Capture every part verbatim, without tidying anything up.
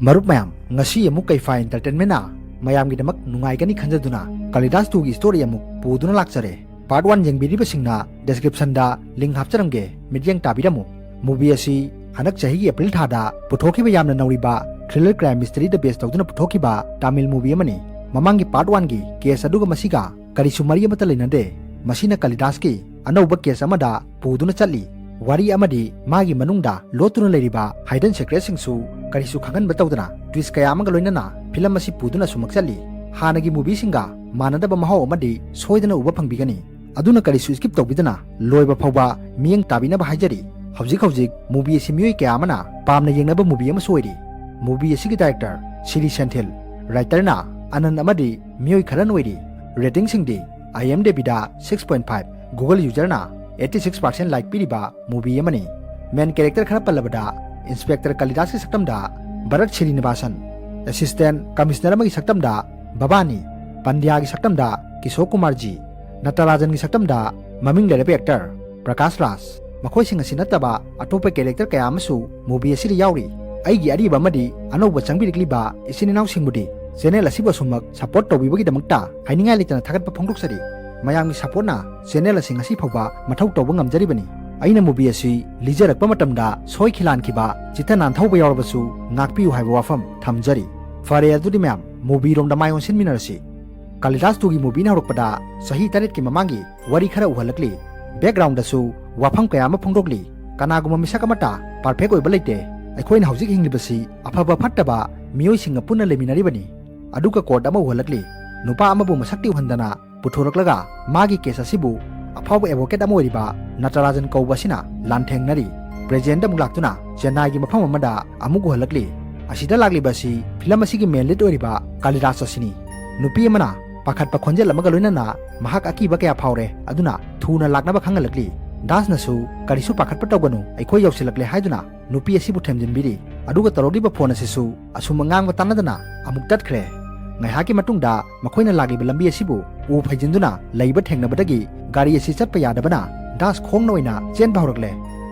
ꯃꯔꯨꯞ ꯃꯌꯥꯝ, ꯉꯁꯤ ꯑꯃꯨꯛ ꯀꯩꯐꯥ Entertainmentꯅ ꯃꯌꯥꯝꯒꯤꯗꯃꯛ ꯅꯨꯡꯉꯥꯏꯒꯅꯤ ꯈꯟꯖꯗꯨꯅ ꯀꯥꯂꯤꯗꯥꯁ twoꯒꯤ story ꯑꯃꯨꯛ ꯄꯨꯗꯨꯅ ꯂꯥꯛꯆꯔꯦ꯫ Part one ꯌꯦꯡꯕꯤꯔꯤꯕꯁꯤꯡꯅ descriptionꯗ link ꯍꯥꯞꯆꯔꯝꯒꯦ, ꯃꯤꯠꯌꯦꯡ ꯇꯥꯕꯤꯔꯝꯃꯨ꯫ Movie ꯑꯁꯤ ꯍꯟꯗꯛ ꯆꯍꯤꯒꯤ April ꯊꯥꯗ ꯄꯨꯊꯣꯛꯈꯤꯕ ꯌꯥꯝꯅ ꯅꯧꯔꯤꯕ thriller crime mysteryꯗ base ꯇꯧꯗꯨꯅ ꯄꯨꯊꯣꯛꯈꯤꯕ Tamil movie ꯑꯃꯅꯤ꯫ ꯃꯃꯥꯡꯒꯤ Part oneꯒꯤ case ꯑꯗꯨꯒ ꯃꯁꯤꯒ ꯀꯔꯤꯁꯨ ꯃꯔꯤ ꯑꯃꯠꯇ ꯂꯩꯅꯗꯦ꯫ ꯃꯁꯤꯅ ꯀꯥꯂꯤꯗꯥꯁꯀꯤ ꯑꯅꯧꯕ case ꯑꯃꯗ ꯄꯨꯗꯨꯅ ꯆꯠꯂꯤ꯫ ꯋꯥꯔꯤ ꯑꯃꯗꯤ ꯃꯥꯒꯤ ꯃꯅꯨꯡꯗ ꯂꯣꯠꯇꯨꯅ ꯂꯩꯔꯤꯕ hidden secretꯁꯤꯡꯁꯨ ꯀꯔꯤꯁꯨ ꯈꯪꯍꯟꯕ ꯇꯧꯗꯅ twist ꯀꯌꯥ ꯑꯃꯒ ꯂꯣꯏꯅꯅ film ꯑꯁꯤ ꯄꯨꯗꯨꯅ ꯁꯨꯃꯛ ꯆꯠꯂꯤ꯫ ꯍꯥꯟꯅꯒꯤ movieꯁꯤꯡꯒ ꯃꯥꯟꯅꯗꯕ ꯃꯍꯥꯎ ꯑꯃꯗꯤ ꯁꯣꯏꯗꯅ ꯎꯕ ꯐꯪꯕꯤꯒꯅꯤ꯫ ꯑꯗꯨꯅ ꯀꯔꯤꯁꯨ skip ꯇꯧꯕꯤꯗꯅ ꯂꯣꯏꯕ ꯐꯥꯎꯕ ꯃꯤꯠꯌꯦꯡ ꯇꯥꯕꯤꯅꯕ ꯍꯥꯏꯖꯔꯤ꯫ ꯍꯧꯖꯤꯛ ꯍꯧꯖꯤꯛ movie ꯑꯁꯤ ꯃꯤꯑꯣꯏ ꯀꯌꯥ ꯑꯃꯅ ꯄꯥꯝꯅ ꯌꯦꯡꯅꯕ movie ꯑꯃꯁꯨ ꯑꯣꯏꯔꯤ꯫ Movie ꯑꯁꯤꯒꯤ director ꯁꯤꯔꯤ ꯁꯦꯟꯊꯤꯜ, writerꯅ ꯑꯅꯟ ꯑꯃꯗꯤ ꯃꯤꯑꯣꯏ ꯈꯔꯅ ꯑꯣꯏꯔꯤ꯫ Ratingꯁꯤꯡꯗꯤ IMDbꯗ six point five, Google userꯅ eighty six percent like ꯄꯤꯔꯤꯕ movie ꯑꯃꯅꯤ꯫ Main character ꯈꯔ ꯄꯜꯂꯕꯗ, Inspector ꯀꯥꯂꯤꯗꯥꯁꯀꯤ ꯁꯛꯇꯝꯗ ꯚꯔꯠ ꯁ꯭ꯔꯤꯅꯤꯕꯥꯁꯟ, Assistant Commissioner ꯑꯃꯒꯤ ꯁꯛꯇꯝꯗ ꯚꯕꯥꯅꯤ, ꯄꯟꯗ꯭ꯌꯥꯒꯤ ꯁꯛꯇꯝꯗ ꯀꯤꯁꯣꯔ ꯀꯨꯃꯥꯔ ꯖꯤ, ꯅꯇꯔꯥꯖꯟꯒꯤ ꯁꯛꯇꯝꯗ ꯃꯃꯤꯡ ꯂꯩꯔꯕ actor ꯄ꯭ꯔꯀꯥꯁ ꯔꯥꯖ, ꯃꯈꯣꯏꯁꯤꯡ ꯑꯁꯤ ꯅꯠꯇꯕ ꯑꯇꯣꯞꯄ character ꯀꯌꯥ ꯑꯃꯁꯨ movie ꯑꯁꯤꯗ ꯌꯥꯎꯔꯤ꯫ ꯑꯩꯒꯤ ꯑꯔꯤꯕ ꯑꯃꯗꯤ ꯑꯅꯧꯕ ꯆꯪꯕꯤꯔꯛꯂꯤꯕ ꯏꯆꯤꯟ ꯏꯅꯥꯎꯁꯤꯡꯕꯨꯗꯤ channel ꯑꯁꯤꯕꯨ ꯑꯁꯨꯝꯃꯛ support ꯇꯧꯕꯤꯕꯒꯤꯗꯃꯛꯇ ꯍꯥꯏꯅꯤꯡꯉꯥꯏ ꯂꯩꯇꯅ ꯊꯥꯒꯠꯄ ꯐꯣꯡꯗꯣꯛꯆꯔꯤ꯫ ꯃꯌꯥꯝꯒꯤ supportꯅ channel ꯑꯁꯤ ꯉꯁꯤ ꯐꯥꯎꯕ ꯃꯊꯧ ꯇꯧꯕ ꯉꯝꯖꯔꯤꯕꯅꯤ꯫ ꯑꯩꯅ movie ꯑꯁꯤ ꯂꯤꯖꯔꯛꯄ ꯃꯇꯝꯗ ꯁꯣꯏꯈꯤ ꯂꯥꯟꯈꯤꯕ, ꯆꯤꯠꯇ ꯅꯥꯟꯊꯧꯕ ꯌꯥꯎꯔꯕꯁꯨ ꯉꯥꯛꯄꯤꯌꯨ ꯍꯥꯏꯕ ꯋꯥꯐꯝ ꯊꯝꯖꯔꯤ꯫ ꯐꯔꯦ, ꯑꯗꯨꯗꯤ ꯃꯌꯥꯝ, movieꯔꯣꯝꯗ ꯃꯥꯏ ꯑꯣꯟꯁꯤꯟꯃꯤꯟꯅꯔꯁꯤ꯫ ꯀꯥꯂꯤꯗꯥꯁ twoꯒꯤ movieꯅ ꯍꯧꯔꯛꯄꯗ ꯆꯍꯤ ꯇꯔꯦꯠꯀꯤ ꯃꯃꯥꯡꯒꯤ ꯋꯥꯔꯤ ꯈꯔ ꯎꯍꯜꯂꯛꯂꯤ꯫ Backgroundꯗꯁꯨ ꯋꯥꯐꯝ ꯀꯌꯥ ꯑꯃ ꯐꯣꯡꯗꯣꯛꯂꯤ꯫ ꯀꯅꯥꯒꯨꯝꯕ ꯃꯤꯁꯛ ꯑꯃꯠꯇ perfect ꯑꯣꯏꯕ ꯂꯩꯇꯦ꯫ ꯑꯩꯈꯣꯏꯅ ꯍꯧꯖꯤꯛ ꯍꯤꯡꯂꯤꯕꯁꯤ ꯑꯐꯕ ꯐꯠꯇꯕ ꯃꯤꯑꯣꯏꯁꯤꯡꯒ ꯄꯨꯟꯅ ꯂꯩꯃꯤꯟꯅꯔꯤꯕꯅꯤ꯫ ꯑꯗꯨꯒ quote ꯑꯃ ꯎꯍꯜꯂꯛꯂꯤ꯫ ꯅꯨꯄꯥ ꯑꯃꯕꯨ ꯃꯁꯛꯇꯤ ꯎꯍꯟꯗꯅ ꯄꯨꯊꯣꯔꯛꯂꯒ ꯃꯥꯒꯤ case ꯑꯁꯤꯕꯨ ꯑꯐꯥꯎꯕ advocate ꯑꯃ ꯑꯣꯏꯔꯤꯕ ꯅꯇꯔꯥꯖꯟ ꯀꯧꯕ ꯑꯁꯤꯅ ꯂꯥꯟꯊꯦꯡꯅꯔꯤ꯫ Presentꯗ ꯑꯃꯨꯛ ꯂꯥꯛꯇꯨꯅ ꯆꯦꯟꯅꯥꯏꯒꯤ ꯃꯐꯝ ꯑꯃꯗ ꯑꯃꯨꯛ ꯎꯍꯜꯂꯛꯂꯤ꯫ ꯑꯁꯤꯗ ꯂꯥꯛꯂꯤꯕ ꯑꯁꯤ film ꯑꯁꯤꯒꯤ main lead ꯑꯣꯏꯔꯤꯕ ꯀꯥꯂꯤꯗꯥꯁ ꯑꯁꯤꯅꯤ꯫ ꯅꯨꯄꯤ ꯑꯃꯅ ꯄꯥꯈꯠꯄ ꯈꯣꯟꯖꯦꯜ ꯑꯃꯒ ꯂꯣꯏꯅꯅ ꯃꯍꯥꯛ ꯑꯀꯤꯕ ꯀꯌꯥ ꯐꯥꯎꯔꯦ, ꯑꯗꯨꯅ ꯊꯨꯅ ꯂꯥꯛꯅꯕ ꯈꯪꯍꯜꯂꯛꯂꯤ꯫ ꯗꯥꯁꯅꯁꯨ "ꯀꯔꯤꯁꯨ ꯄꯥꯈꯠꯄ ꯇꯧꯒꯅꯨ, ꯑꯩꯈꯣꯏ ꯌꯧꯁꯤꯜꯂꯛꯂꯦ" ꯍꯥꯏꯗꯨꯅ ꯅꯨꯄꯤ ꯑꯁꯤꯕꯨ ꯊꯦꯝꯖꯤꯟꯕꯤꯔꯤ꯫ ꯑꯗꯨꯒ ꯇꯧꯔꯛꯂꯤꯕ phone ꯑꯁꯤꯁꯨ ꯑꯁꯨꯝ ꯑꯉꯥꯡꯕ ꯇꯥꯟꯅꯗꯅ ꯑꯃꯨꯛ ꯇꯠꯈ꯭ꯔꯦ꯫ ꯉꯥꯏꯍꯥꯛꯀꯤ ꯃꯇꯨꯡꯗ ꯃꯈꯣꯏꯅ ꯂꯥꯛꯂꯤꯕ ꯂꯝꯕꯤ ꯑꯁꯤꯕꯨ ꯎ ꯐꯩꯖꯤꯟꯗꯨꯅ ꯂꯩꯕ ꯊꯦꯡꯅꯕꯗꯒꯤ ꯒꯥꯔꯤ ꯑꯁꯤ ꯆꯠꯄ ꯌꯥꯗꯕꯅ ꯗꯥꯁ ꯈꯣꯡꯅ ꯑꯣꯏꯅ ꯆꯦꯟꯕ ꯍꯧꯔꯛꯂꯦ꯫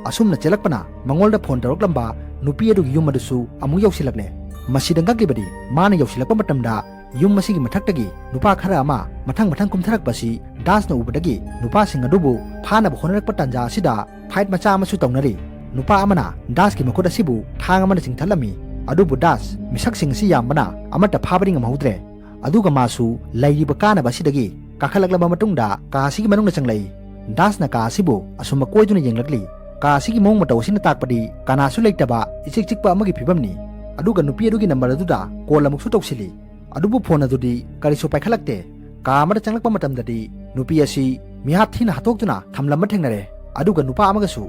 ꯑꯁꯨꯝꯅ ꯆꯦꯜꯂꯛꯄꯅ ꯃꯉꯣꯟꯗ phone ꯇꯧꯔꯛꯂꯝꯕ ꯅꯨꯄꯤ ꯑꯗꯨꯒꯤ ꯌꯨꯝ ꯑꯗꯨꯁꯨ ꯑꯃꯨꯛ ꯌꯧꯁꯤꯜꯂꯛꯂꯦ꯫ ꯃꯁꯤꯗ ꯉꯛꯂꯤꯕꯗꯤ, ꯃꯥꯅ ꯌꯧꯁꯤꯜꯂꯛꯄ ꯃꯇꯝꯗ ꯌꯨꯝ ꯑꯁꯤꯒꯤ ꯃꯊꯛꯇꯒꯤ ꯅꯨꯄꯥ ꯈꯔ ꯑꯃ ꯃꯊꯪ ꯃꯊꯪ ꯀꯨꯝꯊꯔꯛꯄꯁꯤ ꯗꯥꯁꯅ ꯎꯕꯗꯒꯤ, ꯅꯨꯄꯥꯁꯤꯡ ꯑꯗꯨꯕꯨ ꯐꯥꯅꯕ ꯍꯣꯠꯅꯔꯛꯄ ꯇꯥꯟꯖꯥ ꯑꯁꯤꯗ ꯐꯥꯏꯠ ꯃꯆꯥ ꯑꯃꯁꯨ ꯇꯧꯅꯔꯤ꯫ ꯅꯨꯄꯥ ꯑꯃꯅ ꯗꯥꯁꯀꯤ ꯃꯈꯨꯠ ꯑꯁꯤꯕꯨ ꯊꯥꯡ ꯑꯃꯅ ꯆꯤꯡꯊꯠꯂꯝꯃꯤ꯫ ꯑꯗꯨꯕꯨ ꯗꯥꯁ, ꯃꯤꯁꯛꯁꯤꯡ ꯑꯁꯤ ꯌꯥꯝꯕꯅ ꯑꯃꯠꯇ ꯐꯥꯕꯗꯤ ꯉꯝꯍꯧꯗ꯭ꯔꯦ꯫ ꯑꯗꯨꯒ ꯃꯥꯁꯨ ꯂꯩꯔꯤꯕ ꯀꯥꯅꯕ ꯑꯁꯤꯗꯒꯤ ꯀꯥꯈꯠꯂꯛꯂꯕ ꯃꯇꯨꯡꯗ ꯀꯥ ꯑꯁꯤꯒꯤ ꯃꯅꯨꯡꯗ ꯆꯪꯂꯛꯏ꯫ ꯗꯥꯁꯅ ꯀꯥ ꯑꯁꯤꯕꯨ ꯑꯁꯨꯝ ꯃꯀꯣꯏꯗꯨꯅ ꯌꯦꯡꯂꯛꯂꯤ꯫ ꯀꯥ ꯑꯁꯤꯒꯤ ꯃꯑꯣꯡ ꯃꯇꯧ ꯑꯁꯤꯅ ꯇꯥꯛꯄꯗꯤ ꯀꯅꯥꯁꯨ ꯂꯩꯇꯕ ꯏꯆꯤꯛ ꯆꯤꯛꯄ ꯑꯃꯒꯤ ꯐꯤꯕꯝꯅꯤ꯫ ꯑꯗꯨꯒ ꯅꯨꯄꯤ ꯑꯗꯨꯒꯤ ꯅꯝꯕꯔ ꯑꯗꯨꯗ ꯀꯣꯜ ꯑꯃꯨꯛꯁꯨ ꯇꯧꯁꯤꯜꯂꯤ꯫ ꯑꯗꯨꯕꯨ ꯐꯣꯟ ꯑꯗꯨꯗꯤ ꯀꯔꯤꯁꯨ ꯄꯥꯏꯈꯠꯂꯛꯇꯦ꯫ ꯀꯥ ꯑꯃꯗ ꯆꯪꯂꯛꯄ ꯃꯇꯝꯗꯗꯤ ꯅꯨꯄꯤ ꯑꯁꯤ ꯃꯤꯍꯥꯠ ꯊꯤꯅ ꯍꯥꯠꯇꯣꯛꯇꯨꯅ ꯊꯝꯂꯝꯕ ꯊꯦꯡꯅꯔꯦ꯫ ꯑꯗꯨꯒ ꯅꯨꯄꯥ ꯑꯃꯒꯁꯨ꯫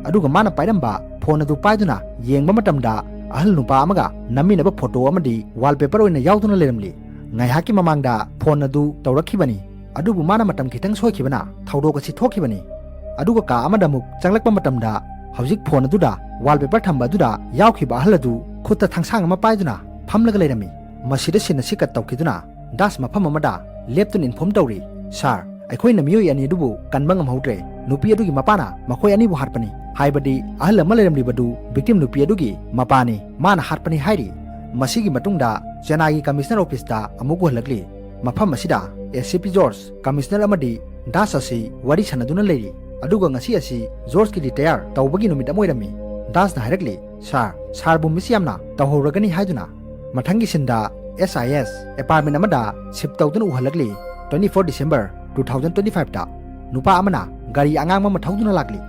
ꯑꯗꯨꯒ ꯃꯥꯅ ꯄꯥꯏꯔꯝꯕ ꯐꯣꯟ ꯑꯗꯨ ꯄꯥꯏꯗꯨꯅ ꯌꯦꯡꯕ ꯃꯇꯝꯗ ꯑꯍꯜ ꯅꯨꯄꯥ ꯑꯃꯒ ꯅꯝꯃꯤꯟꯅꯕ ꯐꯣꯇꯣ ꯑꯃꯗꯤ ꯋꯥꯜꯄꯦꯄꯔ ꯑꯣꯏꯅ ꯌꯥꯎꯗꯨꯅ ꯂꯩꯔꯝꯂꯤ꯫ ꯉꯥꯏꯍꯥꯛꯀꯤ ꯃꯃꯥꯡꯗ ꯐꯣꯟ ꯑꯗꯨ ꯇꯧꯔꯛꯈꯤꯕꯅꯤ꯫ ꯑꯗꯨꯕꯨ ꯃꯥꯅ ꯃꯇꯝ ꯈꯤꯇꯪ ꯁꯣꯏꯈꯤꯕꯅ ꯊꯧꯗꯣꯛ ꯑꯁꯤ ꯊꯣꯛꯈꯤꯕꯅꯤ꯫ ꯑꯗꯨꯒ ꯀꯥ ꯑꯃꯗ ꯑꯃꯨꯛ ꯆꯪꯂꯛꯄ ꯃꯇꯝꯗ ꯍꯧꯖꯤꯛ ꯐꯣꯟ ꯑꯗꯨꯗ ꯋꯥꯜꯄꯦꯄꯔ ꯊꯝꯕ ꯑꯗꯨꯗ ꯌꯥꯎꯈꯤꯕ ꯑꯍꯜ ꯑꯗꯨ ꯈꯨꯠꯇ ꯊꯥꯡꯁꯥꯡ ꯑꯃ ꯄꯥꯏꯗꯨꯅ ꯐꯝꯂꯒ ꯂꯩꯔꯝꯃꯤ꯫ ꯃꯁꯤꯗ ꯁꯤꯟ ꯑꯁꯤ ꯀꯠ ꯇꯧꯈꯤꯗꯨꯅ ꯗꯥꯁ ꯃꯐꯝ ꯑꯃꯗ ꯂꯦꯞꯇꯨꯅ ꯏꯟꯐꯣꯔꯝ ꯇꯧꯔꯤ, "ꯁꯥꯔ, ꯑꯩꯈꯣꯏꯅ ꯃꯤꯑꯣꯏ ꯑꯅꯤ ꯑꯗꯨꯕꯨ ꯀꯟꯕ ꯉꯝꯍꯧꯗ꯭ꯔꯦ꯫ ꯅꯨꯄꯤ ꯑꯗꯨꯒꯤ ꯃꯄꯥꯅ ꯃꯈꯣꯏ ꯑꯅꯤꯕꯨ ꯍꯥꯠꯄꯅꯤ, ꯍꯥꯏꯕꯗꯤ ꯑꯍꯜ ꯑꯃ ꯂꯩꯔꯝꯂꯤꯕꯗꯨ ꯚꯤꯛꯇꯤꯝ ꯅꯨꯄꯤ ꯑꯗꯨꯒꯤ ꯃꯄꯥꯅꯤ, ꯃꯥꯅ ꯍꯥꯠꯄꯅꯤ" ꯍꯥꯏꯔꯤ꯫ ꯃꯁꯤꯒꯤ ꯃꯇꯨꯡꯗ ꯆꯦꯟꯅꯥꯏꯒꯤ ꯀꯃꯤꯁꯅꯔ ꯑꯣꯐꯤꯁꯇ ꯑꯃꯨꯛ ꯎꯍꯜꯂꯛꯂꯤ꯫ ꯃꯐꯝ ꯑꯁꯤꯗ ꯑꯦ ꯁꯤ ꯄꯤ ꯖꯣꯔꯖ, ꯀꯃꯤꯁꯅꯔ ꯑꯃꯗꯤ ꯗꯥꯁ ꯑꯁꯤ ꯋꯥꯔꯤ ꯁꯥꯟꯅꯗꯨꯅ ꯂꯩꯔꯤ꯫ ꯑꯗꯨꯒ ꯉꯁꯤ ꯑꯁꯤ ꯖꯣꯔꯖꯀꯤ ꯔꯤꯇꯥꯌꯔ ꯇꯧꯕꯒꯤ ꯅꯨꯃꯤꯠ ꯑꯃ ꯑꯣꯏꯔꯝꯃꯤ꯫ ꯗꯥꯁꯅ ꯍꯥꯏꯔꯛꯂꯤ, "ꯁꯥꯔ, ꯁꯥꯔꯕꯨ ꯃꯤꯁ ꯌꯥꯝꯅ ꯇꯧꯍꯧꯔꯒꯅꯤ" ꯍꯥꯏꯗꯨꯅ꯫ ꯃꯊꯪꯒꯤ ꯁꯤꯟꯗ ꯑꯦꯁ ꯑꯥꯏ ꯑꯦꯁ ꯑꯦꯄꯥꯔꯠꯃꯦꯟ ꯑꯃꯗ ꯁꯤꯞ ꯇꯧꯗꯨꯅ ꯎꯍꯜꯂꯛꯂꯤ꯫ Twenty four December two thousand twenty five ꯇ ꯅꯨꯄꯥ ꯑꯃꯅ ꯒꯥꯔꯤ ꯑꯉꯥꯡꯕ ꯑꯃ ꯊꯧꯗꯨꯅ ꯂꯥꯛꯂꯤ꯫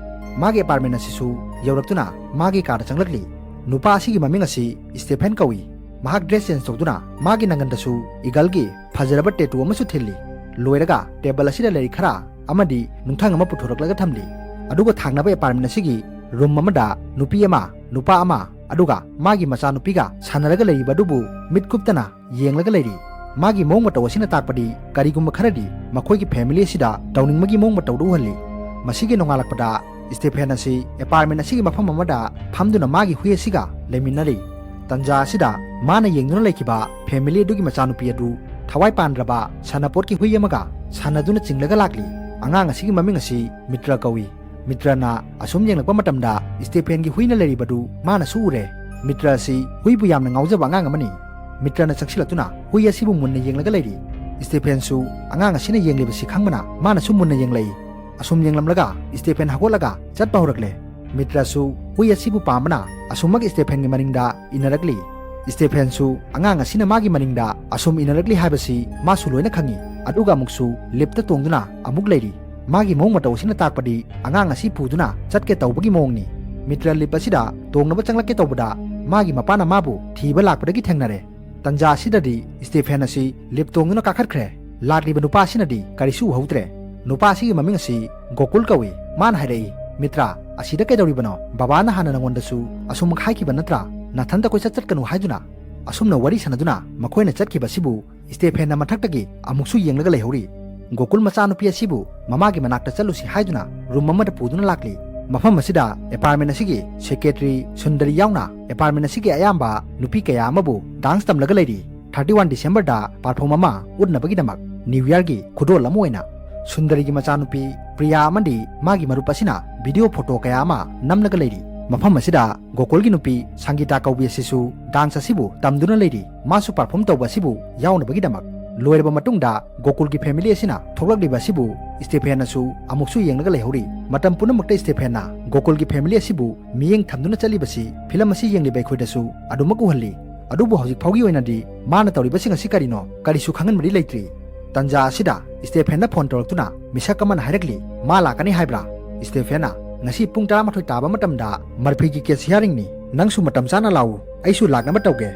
ꯃꯥꯒꯤ ꯑꯦꯄꯥꯔꯠꯃꯦꯟ ꯑꯁꯤꯁꯨ ꯌꯧꯔꯛꯇꯨꯅ ꯃꯥꯒꯤ ꯀꯥꯗ ꯆꯪꯂꯛꯂꯤ꯫ ꯅꯨꯄꯥ ꯑꯁꯤꯒꯤ ꯃꯃꯤꯡ ꯑꯁꯤ ꯁ꯭ꯇꯦꯐꯦꯟ ꯀꯧꯏ꯫ ꯃꯍꯥꯛ ꯗ꯭ꯔꯦꯁ ꯆꯦꯟꯖ ꯇꯧꯗꯨꯅ ꯃꯥꯒꯤ ꯅꯪꯒꯟꯗꯁꯨ ꯏꯒꯜꯒꯤ ꯐꯖꯔꯕ ꯇꯦꯇꯨ ꯑꯃꯁꯨ ꯊꯤꯜꯂꯤ꯫ ꯂꯣꯏꯔꯒ ꯇꯦꯕꯜ ꯑꯁꯤꯗ ꯂꯥꯏꯔꯤꯛ ꯈꯔ ꯑꯃꯗꯤ ꯅꯨꯡꯊꯪ ꯑꯃ ꯄꯨꯊꯣꯔꯛꯂꯒ ꯊꯝꯂꯤ꯫ ꯑꯗꯨꯒ ꯊꯥꯡꯅꯕ ꯑꯦꯄꯥꯔꯠꯃꯦꯟ ꯑꯁꯤꯒꯤ ꯔꯨꯝ ꯑꯃꯗ ꯅꯨꯄꯤ ꯑꯃ, ꯅꯨꯄꯥ ꯑꯃ, ꯑꯗꯨꯒ ꯃꯥꯒꯤ ꯃꯆꯥꯅꯨꯄꯤꯒ ꯁꯥꯟꯅꯔꯒ ꯂꯩꯔꯤꯕ ꯑꯗꯨꯕꯨ ꯃꯤꯠ ꯀꯨꯞꯇꯅ ꯌꯦꯡꯂꯒ ꯂꯩꯔꯤ꯫ ꯃꯥꯒꯤ ꯃꯑꯣꯡ ꯃꯇꯧ ꯑꯁꯤꯅ ꯇꯥꯛꯄꯗꯤ ꯀꯔꯤꯒꯨꯝꯕ ꯈꯔꯗꯤ ꯃꯈꯣꯏꯒꯤ ꯐꯦꯃꯤꯂꯤ ꯑꯁꯤꯗ ꯇꯧꯅꯤꯡꯕꯒꯤ ꯃꯑꯣꯡ ꯃꯇꯧꯗꯨ ꯎꯍꯜꯂꯤ꯫ ꯃꯁꯤꯒꯤ ꯅꯣꯡꯉꯥꯜꯂꯛꯄꯗ ꯁ꯭ꯇꯦꯐꯦꯟ ꯑꯁꯤ ꯑꯦꯄꯥꯔꯠꯃꯦꯟ ꯑꯁꯤꯒꯤ ꯃꯐꯝ ꯑꯃꯗ ꯐꯝꯗꯨꯅ ꯃꯥꯒꯤ ꯍꯨꯏ ꯑꯁꯤꯒ ꯂꯩꯃꯤꯟꯅꯔꯤ꯫ ꯇꯟꯖꯥ ꯑꯁꯤꯗ ꯃꯥꯅ ꯌꯦꯡꯗꯨꯅ ꯂꯩꯈꯤꯕ ꯐꯦꯃꯤꯂꯤ ꯑꯗꯨꯒꯤ ꯃꯆꯥꯅꯨꯄꯤ ꯑꯗꯨ ꯊꯋꯥꯏ ꯄꯥꯟꯗ꯭ꯔꯕ ꯁꯥꯟꯅꯄꯣꯠꯀꯤ ꯍꯨꯏ ꯑꯃꯒ ꯁꯥꯟꯅꯗꯨꯅ ꯆꯤꯡꯂꯒ ꯂꯥꯛꯂꯤ꯫ ꯑꯉꯥꯡ ꯑꯁꯤꯒꯤ ꯃꯃꯤꯡ ꯑꯁꯤ ꯃꯤꯇ꯭ꯔ ꯀꯧꯏ꯫ ꯃꯤꯇ꯭ꯔꯅ ꯑꯁꯨꯝ ꯌꯦꯡꯂꯛꯄ ꯃꯇꯝꯗ ꯁ꯭ꯇꯦꯐꯦꯟꯒꯤ ꯍꯨꯏꯅ ꯂꯩꯔꯤꯕꯗꯨ ꯃꯥꯅꯁꯨ ꯎꯔꯦ꯫ ꯃꯤꯇ꯭ꯔ ꯑꯁꯤ ꯍꯨꯏꯕꯨ ꯌꯥꯝꯅ ꯉꯥꯎꯖꯕ ꯑꯉꯥꯡ ꯑꯃꯅꯤ꯫ ꯃꯤꯇ꯭ꯔꯅ ꯆꯪꯁꯤꯜꯂꯛꯇꯨꯅ ꯍꯨꯏ ꯑꯁꯤꯕꯨ ꯃꯨꯟꯅ ꯌꯦꯡꯂꯒ ꯂꯩꯔꯤ꯫ ꯁ꯭ꯇꯦꯐꯦꯟꯁꯨ ꯑꯉꯥꯡ ꯑꯁꯤꯅ ꯌꯦꯡꯂꯤꯕꯁꯤ ꯈꯪꯕꯅ ꯃꯥꯅꯁꯨ ꯃꯨꯟꯅ ꯌꯦꯡꯂꯛꯏ꯫ ꯑꯁꯨꯝ ꯌꯦꯡꯂꯝꯂꯒ ꯁ꯭ꯇꯦꯐꯦꯟ ꯍꯧꯒꯠꯂꯒ ꯆꯠꯄ ꯍꯧꯔꯛꯂꯦ꯫ ꯃꯤꯇ꯭ꯔꯁꯨ ꯍꯨꯏ ꯑꯁꯤꯕꯨ ꯄꯥꯝꯕꯅ ꯑꯁꯨꯝꯃꯛ ꯁ꯭ꯇꯦꯐꯦꯟꯒꯤ ꯃꯅꯤꯡꯗ ꯏꯟꯅꯔꯛꯂꯤ꯫ ꯁ꯭ꯇꯦꯐꯦꯟꯁꯨ ꯑꯉꯥꯡ ꯑꯁꯤꯅ ꯃꯥꯒꯤ ꯃꯅꯤꯡꯗ ꯑꯁꯨꯝ ꯏꯟꯅꯔꯛꯂꯤ ꯍꯥꯏꯕꯁꯤ ꯃꯥꯁꯨ ꯂꯣꯏꯅ ꯈꯪꯏ꯫ ꯑꯗꯨꯒ ꯑꯃꯨꯛꯁꯨ ꯂꯤꯞꯇ ꯇꯣꯡꯗꯨꯅ ꯑꯃꯨꯛ ꯂꯩꯔꯤ꯫ ꯃꯥꯒꯤ ꯃꯑꯣꯡ ꯃꯇꯧ ꯑꯁꯤꯅ ꯇꯥꯛꯄꯗꯤ ꯑꯉꯥꯡ ꯑꯁꯤ ꯄꯨꯗꯨꯅ ꯆꯠꯀꯦ ꯇꯧꯕꯒꯤ ꯃꯑꯣꯡꯅꯤ꯫ ꯃꯤꯇ꯭ꯔ ꯂꯤꯞ ꯑꯁꯤꯗ ꯇꯣꯡꯅꯕ ꯆꯪꯂꯛꯀꯦ ꯇꯧꯕꯗ ꯃꯥꯒꯤ ꯃꯄꯥꯅ ꯃꯥꯕꯨ ꯊꯤꯕ ꯂꯥꯛꯄꯗꯒꯤ ꯊꯦꯡꯅꯔꯦ꯫ ꯇꯟꯖꯥ ꯑꯁꯤꯗꯗꯤ ꯁ꯭ꯇꯦꯐꯦꯟ ꯑꯁꯤ ꯂꯤꯞ ꯇꯣꯡꯗꯨꯅ ꯀꯥꯈꯠꯈ꯭ꯔꯦ꯫ ꯂꯥꯛꯂꯤꯕ ꯅꯨꯄꯥ ꯑꯁꯤꯅꯗꯤ ꯀꯔꯤꯁꯨ ꯎꯍꯧꯗ꯭ꯔꯦ꯫ ꯅꯨꯄꯥ ꯑꯁꯤꯒꯤ ꯃꯃꯤꯡ ꯑꯁꯤ ꯒꯣꯀꯨꯜ ꯀꯧꯏ꯫ ꯃꯥꯅ ꯍꯥꯏꯔꯛꯏ, "ꯃꯤꯇ꯭ꯔ, ꯑꯁꯤꯗ ꯀꯩꯗꯧꯔꯤꯕꯅꯣ? ꯕꯕꯥꯅ ꯍꯥꯟꯅ ꯅꯉꯣꯟꯗꯁꯨ ꯑꯁꯨꯝꯃꯛ ꯍꯥꯏꯈꯤꯕ ꯅꯠꯇ꯭ꯔꯥ? ꯅꯊꯟꯇ ꯀꯣꯏꯆꯠ ꯆꯠꯀꯅꯨ ꯍꯥꯏꯗꯨꯅ?" ꯑꯁꯨꯝꯅ ꯋꯥꯔꯤ ꯁꯥꯟꯅꯗꯨꯅ ꯃꯈꯣꯏꯅ ꯆꯠꯈꯤꯕ ꯑꯁꯤꯕꯨ ꯁ꯭ꯇꯦꯐꯦꯟꯅ ꯃꯊꯛꯇꯒꯤ ꯑꯃꯨꯛꯁꯨ ꯌꯦꯡꯂꯒ ꯂꯩꯍꯧꯔꯤ꯫ ꯒꯣꯀꯨꯜ ꯃꯆꯥꯅꯨꯄꯤ ꯑꯁꯤꯕꯨ ꯃꯃꯥꯒꯤ ꯃꯅꯥꯛꯇ ꯆꯠꯂꯨꯁꯤ ꯍꯥꯏꯗꯨꯅ ꯔꯨꯝ ꯑꯃꯗ ꯄꯨꯗꯨꯅ ꯂꯥꯛꯂꯤ꯫ ꯃꯐꯝ ꯑꯁꯤꯗ ꯑꯦꯄꯥꯔꯠꯃꯦꯟ ꯑꯁꯤꯒꯤ ꯁꯦꯀ꯭ꯔꯦꯇꯔꯤ ꯁꯨꯟꯗꯔꯤ ꯌꯥꯎꯅ ꯑꯦꯄꯥꯔꯠꯃꯦꯟ ꯑꯁꯤꯒꯤ ꯑꯌꯥꯝꯕ ꯅꯨꯄꯤ ꯀꯌꯥ ꯑꯃꯕꯨ ꯗꯥꯟꯁ ꯇꯝꯂꯒ ꯂꯩꯔꯤ꯫ ꯊꯥꯔꯇꯤ ꯋꯥꯟ ꯗꯤꯁꯦꯝꯕꯔꯗ ꯄꯔꯐꯣꯔꯝ ꯑꯃ ꯎꯠꯅꯕꯒꯤꯗꯃꯛ ꯅ꯭ꯌꯨ ꯌꯔꯒꯤ ꯈꯨꯗꯣꯜ ꯑꯃ ꯑꯣꯏꯅ꯫ ꯁꯨꯟꯗꯔꯤꯒꯤ ꯃꯆꯥꯅꯨꯄꯤ ꯄ꯭ꯔꯤꯌꯥ ꯑꯃꯗꯤ ꯃꯥꯒꯤ ꯃꯔꯨꯞ ꯑꯁꯤꯅ ꯚꯤꯗꯤꯑꯣ ꯐꯣꯇꯣ ꯀꯌꯥ ꯑꯃ ꯅꯝꯂꯒ ꯂꯩꯔꯤ꯫ ꯃꯐꯝ ꯑꯁꯤꯗ ꯒꯣꯀꯨꯜꯒꯤ ꯅꯨꯄꯤ ꯁꯪꯒꯤꯇꯥ ꯀꯧꯕꯤ ꯑꯁꯤꯁꯨ ꯗꯥꯟꯁ ꯑꯁꯤꯕꯨ ꯇꯝꯗꯨꯅ ꯂꯩꯔꯤ꯫ ꯃꯥꯁꯨ ꯄꯔꯐꯣꯔꯝ ꯇꯧꯕ ꯑꯁꯤꯕꯨ ꯌꯥꯎꯅꯕꯒꯤꯗꯃꯛ꯫ ꯂꯣꯏꯔꯕ ꯃꯇꯨꯡꯗ ꯒꯣꯀꯨꯜꯒꯤ ꯐꯦꯃꯤꯂꯤ ꯑꯁꯤꯅ ꯊꯣꯛꯂꯛꯂꯤꯕ ꯑꯁꯤꯕꯨ ꯁ꯭ꯇꯦꯐꯦꯟꯅꯁꯨ ꯑꯃꯨꯛꯁꯨ ꯌꯦꯡꯂꯒ ꯂꯩꯍꯧꯔꯤ꯫ ꯃꯇꯝ ꯄꯨꯝꯅꯃꯛꯇ ꯁ꯭ꯇꯦꯐꯦꯟꯅ ꯒꯣꯀꯨꯜꯒꯤ ꯐꯦꯃꯤꯂꯤ ꯑꯁꯤꯕꯨ ꯃꯤꯠꯌꯦꯡ ꯊꯝꯗꯨꯅ ꯆꯠꯂꯤꯕꯁꯤ ꯐꯤꯂꯝ ꯑꯁꯤ ꯌꯦꯡꯂꯤꯕ ꯑꯩꯈꯣꯏꯗꯁꯨ ꯑꯗꯨꯃꯛ ꯎꯍꯜꯂꯤ꯫ ꯑꯗꯨꯕꯨ ꯍꯧꯖꯤꯛ ꯐꯥꯎꯒꯤ ꯑꯣꯏꯅꯗꯤ ꯃꯥꯅ ꯇꯧꯔꯤꯕꯁꯤꯡ ꯑꯁꯤ ꯀꯔꯤꯅꯣ, ꯀꯔꯤꯁꯨ ꯈꯪꯍꯟꯕꯗꯤ ꯂꯩꯇ꯭ꯔꯤ꯫ ꯇꯟꯖꯥ ꯑꯁꯤꯗ ꯁ꯭ꯇꯦꯐꯦꯟꯅ ꯐꯣꯟ ꯇꯧꯔꯛꯇꯨꯅ ꯃꯤꯁꯛ ꯑꯃꯅ ꯍꯥꯏꯔꯛꯂꯤ, "ꯃꯥ ꯂꯥꯛꯀꯅꯤ ꯍꯥꯏꯕ꯭ꯔꯥ?" ꯁ꯭ꯇꯦꯐꯦꯟꯅ, "ꯉꯁꯤ ꯄꯨꯡ ꯇꯔꯥꯃꯥꯊꯣꯏ ꯇꯥꯕ ꯃꯇꯝꯗ ꯃꯔꯐꯤꯒꯤ ꯀꯦꯁ ꯍꯤꯌꯥꯔꯤꯡꯅꯤ꯫ ꯅꯪꯁꯨ ꯃꯇꯝ ꯆꯥꯅ ꯂꯥꯛꯎ, ꯑꯩꯁꯨ ꯂꯥꯛꯅꯕ ꯇꯧꯒꯦ꯫"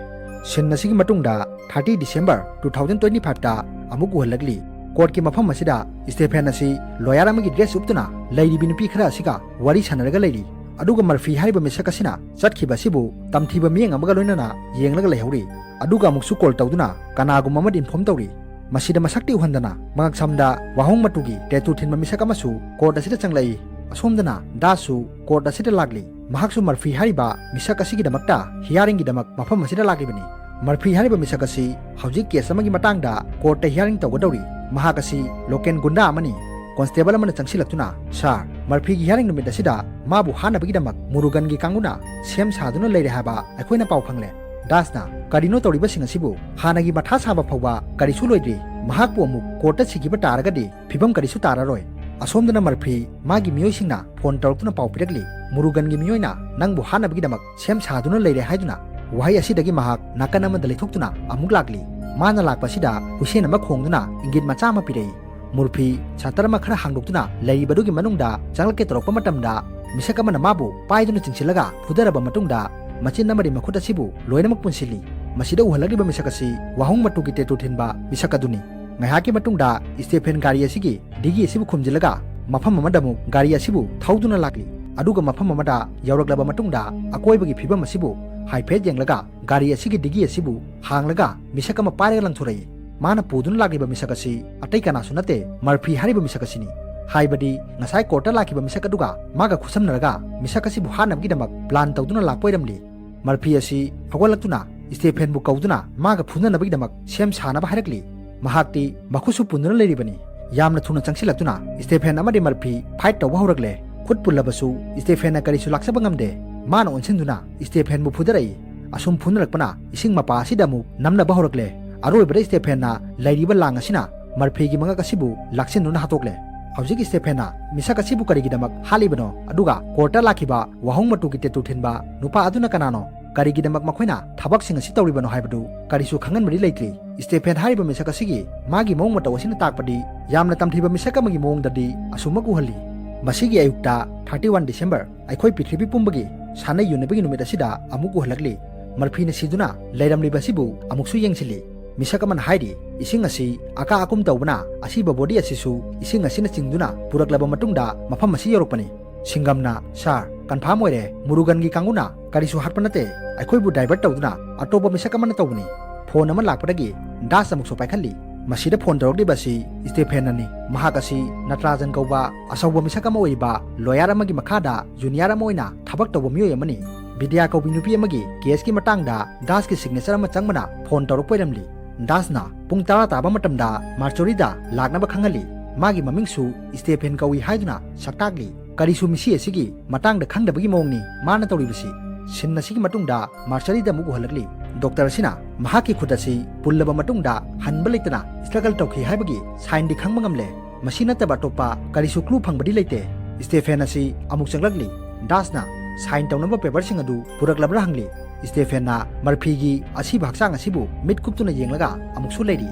ꯁꯤꯟ ꯑꯁꯤꯒꯤ ꯃꯇꯨꯡꯗ thirty December two thousand twenty ꯐꯥꯏꯚꯇ ꯑꯃꯨꯛ ꯎꯍꯜꯂꯛꯂꯤ꯫ ꯀꯣꯔꯠꯀꯤ ꯃꯐꯝ ꯑꯁꯤꯗ ꯁ꯭ꯇꯦꯐꯦꯟ ꯑꯁꯤ ꯂꯣꯌꯔ ꯑꯃꯒꯤ ꯗ꯭ꯔꯦꯁ ꯎꯞꯇꯨꯅ ꯂꯩꯔꯤꯕꯤ ꯅꯨꯄꯤ ꯈꯔ ꯑꯁꯤꯒ ꯋꯥꯔꯤ ꯁꯥꯟꯅꯔꯒ ꯂꯩꯔꯤ꯫ ꯑꯗꯨꯒ ꯃꯔꯐꯤ ꯍꯥꯏꯔꯤꯕ ꯃꯤꯁꯛ ꯑꯁꯤꯅ ꯆꯠꯈꯤꯕ ꯑꯁꯤꯕꯨ ꯇꯝꯊꯤꯕ ꯃꯤꯠꯌꯦꯡ ꯑꯃꯒ ꯂꯣꯏꯅꯅ ꯌꯦꯡꯂꯒ ꯂꯩꯍꯧꯔꯤ꯫ ꯑꯗꯨꯒ ꯑꯃꯨꯛꯁꯨ ꯀꯣꯜ ꯇꯧꯗꯨꯅ ꯀꯅꯥꯒꯨꯝꯕ ꯑꯃꯗ ꯏꯟꯐꯣꯔꯝ ꯇꯧꯔꯤ꯫ ꯃꯁꯤꯗ ꯃꯁꯛꯇꯤ ꯎꯍꯟꯗꯅ ꯃꯉꯛꯁꯝꯗ ꯋꯥꯍꯣꯡ ꯃꯇꯨꯒꯤ ꯇꯦꯇꯨ ꯊꯤꯟꯕ ꯃꯤꯁꯛ ꯑꯃꯁꯨ ꯀꯣꯔꯠ ꯑꯁꯤꯗ ꯆꯪꯂꯛꯏ꯫ ꯑꯁꯣꯝꯗꯅ ꯗꯥꯁꯁꯨ ꯀꯣꯔꯠ ꯑꯁꯤꯗ ꯂꯥꯛꯂꯤ꯫ ꯃꯍꯥꯛꯁꯨ ꯃꯔꯐꯤ ꯍꯥꯏꯔꯤꯕ ꯃꯤꯁꯛ ꯑꯁꯤꯒꯤꯗꯃꯛꯇ ꯍꯤꯌꯥꯔꯤꯡꯒꯤꯗꯃꯛ ꯃꯐꯝ ꯑꯁꯤꯗ ꯂꯥꯛꯂꯤꯕꯅꯤ꯫ ꯃꯔꯐꯤ ꯍꯥꯏꯔꯤꯕ ꯃꯤꯁꯛ ꯑꯁꯤ ꯍꯧꯖꯤꯛ ꯀꯦꯁ ꯑꯃꯒꯤ ꯃꯇꯥꯡꯗ ꯀꯣꯔꯠꯇ ꯍꯤꯌꯥꯔꯤꯡ ꯇꯧꯒꯗꯧꯔꯤ꯫ ꯃꯍꯥꯛ ꯑꯁꯤ ꯂꯣꯀꯦꯜ ꯒꯨꯟꯗꯥ ꯑꯃꯅꯤ꯫ ꯀꯣꯟꯁꯇꯦꯕꯜ ꯑꯃꯅ ꯆꯪꯁꯤꯜꯂꯛꯇꯨꯅ, "ꯁꯥꯔ, ꯃꯔꯐꯤꯒꯤ hearing ꯅꯨꯃꯤꯠ ꯑꯁꯤꯗ ꯃꯥꯕꯨ ꯍꯥꯠꯅꯕꯒꯤꯗꯃꯛ ꯃꯨꯔꯨꯒꯟꯒꯤ ꯀꯥꯡꯕꯨꯅ ꯁꯦꯝ ꯁꯥꯗꯨꯅ ꯂꯩꯔꯦ ꯍꯥꯏꯕ ꯑꯩꯈꯣꯏꯅ ꯄꯥꯎ ꯐꯪꯂꯦ꯫ ꯗꯥꯁꯅ ꯀꯔꯤꯅꯣ ꯇꯧꯔꯤꯕꯁꯤꯡ ꯑꯁꯤꯕꯨ? ꯍꯥꯟꯅꯒꯤ ꯃꯊꯥ ꯁꯥꯕ ꯐꯥꯎꯕ ꯀꯔꯤꯁꯨ ꯂꯣꯏꯗ꯭ꯔꯤ꯫ ꯃꯍꯥꯛꯄꯨ ꯑꯃꯨꯛ ꯀꯣꯔꯠꯇ ꯁꯤꯈꯤꯕ ꯇꯥꯔꯒꯗꯤ ꯐꯤꯕꯝ ꯀꯔꯤꯁꯨ ꯇꯥꯔꯔꯣꯏ꯫ ꯑꯁꯣꯝꯗꯅ ꯃꯔꯐꯤ ꯃꯥꯒꯤ ꯃꯤꯑꯣꯏꯁꯤꯡꯅ ꯐꯣꯟ ꯇꯧꯔꯛꯇꯨꯅ ꯄꯥꯎ ꯄꯤꯔꯛꯂꯤ, "ꯃꯨꯔꯨꯒꯟꯒꯤ ꯃꯤꯑꯣꯏꯅ ꯅꯪꯕꯨ ꯍꯥꯠꯅꯕꯒꯤꯗꯃꯛ ꯁꯦꯝ ꯁꯥꯗꯨꯅ ꯂꯩꯔꯦ" ꯍꯥꯏꯗꯨꯅ꯫ ꯋꯥꯍꯩ ꯑꯁꯤꯗꯒꯤ ꯃꯍꯥꯛ ꯅꯥꯀꯟ ꯑꯃꯗ ꯂꯩꯊꯣꯛꯇꯨꯅ ꯑꯃꯨꯛ ꯂꯥꯛꯂꯤ꯫ ꯃꯥꯅ ꯂꯥꯛꯄꯁꯤꯗ ꯍꯨꯏꯁꯦꯟ ꯑꯃ ꯈꯣꯡꯗꯨꯅ ꯏꯪꯒꯤꯠ ꯃꯆꯥ ꯑꯃ ꯄꯤꯔꯛꯏ꯫ ꯃꯨꯔꯐꯤ ꯁꯇꯔ ꯑꯃ ꯈꯔ ꯍꯥꯡꯗꯣꯛꯇꯨꯅ ꯂꯩꯔꯤꯕꯗꯨꯒꯤ ꯃꯅꯨꯡꯗ ꯆꯪꯂꯛꯀꯦ ꯇꯧꯔꯛꯄ ꯃꯇꯝꯗ, ꯃꯤꯁꯛ ꯑꯃꯅ ꯃꯥꯕꯨ ꯄꯥꯏꯗꯨꯅ ꯆꯤꯡꯁꯤꯜꯂꯒ ꯐꯨꯗꯔꯕ ꯃꯇꯨꯡꯗ, ꯃꯆꯤꯟ ꯑꯃꯗꯤ ꯃꯈꯨꯠ ꯑꯁꯤꯕꯨ ꯂꯣꯏꯅꯃꯛ ꯄꯨꯟꯁꯤꯜꯂꯤ꯫ ꯃꯁꯤꯗ ꯎꯍꯜꯂꯛꯂꯤꯕ ꯃꯤꯁꯛ ꯑꯁꯤ ꯋꯥꯍꯣꯡ ꯃꯇꯨꯒꯤ ꯇꯦꯇꯨ ꯊꯤꯟꯕ ꯃꯤꯁꯛ ꯑꯗꯨꯅꯤ꯫ ꯉꯥꯏꯍꯥꯛꯀꯤ ꯃꯇꯨꯡꯗ ꯁ꯭ꯇꯦꯐꯦꯟ ꯒꯥꯔꯤ ꯑꯁꯤꯒꯤ ꯗꯤꯒꯤ ꯑꯁꯤꯕꯨ ꯈꯨꯝꯖꯤꯜꯂꯒ ꯃꯐꯝ ꯑꯃꯗ ꯑꯃꯨꯛ ꯒꯥꯔꯤ ꯑꯁꯤꯕꯨ ꯊꯧꯗꯨꯅ ꯂꯥꯛꯂꯤ꯫ ꯑꯗꯨꯒ ꯃꯐꯝ ꯑꯃꯗ ꯌꯧꯔꯛꯂꯕ ꯃꯇꯨꯡꯗ ꯑꯀꯣꯏꯕꯒꯤ ꯐꯤꯕꯝ ꯑꯁꯤꯕꯨ ꯍꯥꯏꯐꯦꯠ ꯌꯦꯡꯂꯒ ꯒꯥꯔꯤ ꯑꯁꯤꯒꯤ ꯗꯤꯒꯤ ꯑꯁꯤꯕꯨ ꯍꯥꯡꯂꯒ ꯃꯤꯁꯛ ꯑꯃ ꯄꯥꯏꯔꯒ ꯂꯪꯊꯣꯔꯛꯏ꯫ ꯃꯥꯅ ꯄꯨꯗꯨꯅ ꯂꯥꯛꯂꯤꯕ ꯃꯤꯁꯛ ꯑꯁꯤ ꯑꯇꯩ ꯀꯅꯥꯁꯨ ꯅꯠꯇꯦ, ꯃꯔꯐꯤ ꯍꯥꯏꯔꯤꯕ ꯃꯤꯁꯛ ꯑꯁꯤꯅꯤ꯫ ꯍꯥꯏꯕꯗꯤ ꯉꯁꯥꯏ ꯀꯣꯔꯠꯇ ꯂꯥꯛꯈꯤꯕ ꯃꯤꯁꯛ ꯑꯗꯨꯒ ꯃꯥꯒ ꯈꯨꯠꯁꯝꯅꯔꯒ ꯃꯤꯁꯛ ꯑꯁꯤꯕꯨ ꯍꯥꯠꯅꯕꯒꯤꯗꯃꯛ ꯄ꯭ꯂꯥꯟ ꯇꯧꯗꯨꯅ ꯂꯥꯛꯄ ꯑꯣꯏꯔꯝꯂꯤ꯫ ꯃꯔꯐꯤ ꯑꯁꯤ ꯍꯧꯒꯠꯂꯛꯇꯨꯅ ꯁ꯭ꯇꯦꯐꯦꯟꯕꯨ ꯀꯧꯗꯨꯅ ꯃꯥꯒ ꯐꯨꯅꯅꯕꯒꯤꯗꯃꯛ ꯁꯦꯝ ꯁꯥꯅꯕ ꯍꯥꯏꯔꯛꯂꯤ꯫ ꯃꯍꯥꯛꯇꯤ ꯃꯈꯨꯠꯁꯨ ꯄꯨꯟꯗꯨꯅ ꯂꯩꯔꯤꯕꯅꯤ꯫ ꯌꯥꯝꯅ ꯊꯨꯅ ꯆꯪꯁꯤꯜꯂꯛꯇꯨꯅ ꯁ꯭ꯇꯦꯐꯦꯟ ꯑꯃꯗꯤ ꯃꯔꯐꯤ ꯐꯥꯏꯠ ꯇꯧꯕ ꯍꯧꯔꯛꯂꯦ꯫ ꯈꯨꯠ ꯄꯨꯜꯂꯕꯁꯨ ꯁ꯭ꯇꯦꯐꯦꯟꯅ ꯀꯔꯤꯁꯨ ꯂꯥꯛꯆꯕ ꯉꯝꯗꯦ꯫ ꯃꯥꯅ ꯑꯣꯟꯁꯤꯟꯗꯨꯅ ꯁ꯭ꯇꯦꯐꯦꯟꯕꯨ ꯐꯨꯗꯔꯛꯏ꯫ ꯑꯁꯨꯝ ꯐꯨꯅꯔꯛꯄꯅ ꯏꯁꯤꯡ ꯃꯄꯥ ꯑꯁꯤꯗ ꯑꯃꯨꯛ ꯅꯝꯅꯕ ꯍꯧꯔꯛꯂꯦ꯫ ꯑꯔꯣꯏꯕꯗ ꯁ꯭ꯇꯦꯐꯦꯟꯅ ꯂꯩꯔꯤꯕ ꯂꯥꯡ ꯑꯁꯤꯅ ꯃꯔꯐꯤꯒꯤ ꯃꯉꯛ ꯑꯁꯤꯕꯨ ꯂꯥꯛꯁꯤꯟꯗꯨꯅ ꯍꯥꯠꯇꯣꯛꯂꯦ꯫ ꯍꯧꯖꯤꯛ ꯁ꯭ꯇꯦꯐꯦꯟꯅ ꯃꯤꯁꯛ ꯑꯁꯤꯕꯨ ꯀꯔꯤꯒꯤꯗꯃꯛ ꯍꯥꯠꯂꯤꯕꯅꯣ, ꯑꯗꯨꯒ ꯀꯣꯔꯠꯇ ꯂꯥꯛꯈꯤꯕ ꯋꯥꯍꯣꯡ ꯃꯇꯨꯒꯤ ꯇꯦꯇꯨ ꯊꯤꯟꯕ ꯅꯨꯄꯥ ꯑꯗꯨꯅ ꯀꯅꯥꯅꯣ, ꯀꯔꯤꯒꯤꯗꯃꯛ ꯃꯈꯣꯏꯅ ꯊꯕꯛꯁꯤꯡ ꯑꯁꯤ ꯇꯧꯔꯤꯕꯅꯣ ꯍꯥꯏꯕꯗꯨ ꯀꯔꯤꯁꯨ ꯈꯪꯍꯟꯕꯗꯤ ꯂꯩꯇ꯭ꯔꯤ꯫ ꯁ꯭ꯇꯦꯐꯦꯟ ꯍꯥꯏꯔꯤꯕ ꯃꯤꯁꯛ ꯑꯁꯤꯒꯤ ꯃꯥꯒꯤ ꯃꯑꯣꯡ ꯃꯇꯧ ꯑꯁꯤꯅ ꯇꯥꯛꯄꯗꯤ ꯌꯥꯝꯅ ꯇꯝꯊꯤꯕ ꯃꯤꯁꯛ ꯑꯃꯒꯤ ꯃꯑꯣꯡꯗꯗꯤ ꯑꯁꯨꯝꯃꯛ ꯎꯍꯜꯂꯤ꯫ ꯃꯁꯤꯒꯤ ꯑꯌꯨꯛꯇ, thirty one December, ꯑꯩꯈꯣꯏ ꯄ꯭ꯔꯤꯊꯤꯕꯤ ꯄꯨꯝꯕꯒꯤ ꯁꯥꯟꯅ ꯌꯨꯅꯕꯒꯤ ꯅꯨꯃꯤꯠ ꯑꯁꯤꯗ ꯑꯃꯨꯛ ꯎꯍꯜꯂꯛꯂꯤ꯫ ꯃꯔꯐꯤꯅ ꯁꯤꯗꯨꯅ ꯂꯩꯔꯝꯂꯤꯕ ꯑꯁꯤꯕꯨ ꯑꯃꯨꯛꯁꯨ ꯌꯦꯡꯁꯤꯜꯂꯤ꯫ ꯃꯤꯁꯛ ꯑꯃꯅ ꯍꯥꯏꯔꯤ, ꯏꯁꯤꯡ ꯑꯁꯤ ꯑꯀꯥ ꯑꯀꯨꯝ ꯇꯧꯕꯅ ꯑꯁꯤꯕ ꯕꯣꯗꯤ ꯑꯁꯤꯁꯨ ꯏꯁꯤꯡ ꯑꯁꯤꯅ ꯆꯤꯡꯗꯨꯅ ꯄꯨꯔꯛꯂꯕ ꯃꯇꯨꯡꯗ ꯃꯐꯝ ꯑꯁꯤ ꯌꯧꯔꯛꯄꯅꯤ꯫ ꯁꯤꯡꯒꯝꯅ, "ꯁꯥꯔ, ꯀꯟꯐꯥꯔꯝ ꯑꯣꯏꯔꯦ, ꯃꯨꯔꯨꯒꯟꯒꯤ ꯀꯥꯡꯕꯨꯅ ꯀꯔꯤꯁꯨ ꯍꯥꯠꯄ ꯅꯠꯇꯦ, ꯑꯩꯈꯣꯏꯕꯨ ꯗꯥꯏꯚꯔꯠ ꯇꯧꯗꯨꯅ ꯑꯇꯣꯞꯄ ꯃꯤꯁꯛ ꯑꯃꯅ ꯇꯧꯕꯅꯤ"꯫ ꯐꯣꯟ ꯑꯃ ꯂꯥꯛꯄꯗꯒꯤ ꯗꯥꯁ ꯑꯃꯨꯛꯁꯨ ꯄꯥꯏꯈꯠꯂꯤ꯫ ꯃꯁꯤꯗ ꯐꯣꯟ ꯇꯧꯔꯛꯂꯤꯕ ꯑꯁꯤ ꯁ꯭ꯇꯦꯐꯦꯟꯅꯅꯤ꯫ ꯃꯍꯥꯛ ꯑꯁꯤ ꯅꯇ꯭ꯔꯥꯖꯟ ꯀꯧꯕ ꯑꯆꯧꯕ ꯃꯤꯁꯛ ꯑꯃ ꯑꯣꯏꯔꯤꯕ ꯂꯣꯌꯔ ꯑꯃꯒꯤ ꯃꯈꯥꯗ ꯖꯨꯅꯤꯌꯔ ꯑꯃ ꯑꯣꯏꯅ ꯊꯕꯛ ꯇꯧꯕ ꯃꯤꯑꯣꯏ ꯑꯃꯅꯤ꯫ ꯕꯤꯗ꯭ꯌꯥ ꯀꯧꯕꯤ ꯅꯨꯄꯤ ꯑꯃꯒꯤ ꯀꯦꯁꯀꯤ ꯃꯇꯥꯡꯗ ꯗꯥꯁꯀꯤ ꯁꯤꯒꯅꯦꯆꯔ ꯑꯃ ꯆꯪꯕꯅ ꯐꯣꯟ ꯇꯧꯔꯛꯄ ꯑꯣꯏꯔꯝꯂꯤ꯫ ꯗꯥꯁꯅ ꯄꯨꯡ ꯇꯔꯥ ꯇꯥꯕ ꯃꯇꯝꯗ ꯃꯥꯔꯆꯣꯔꯤꯗ ꯂꯥꯛꯅꯕ ꯈꯪꯍꯜꯂꯤ꯫ ꯃꯥꯒꯤ ꯃꯃꯤꯡꯁꯨ ꯁ꯭ꯇꯦꯐꯦꯟ ꯀꯧꯏ ꯍꯥꯏꯗꯨꯅ ꯁꯛꯇꯥꯛꯂꯤ꯫ ꯀꯔꯤꯁꯨ ꯃꯤꯁꯤ ꯑꯁꯤꯒꯤ ꯃꯇꯥꯡꯗ ꯈꯪꯗꯕꯒꯤ ꯃꯑꯣꯡꯅꯤ ꯃꯥꯅ ꯇꯧꯔꯤꯕꯁꯤ꯫ ꯁꯤꯟ ꯑꯁꯤꯒꯤ ꯃꯇꯨꯡꯗ ꯃꯥꯔꯁꯔꯤꯗ ꯑꯃꯨꯛ ꯎꯍꯜꯂꯛꯂꯤ꯫ ꯗꯣꯛꯇꯔ ꯑꯁꯤꯅ ꯃꯍꯥꯛꯀꯤ ꯈꯨꯠ ꯑꯁꯤ ꯄꯨꯜꯂꯕ ꯃꯇꯨꯡꯗ ꯍꯟꯕ ꯂꯩꯇꯅ ꯁ꯭ꯇ꯭ꯔꯒꯜ ꯇꯧꯈꯤ ꯍꯥꯏꯕꯒꯤ ꯁꯥꯏꯟꯗꯤ ꯈꯪꯕ ꯉꯝꯂꯦ꯫ ꯃꯁꯤ ꯅꯠꯇꯕ ꯑꯇꯣꯞꯄ ꯀꯔꯤꯁꯨ ꯀ꯭ꯂꯨ ꯐꯪꯕꯗꯤ ꯂꯩꯇꯦ꯫ ꯁ꯭ꯇꯦꯐꯦꯟ ꯑꯁꯤ ꯑꯃꯨꯛ ꯆꯪꯂꯛꯂꯤ꯫ ꯗꯥꯁꯅ ꯁꯥꯏꯟ ꯇꯧꯅꯕ ꯄꯦꯄꯔꯁꯤꯡ ꯑꯗꯨ ꯄꯨꯔꯛꯂꯕ꯭ꯔꯥ ꯍꯪꯂꯤ꯫ ꯁ꯭ꯇꯦꯐꯦꯟꯅ ꯃꯔꯐꯤꯒꯤ ꯑꯁꯤꯕ ꯍꯛꯆꯥꯡ ꯑꯁꯤꯕꯨ ꯃꯤꯠ ꯀꯨꯞꯇꯨꯅ ꯌꯦꯡꯂꯒ ꯑꯃꯨꯛꯁꯨ ꯂꯩꯔꯤ꯫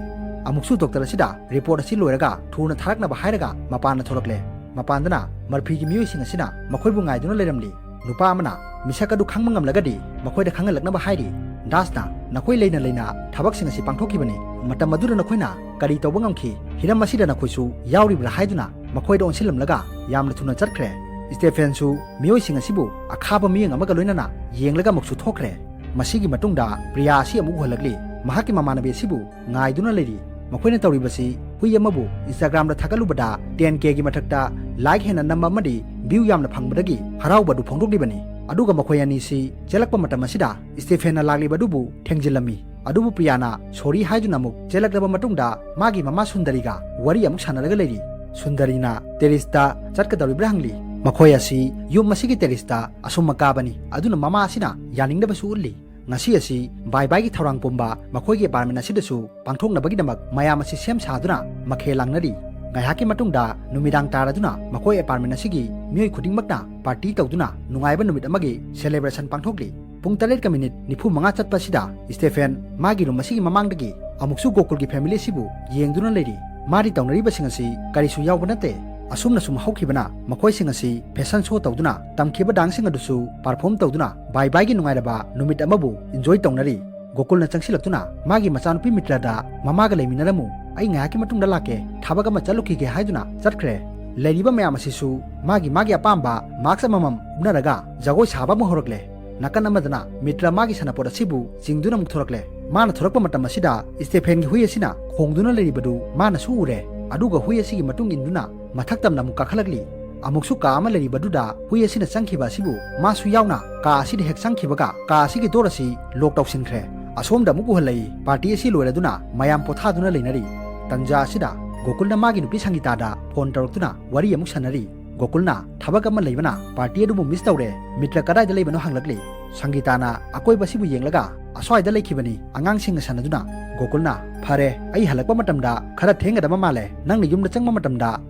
ꯑꯃꯨꯛꯁꯨ ꯗꯣꯛꯇꯔ ꯑꯁꯤꯗ ꯔꯤꯄꯣꯔꯠ ꯑꯁꯤ ꯂꯣꯏꯔꯒ ꯊꯨꯅ ꯊꯥꯔꯛꯅꯕ ꯍꯥꯏꯔꯒ ꯃꯄꯥꯟꯗ ꯊꯣꯔꯛꯂꯦ꯫ ꯃꯄꯥꯟꯗꯅ ꯃꯔꯐꯤꯒꯤ ꯃꯤꯑꯣꯏꯁꯤꯡ ꯑꯁꯤꯅ ꯃꯈꯣꯏꯕꯨ ꯉꯥꯏꯗꯨꯅ ꯂꯩꯔꯝꯂꯤ꯫ ꯅꯨꯄꯥ ꯑꯃꯅ ꯃꯤꯁꯛ ꯑꯗꯨ ꯈꯪꯕ ꯉꯝꯂꯒꯗꯤ ꯃꯈꯣꯏꯗ ꯈꯪꯍꯜꯂꯛꯅꯕ ꯍꯥꯏꯔꯤ꯫ ꯗꯥꯁꯅ ꯅꯈꯣꯏ ꯂꯩꯅ ꯂꯩꯅ ꯊꯕꯛꯁꯤꯡ ꯑꯁꯤ ꯄꯥꯡꯊꯣꯛꯈꯤꯕꯅꯤ꯫ ꯃꯇꯝ ꯑꯗꯨꯗ ꯅꯈꯣꯏꯅ ꯀꯔꯤ ꯇꯧꯕ ꯉꯝꯈꯤ? ꯍꯤꯔꯝ ꯑꯁꯤꯗ ꯅꯈꯣꯏꯁꯨ ꯌꯥꯎꯔꯤꯕ꯭ꯔꯥ ꯍꯥꯏꯗꯨꯅ ꯃꯈꯣꯏꯗ ꯑꯣꯟꯁꯤꯜꯂꯝꯂꯒ ꯌꯥꯝꯅ ꯊꯨꯅ ꯆꯠꯈ꯭ꯔꯦ꯫ ꯁ꯭ꯇꯦꯐꯦꯟꯁꯨ ꯃꯤꯑꯣꯏꯁꯤꯡ ꯑꯁꯤꯕꯨ ꯑꯈꯥꯕ ꯃꯤꯠꯌꯦꯡ ꯑꯃꯒ ꯂꯣꯏꯅꯅ ꯌꯦꯡꯂꯒ ꯑꯃꯨꯛꯁꯨ ꯊꯣꯛꯈ꯭ꯔꯦ꯫ ꯃꯁꯤꯒꯤ ꯃꯇꯨꯡꯗ ꯄ꯭ꯔꯤꯌꯥ ꯑꯁꯤ ꯑꯃꯨꯛ ꯎꯍꯜꯂꯛꯂꯤ꯫ ꯃꯍꯥꯛꯀꯤ ꯃꯃꯥꯟꯅꯕꯤ ꯑꯁꯤꯕꯨ ꯉꯥꯏꯗꯨꯅ ꯂꯩꯔꯤ꯫ ꯃꯈꯣꯏꯅ ꯇꯧꯔꯤꯕꯁꯤ ꯍꯨꯏ ꯑꯃꯕꯨ Instagram-ꯗ ꯊꯥꯒꯠꯂꯨꯕꯗ ten K-ꯒꯤ ꯃꯊꯛꯇ like ꯍꯦꯟꯅ ꯅꯝꯕ ꯑꯃꯗꯤ view ꯌꯥꯝꯅ ꯐꯪꯕꯗꯒꯤ ꯍꯔꯥꯎꯕ ꯑꯗꯨ ꯐꯣꯡꯗꯣꯛꯂꯤꯕꯅꯤ꯫ ꯑꯗꯨꯒ ꯃꯈꯣꯏ ꯑꯅꯤꯁꯤ ꯆꯦꯜꯂꯛꯄ ꯃꯇꯝ ꯑꯁꯤꯗ ꯁ꯭ꯇꯦꯐꯦꯟꯅ ꯂꯥꯛꯂꯤꯕ ꯑꯗꯨꯕꯨ ꯊꯦꯡꯖꯤꯜꯂꯝꯃꯤ꯫ ꯑꯗꯨꯕꯨ ꯄ꯭ꯔꯤꯌꯥꯅ sorry ꯍꯥꯏꯗꯨꯅ ꯑꯃꯨꯛ ꯆꯦꯜꯂꯛꯂꯕ ꯃꯇꯨꯡꯗ ꯃꯥꯒꯤ ꯃꯃꯥ ꯁꯨꯟꯗꯔꯤꯒ ꯋꯥꯔꯤ ꯑꯃꯨꯛ ꯁꯥꯟꯅꯔꯒ ꯂꯩꯔꯤ꯫ ꯁꯨꯟꯗꯔꯤꯅ terrace-ꯇ ꯆꯠꯀꯗꯧꯔꯤꯕ꯭ꯔꯥ ꯍꯪꯂꯤ꯫ ꯃꯈꯣꯏ ꯑꯁꯤ ꯌꯨꯝ ꯑꯁꯤꯒꯤ terrace-ꯇ ꯑꯁꯨꯝ ꯀꯥꯕꯅꯤ꯫ ꯑꯗꯨꯅ ꯃꯃꯥ ꯑꯁꯤꯅ ꯌꯥꯅꯤꯡꯗꯕꯁꯨ ꯎꯠꯂꯤ꯫ ꯉꯁꯤ ꯑꯁꯤ ꯕꯥꯏ ꯕꯥꯏꯒꯤ ꯊꯧꯔꯥꯡ ꯄꯨꯝꯕ ꯃꯈꯣꯏꯒꯤ apartment ꯑꯁꯤꯗꯁꯨ ꯄꯥꯡꯊꯣꯛꯅꯕꯒꯤꯗꯃꯛ ꯃꯌꯥꯝ ꯑꯁꯤ ꯁꯦꯝ ꯁꯥꯗꯨꯅ ꯃꯈꯦꯜ ꯂꯥꯡꯅꯔꯤ꯫ ꯉꯥꯏꯍꯥꯛꯀꯤ ꯃꯇꯨꯡꯗ ꯅꯨꯃꯤꯗꯥꯡ ꯇꯥꯔꯗꯨꯅ ꯃꯈꯣꯏ apartment ꯑꯁꯤꯒꯤ ꯃꯤꯑꯣꯏ ꯈꯨꯗꯤꯡꯃꯛꯅ party ꯇꯧꯗꯨꯅ ꯅꯨꯡꯉꯥꯏꯕ ꯅꯨꯃꯤꯠ ꯑꯃꯒꯤ celebration ꯄꯥꯡꯊꯣꯛꯂꯤ꯫ ꯄꯨꯡ ꯇꯔꯦꯠꯀ minute ꯅꯤꯐꯨ ꯃꯉꯥ ꯆꯠꯄ ꯑꯁꯤꯗ ꯁ꯭ꯇꯦꯐꯦꯟ ꯃꯥꯒꯤ room ꯑꯁꯤꯒꯤ ꯃꯃꯥꯡꯗꯒꯤ ꯑꯃꯨꯛꯁꯨ ꯒꯣꯀꯨꯜꯒꯤ family ꯑꯁꯤꯕꯨ ꯌꯦꯡꯗꯨꯅ ꯂꯩꯔꯤ꯫ ꯃꯥꯗꯤ ꯇꯧꯅꯔꯤꯕꯁꯤꯡ ꯑꯁꯤ ꯀꯔꯤꯁꯨ ꯌꯥꯎꯕ ꯅꯠꯇꯦ꯫ ꯑꯁꯨꯝꯅ ꯁꯨꯝ ꯍꯧꯈꯤꯕꯅ ꯃꯈꯣꯏꯁꯤꯡ ꯑꯁꯤ fashion show ꯇꯧꯗꯨꯅ ꯇꯝꯈꯤꯕ dance-ꯁꯤꯡ ꯑꯗꯨꯁꯨ perform ꯇꯧꯗꯨꯅ ꯕꯥꯏ ꯕꯥꯏꯒꯤ ꯅꯨꯡꯉꯥꯏꯔꯕ ꯅꯨꯃꯤꯠ ꯑꯃꯕꯨ enjoy ꯇꯧꯅꯔꯤ꯫ ꯒꯣꯀꯨꯜꯅ ꯆꯪꯁꯤꯜꯂꯛꯇꯨꯅ ꯃꯥꯒꯤ ꯃꯆꯥꯅꯨꯄꯤ ꯃꯤꯇ꯭ꯔꯗ "ꯃꯃꯥꯒ ꯂꯩꯃꯤꯟꯅꯔꯝꯃꯨ, ꯑꯩ ꯉꯥꯏꯍꯥꯛꯀꯤ ꯃꯇꯨꯡꯗ ꯂꯥꯛꯀꯦ, ꯊꯕꯛ ꯑꯃ ꯆꯠꯂꯨꯈꯤꯒꯦ" ꯍꯥꯏꯗꯨꯅ ꯆꯠꯈ꯭ꯔꯦ꯫ ꯂꯩꯔꯤꯕ ꯃꯌꯥꯝ ꯑꯁꯤꯁꯨ ꯃꯥꯒꯤ ꯃꯥꯒꯤ ꯑꯄꯥꯝꯕ mask ꯑꯃꯃꯝ ꯎꯞꯅꯔꯒ ꯖꯒꯣꯏ ꯁꯥꯕ ꯑꯃ ꯍꯧꯔꯛꯂꯦ꯫ ꯅꯥꯀꯟ ꯑꯃꯗꯅ ꯃꯤꯇ꯭ꯔ ꯃꯥꯒꯤ ꯁꯥꯟꯅꯄꯣꯠ ꯑꯁꯤꯕꯨ ꯆꯤꯡꯗꯨꯅ ꯑꯃꯨꯛ ꯊꯣꯔꯛꯂꯦ꯫ ꯃꯥꯅ ꯊꯣꯔꯛꯄ ꯃꯇꯝ ꯑꯁꯤꯗ ꯁ꯭ꯇꯦꯐꯦꯟꯒꯤ ꯍꯨꯏ ꯑꯁꯤꯅ ꯈꯣꯡꯗꯨꯅ ꯂꯩꯔꯤꯕꯗꯨ ꯃꯥꯅꯁꯨ ꯎꯔꯦ꯫ ꯑꯗꯨꯒ ꯍꯨꯏ ꯑꯁꯤꯒꯤ ꯃꯇꯨꯡ ꯏꯟꯗꯨꯅ ꯃꯊꯛ ꯇꯝꯅ ꯑꯃꯨꯛ ꯀꯥꯈꯠꯂꯛꯂꯤ꯫ ꯑꯃꯨꯛꯁꯨ ꯀꯥ ꯑꯃ ꯂꯩꯔꯤꯕꯗꯨꯗ ꯍꯨꯏ ꯑꯁꯤꯅ ꯆꯪꯈꯤꯕ ꯑꯁꯤꯕꯨ ꯃꯥꯁꯨ ꯌꯥꯎꯅ ꯀꯥ ꯑꯁꯤꯗ ꯍꯦꯛ ꯆꯪꯈꯤꯕꯒ ꯀꯥ ꯑꯁꯤꯒꯤ door ꯑꯁꯤ lock ꯇꯧꯁꯤꯟꯈ꯭ꯔꯦ꯫ ꯑꯁꯣꯝꯗ ꯑꯃꯨꯛ ꯎꯍꯜꯂꯛꯏ꯫ Party ꯑꯁꯤ ꯂꯣꯏꯔꯗꯨꯅ ꯃꯌꯥꯝ ꯄꯣꯊꯥꯗꯨꯅ ꯂꯩꯅꯔꯤ꯫ ꯇꯟꯖꯥ ꯑꯁꯤꯗ ꯒꯣꯀꯨꯜꯅ ꯃꯥꯒꯤ ꯅꯨꯄꯤ ꯁꯪꯒꯤꯇꯥꯗ ꯐꯣꯟ ꯇꯧꯔꯛꯇꯨꯅ ꯋꯥꯔꯤ ꯑꯃꯨꯛ ꯁꯥꯟꯅꯔꯤ꯫ ꯒꯣꯀꯨꯜꯅ ꯊꯕꯛ ꯑꯃ ꯂꯩꯕꯅ ꯄꯥꯔꯇꯤ ꯑꯗꯨꯕꯨ ꯃꯤꯁ ꯇꯧꯔꯦ, ꯃꯤꯇ꯭ꯔ ꯀꯗꯥꯏꯗ ꯂꯩꯕꯅꯣ ꯍꯪꯂꯛꯂꯤ꯫ ꯁꯪꯒꯤꯇꯥꯅ ꯑꯀꯣꯏꯕꯁꯤꯕꯨ ꯌꯦꯡꯂꯒ ꯑꯁ꯭ꯋꯥꯏꯗ ꯂꯩꯈꯤꯕꯅꯤ ꯑꯉꯥꯡꯁꯤꯡꯒ ꯁꯥꯟꯅꯗꯨꯅ꯫ ꯒꯣꯀꯨꯜꯅ, "ꯐꯔꯦ, ꯑꯩ ꯍꯜꯂꯛꯄ ꯃꯇꯝꯗ ꯈꯔ ꯊꯦꯡꯒꯗꯕ ꯃꯥꯜꯂꯦ, ꯅꯪꯅ ꯌꯨꯝꯗ ꯆꯪꯕ ꯃꯇꯝꯗ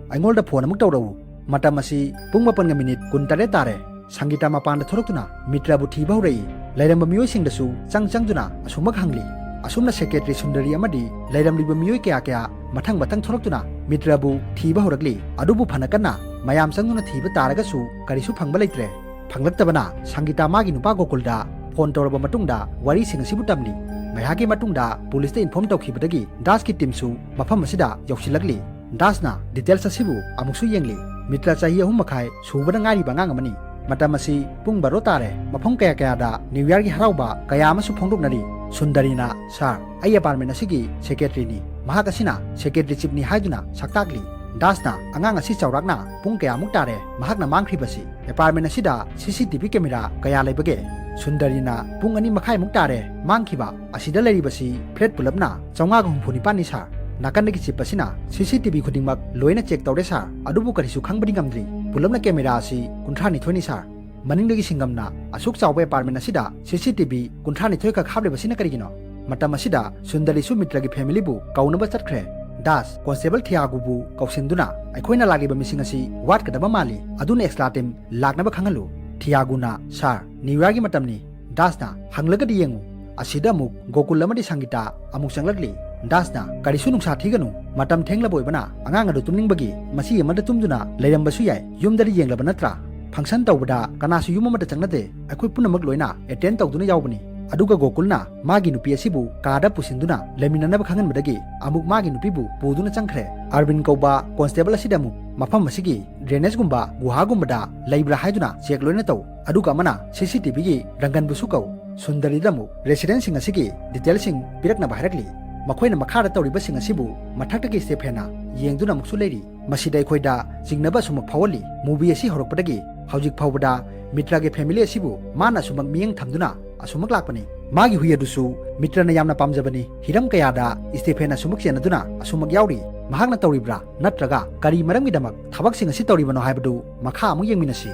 ꯑꯩꯉꯣꯟꯗ ꯐꯣꯟ ꯑꯃꯨꯛ ꯇꯧꯔꯛꯎ"꯫ ꯃꯇꯝ ꯑꯁꯤ ꯄꯨꯡ ꯃꯥꯄꯟꯒ ꯃꯤꯅꯤꯠ ꯀꯨꯟꯇꯔꯦꯠ ꯇꯥꯔꯦ꯫ ꯁꯪꯒꯤꯇꯥ ꯃꯄꯥꯟꯗ ꯊꯣꯛꯂꯛꯇꯨꯅ ꯃꯤꯇ꯭ꯔꯕꯨ ꯊꯤꯕ ꯍꯧꯔꯛꯏ꯫ ꯂꯩꯔꯝꯕ ꯃꯤꯑꯣꯏꯁꯤꯡꯗꯁꯨ ꯆꯪ ꯆꯪꯗꯨꯅ ꯑꯁꯨꯃꯛ ꯍꯪꯂꯤ꯫ ꯑꯁꯨꯝꯅ ꯁꯦꯀ꯭ꯔꯦꯇꯔꯤ ꯁꯨꯟꯗꯔꯤ ꯑꯃꯗꯤ ꯂꯩꯔꯝꯂꯤꯕ ꯃꯤꯑꯣꯏ ꯀꯌꯥ ꯀꯌꯥ ꯃꯊꯪ ꯃꯊꯪ ꯊꯣꯛꯂꯛꯇꯨꯅ ꯃꯤꯇ꯭ꯔꯕꯨ ꯊꯤꯕ ꯍꯧꯔꯛꯂꯤ꯫ ꯑꯗꯨꯕꯨ ꯐꯅ ꯀꯟꯅ ꯃꯌꯥꯝ ꯆꯪꯗꯨꯅ ꯊꯤꯕ ꯇꯥꯔꯒꯁꯨ ꯀꯔꯤꯁꯨ ꯐꯪꯕ ꯂꯩꯇ꯭ꯔꯦ꯫ ꯐꯪꯂꯛꯇꯕꯅ ꯁꯪꯒꯤꯇꯥ ꯃꯥꯒꯤ ꯅꯨꯄꯥ ꯒꯣꯀꯨꯜꯗ ꯐꯣꯟ ꯇꯧꯔꯕ ꯃꯇꯨꯡꯗ ꯋꯥꯔꯤꯁꯤꯡ ꯑꯁꯤꯕꯨ ꯇꯝꯂꯤ꯫ ꯉꯥꯏꯍꯥꯛꯀꯤ ꯃꯇꯨꯡꯗ ꯄꯨꯂꯤꯁꯇ ꯏꯟꯐꯣꯔꯝ ꯇꯧꯈꯤꯕꯗꯒꯤ ꯗꯥꯁꯀꯤ ꯇꯤꯝꯁꯨ ꯃꯐꯝ ꯑꯁꯤꯗ ꯌꯧꯁꯤꯜꯂꯛꯂꯤ꯫ ꯗꯥꯁꯅ ꯗꯤꯇꯦꯜꯁ ꯑꯁꯤꯕꯨ ꯑꯃꯨꯛꯁꯨ ꯌꯦꯡꯂꯤ꯫ ꯃꯤꯇ꯭ꯔ ꯆꯍꯤ ꯑꯍꯨꯝ ꯃꯈꯥꯏ ꯁꯨꯕꯗ ꯉꯥꯏꯔꯤꯕ ꯑꯉꯥꯡ ꯑꯃꯅꯤ꯫ ꯃꯇꯝ ꯑꯁꯤ ꯄꯨꯡ ꯕꯥꯔꯣ ꯇꯥꯔꯦ꯫ ꯃꯐꯝ ꯀꯌꯥ ꯀꯌꯥꯗ ꯅ꯭ꯌꯨ ꯌꯥꯔꯒꯤ ꯍꯔꯥꯎꯕ ꯀꯌꯥ ꯑꯃꯁꯨ ꯐꯣꯡꯗꯣꯛꯅꯔꯤ꯫ ꯁꯨꯟꯗꯔꯤꯅ, "ꯁꯥꯔ, ꯑꯩ ꯑꯦꯄꯥꯔꯠꯃꯦꯟ ꯑꯁꯤꯒꯤ ꯁꯦꯀ꯭ꯔꯦꯇꯔꯤꯅꯤ꯫ ꯃꯍꯥꯛ ꯑꯁꯤꯅ ꯁꯦꯀ꯭ꯔꯦꯇꯔꯤ ꯆꯤꯞꯅꯤ" ꯍꯥꯏꯗꯨꯅ ꯁꯛꯇꯥꯛꯂꯤ꯫ ꯗꯥꯁꯅ, "ꯑꯉꯥꯡ ꯑꯁꯤ ꯆꯥꯎꯔꯥꯛꯅ ꯄꯨꯡ ꯀꯌꯥꯃꯨꯛ ꯇꯥꯔꯦ ꯃꯍꯥꯛꯅ ꯃꯥꯡꯈ꯭ꯔꯤꯕꯁꯤ? ꯑꯦꯄꯥꯔꯠꯃꯦꯟ ꯑꯁꯤꯗ ꯁꯤ ꯁꯤ ꯇꯤ ꯚꯤ ꯀꯦꯃꯦꯔꯥ ꯀꯌꯥ ꯂꯩꯕꯒꯦ?" ꯁꯨꯟꯗꯔꯤꯅ, "ꯄꯨꯡ ꯑꯅꯤ ꯃꯈꯥꯏꯃꯨꯛ ꯇꯥꯔꯦ ꯃꯥꯡꯈꯤꯕ꯫ ꯑꯁꯤꯗ ꯂꯩꯔꯤꯕꯁꯤ ꯐ꯭ꯂꯦꯠ ꯄꯨꯂꯞꯅ ꯆꯥꯝꯃꯉꯥꯒ ꯍꯨꯝꯐꯨ ꯅꯤꯄꯥꯟꯅꯤ, ꯁꯥꯔ꯫ ꯅꯥꯀꯟꯗꯒꯤ ꯆꯤꯞ ꯑꯁꯤꯅ ꯁꯤ ꯁꯤ ꯇꯤ ꯚꯤ ꯈꯨꯗꯤꯡꯃꯛ ꯂꯣꯏꯅ ꯆꯦꯛ ꯇꯧꯔꯦ, ꯁꯥꯔ, ꯑꯗꯨꯕꯨ ꯀꯔꯤꯁꯨ ꯈꯪꯕꯗꯤ ꯉꯝꯗ꯭ꯔꯤ꯫ ꯄꯨꯂꯞꯅ ꯀꯦꯃꯦꯔꯥ ꯑꯁꯤ ꯀꯨꯟꯊ꯭ꯔꯥꯅꯤꯊꯣꯏꯅꯤ, ꯁꯥꯔ꯫ ꯃꯅꯤꯡꯗꯒꯤ ꯁꯤꯡꯒꯝꯅ ꯑꯁꯨꯛ ꯆꯥꯎꯕ ꯑꯦꯄꯥꯔꯠꯃꯦꯟ ꯑꯁꯤꯗ ꯁꯤ ꯁꯤ ꯇꯤ ꯚꯤ ꯀꯨꯟꯊ꯭ꯔꯥꯅꯤꯊꯣꯏ ꯈꯛ ꯍꯥꯞꯂꯤꯕꯁꯤꯅ ꯀꯔꯤꯒꯤꯅꯣ?" ꯃꯇꯝ ꯑꯁꯤꯗ ꯁꯨꯟꯗꯔꯤꯁꯨ ꯃꯤꯇ꯭ꯔꯒꯤ ꯐꯦꯃꯤꯂꯤꯕꯨ ꯀꯧꯅꯕ ꯆꯠꯈ꯭ꯔꯦ꯫ ꯗꯥꯁ, ꯀꯣꯟꯁꯇꯦꯕꯜ ꯊꯤꯌꯥꯒꯨꯕꯨ ꯀꯧꯁꯤꯟꯗꯨꯅ, "ꯑꯩꯈꯣꯏꯅ ꯂꯥꯛꯂꯤꯕ ꯃꯤꯁꯤꯡ ꯑꯁꯤ ꯋꯥꯠꯀꯗꯕ ꯃꯥꯜꯂꯤ, ꯑꯗꯨꯅ ꯑꯦꯛꯁꯇ꯭ꯔꯥ ꯇꯤꯝ ꯂꯥꯛꯅꯕ ꯈꯪꯍꯜꯂꯨ"꯫ ꯊꯤꯌꯥꯒꯨꯅ, "ꯁꯥꯔ, ꯅ꯭ꯌꯨ ꯌꯥꯔꯒꯤ ꯃꯇꯝꯅꯤ"꯫ ꯗꯥꯁꯅ, "ꯍꯪꯂꯒꯗꯤ ꯌꯦꯡꯉꯨ, ꯑꯁꯤꯗ ꯑꯃꯨꯛ ꯒꯣꯀꯨꯜ ꯑꯃꯗꯤ ꯁꯪꯒꯤꯇꯥ ꯑꯃꯨꯛ ꯆꯪꯂꯛꯂꯤ"꯫ ꯗꯥꯁꯅ, "ꯀꯔꯤꯁꯨ ꯅꯨꯡꯁꯥ ꯊꯤꯒꯅꯨ, ꯃꯇꯝ ꯊꯦꯡꯂꯕ ꯑꯣꯏꯕꯅ ꯑꯉꯥꯡ ꯑꯗꯨ ꯇꯨꯝꯅꯤꯡꯕꯒꯤ ꯃꯆꯤ ꯑꯃꯗ ꯇꯨꯝꯗꯨꯅ ꯂꯩꯔꯝꯕꯁꯨ ꯌꯥꯏ, ꯌꯨꯝꯗꯗꯤ ꯌꯦꯡꯂꯕ ꯅꯠꯇ꯭ꯔꯥ? ꯐꯪꯁꯟ ꯇꯧꯕꯗ ꯀꯅꯥꯁꯨ ꯌꯨꯝ ꯑꯃꯗ ꯆꯪꯅꯗꯦ, ꯑꯩꯈꯣꯏ ꯄꯨꯝꯅꯃꯛ ꯂꯣꯏꯅ ꯑꯦꯇꯦꯟ ꯇꯧꯗꯨꯅ ꯌꯥꯎꯕꯅꯤ"꯫ ꯑꯗꯨꯒ ꯒꯣꯀꯨꯜꯅ ꯃꯥꯒꯤ ꯅꯨꯄꯤ ꯑꯁꯤꯕꯨ ꯀꯥꯗ ꯄꯨꯁꯤꯟꯗꯨꯅ ꯂꯩꯃꯤꯟꯅꯅꯕ ꯈꯪꯍꯟꯕꯗꯒꯤ ꯑꯃꯨꯛ ꯃꯥꯒꯤ ꯅꯨꯄꯤꯕꯨ ꯄꯨꯗꯨꯅ ꯆꯪꯈ꯭ꯔꯦ꯫ ꯑꯔꯕꯤꯟ ꯀꯧꯕ ꯀꯣꯟꯁꯇꯦꯕꯜ ꯑꯁꯤꯗ ꯑꯃꯨꯛ ꯃꯐꯝ ꯑꯁꯤꯒꯤ ꯗ꯭ꯔꯦꯅꯦꯖꯒꯨꯝꯕ ꯒꯨꯍꯥꯒꯨꯝꯕꯗ ꯂꯩꯕ꯭ꯔꯥ ꯍꯥꯏꯗꯨꯅ ꯆꯦꯛ ꯂꯣꯏꯅ ꯇꯧ꯫ ꯑꯗꯨꯒ ꯑꯃꯅ ꯁꯤ ꯁꯤ ꯇꯤ ꯚꯤꯒꯤ ꯔꯪꯒꯟꯕꯨꯁꯨ ꯀꯧ꯫ ꯁꯨꯟꯗꯔꯤꯗ ꯑꯃꯨꯛ ꯔꯦꯁꯤꯗꯦꯟꯁꯁꯤꯡ ꯑꯁꯤꯒꯤ ꯗꯤꯇꯦꯜꯁꯤꯡ ꯄꯤꯔꯛꯅꯕ ꯍꯥꯏꯔꯛꯂꯤ꯫ ꯃꯈꯣꯏꯅ ꯃꯈꯥꯗ ꯇꯧꯔꯤꯕꯁꯤꯡ ꯑꯁꯤꯕꯨ ꯃꯊꯛꯇꯒꯤ ꯁ꯭ꯇꯦꯐꯦꯟꯅ ꯌꯦꯡꯗꯨꯅ ꯑꯃꯨꯛꯁꯨ ꯂꯩꯔꯤ꯫ ꯃꯁꯤꯗ ꯑꯩꯈꯣꯏꯗ ꯆꯤꯡꯅꯕ ꯑꯁꯨꯝꯃꯛ ꯐꯥꯎꯍꯜꯂꯤ꯫ ꯃꯨꯚꯤ ꯑꯁꯤ ꯍꯧꯔꯛꯄꯗꯒꯤ ꯍꯧꯖꯤꯛ ꯐꯥꯎꯕꯗ ꯃꯤꯇ꯭ꯔꯒꯤ ꯐꯦꯃꯤꯂꯤ ꯑꯁꯤꯕꯨ ꯃꯥꯅ ꯑꯁꯨꯝꯃꯛ ꯃꯤꯠꯌꯦꯡ ꯊꯝꯗꯨꯅ ꯑꯁꯨꯝꯃꯛ ꯂꯥꯛꯄꯅꯤ꯫ ꯃꯥꯒꯤ ꯍꯨꯏ ꯑꯗꯨꯁꯨ ꯃꯤꯇ꯭ꯔꯅ ꯌꯥꯝꯅ ꯄꯥꯝꯖꯕꯅꯤ꯫ ꯍꯤꯔꯝ ꯀꯌꯥꯗ ꯁ꯭ꯇꯦꯐꯦꯟ ꯑꯁꯨꯝꯃꯛ ꯆꯦꯟꯅꯗꯨꯅ ꯑꯁꯨꯝꯃꯛ ꯌꯥꯎꯔꯤ꯫ ꯃꯍꯥꯛꯅ ꯇꯧꯔꯤꯕ꯭ꯔꯥ ꯅꯠꯇ꯭ꯔꯒ ꯀꯔꯤ ꯃꯔꯝꯒꯤꯗꯃꯛ ꯊꯕꯛꯁꯤꯡ ꯑꯁꯤ ꯇꯧꯔꯤꯕꯅꯣ ꯍꯥꯏꯕꯗꯨ ꯃꯈꯥ ꯑꯃꯨꯛ ꯌꯦꯡꯃꯤꯟꯅꯁꯤ꯫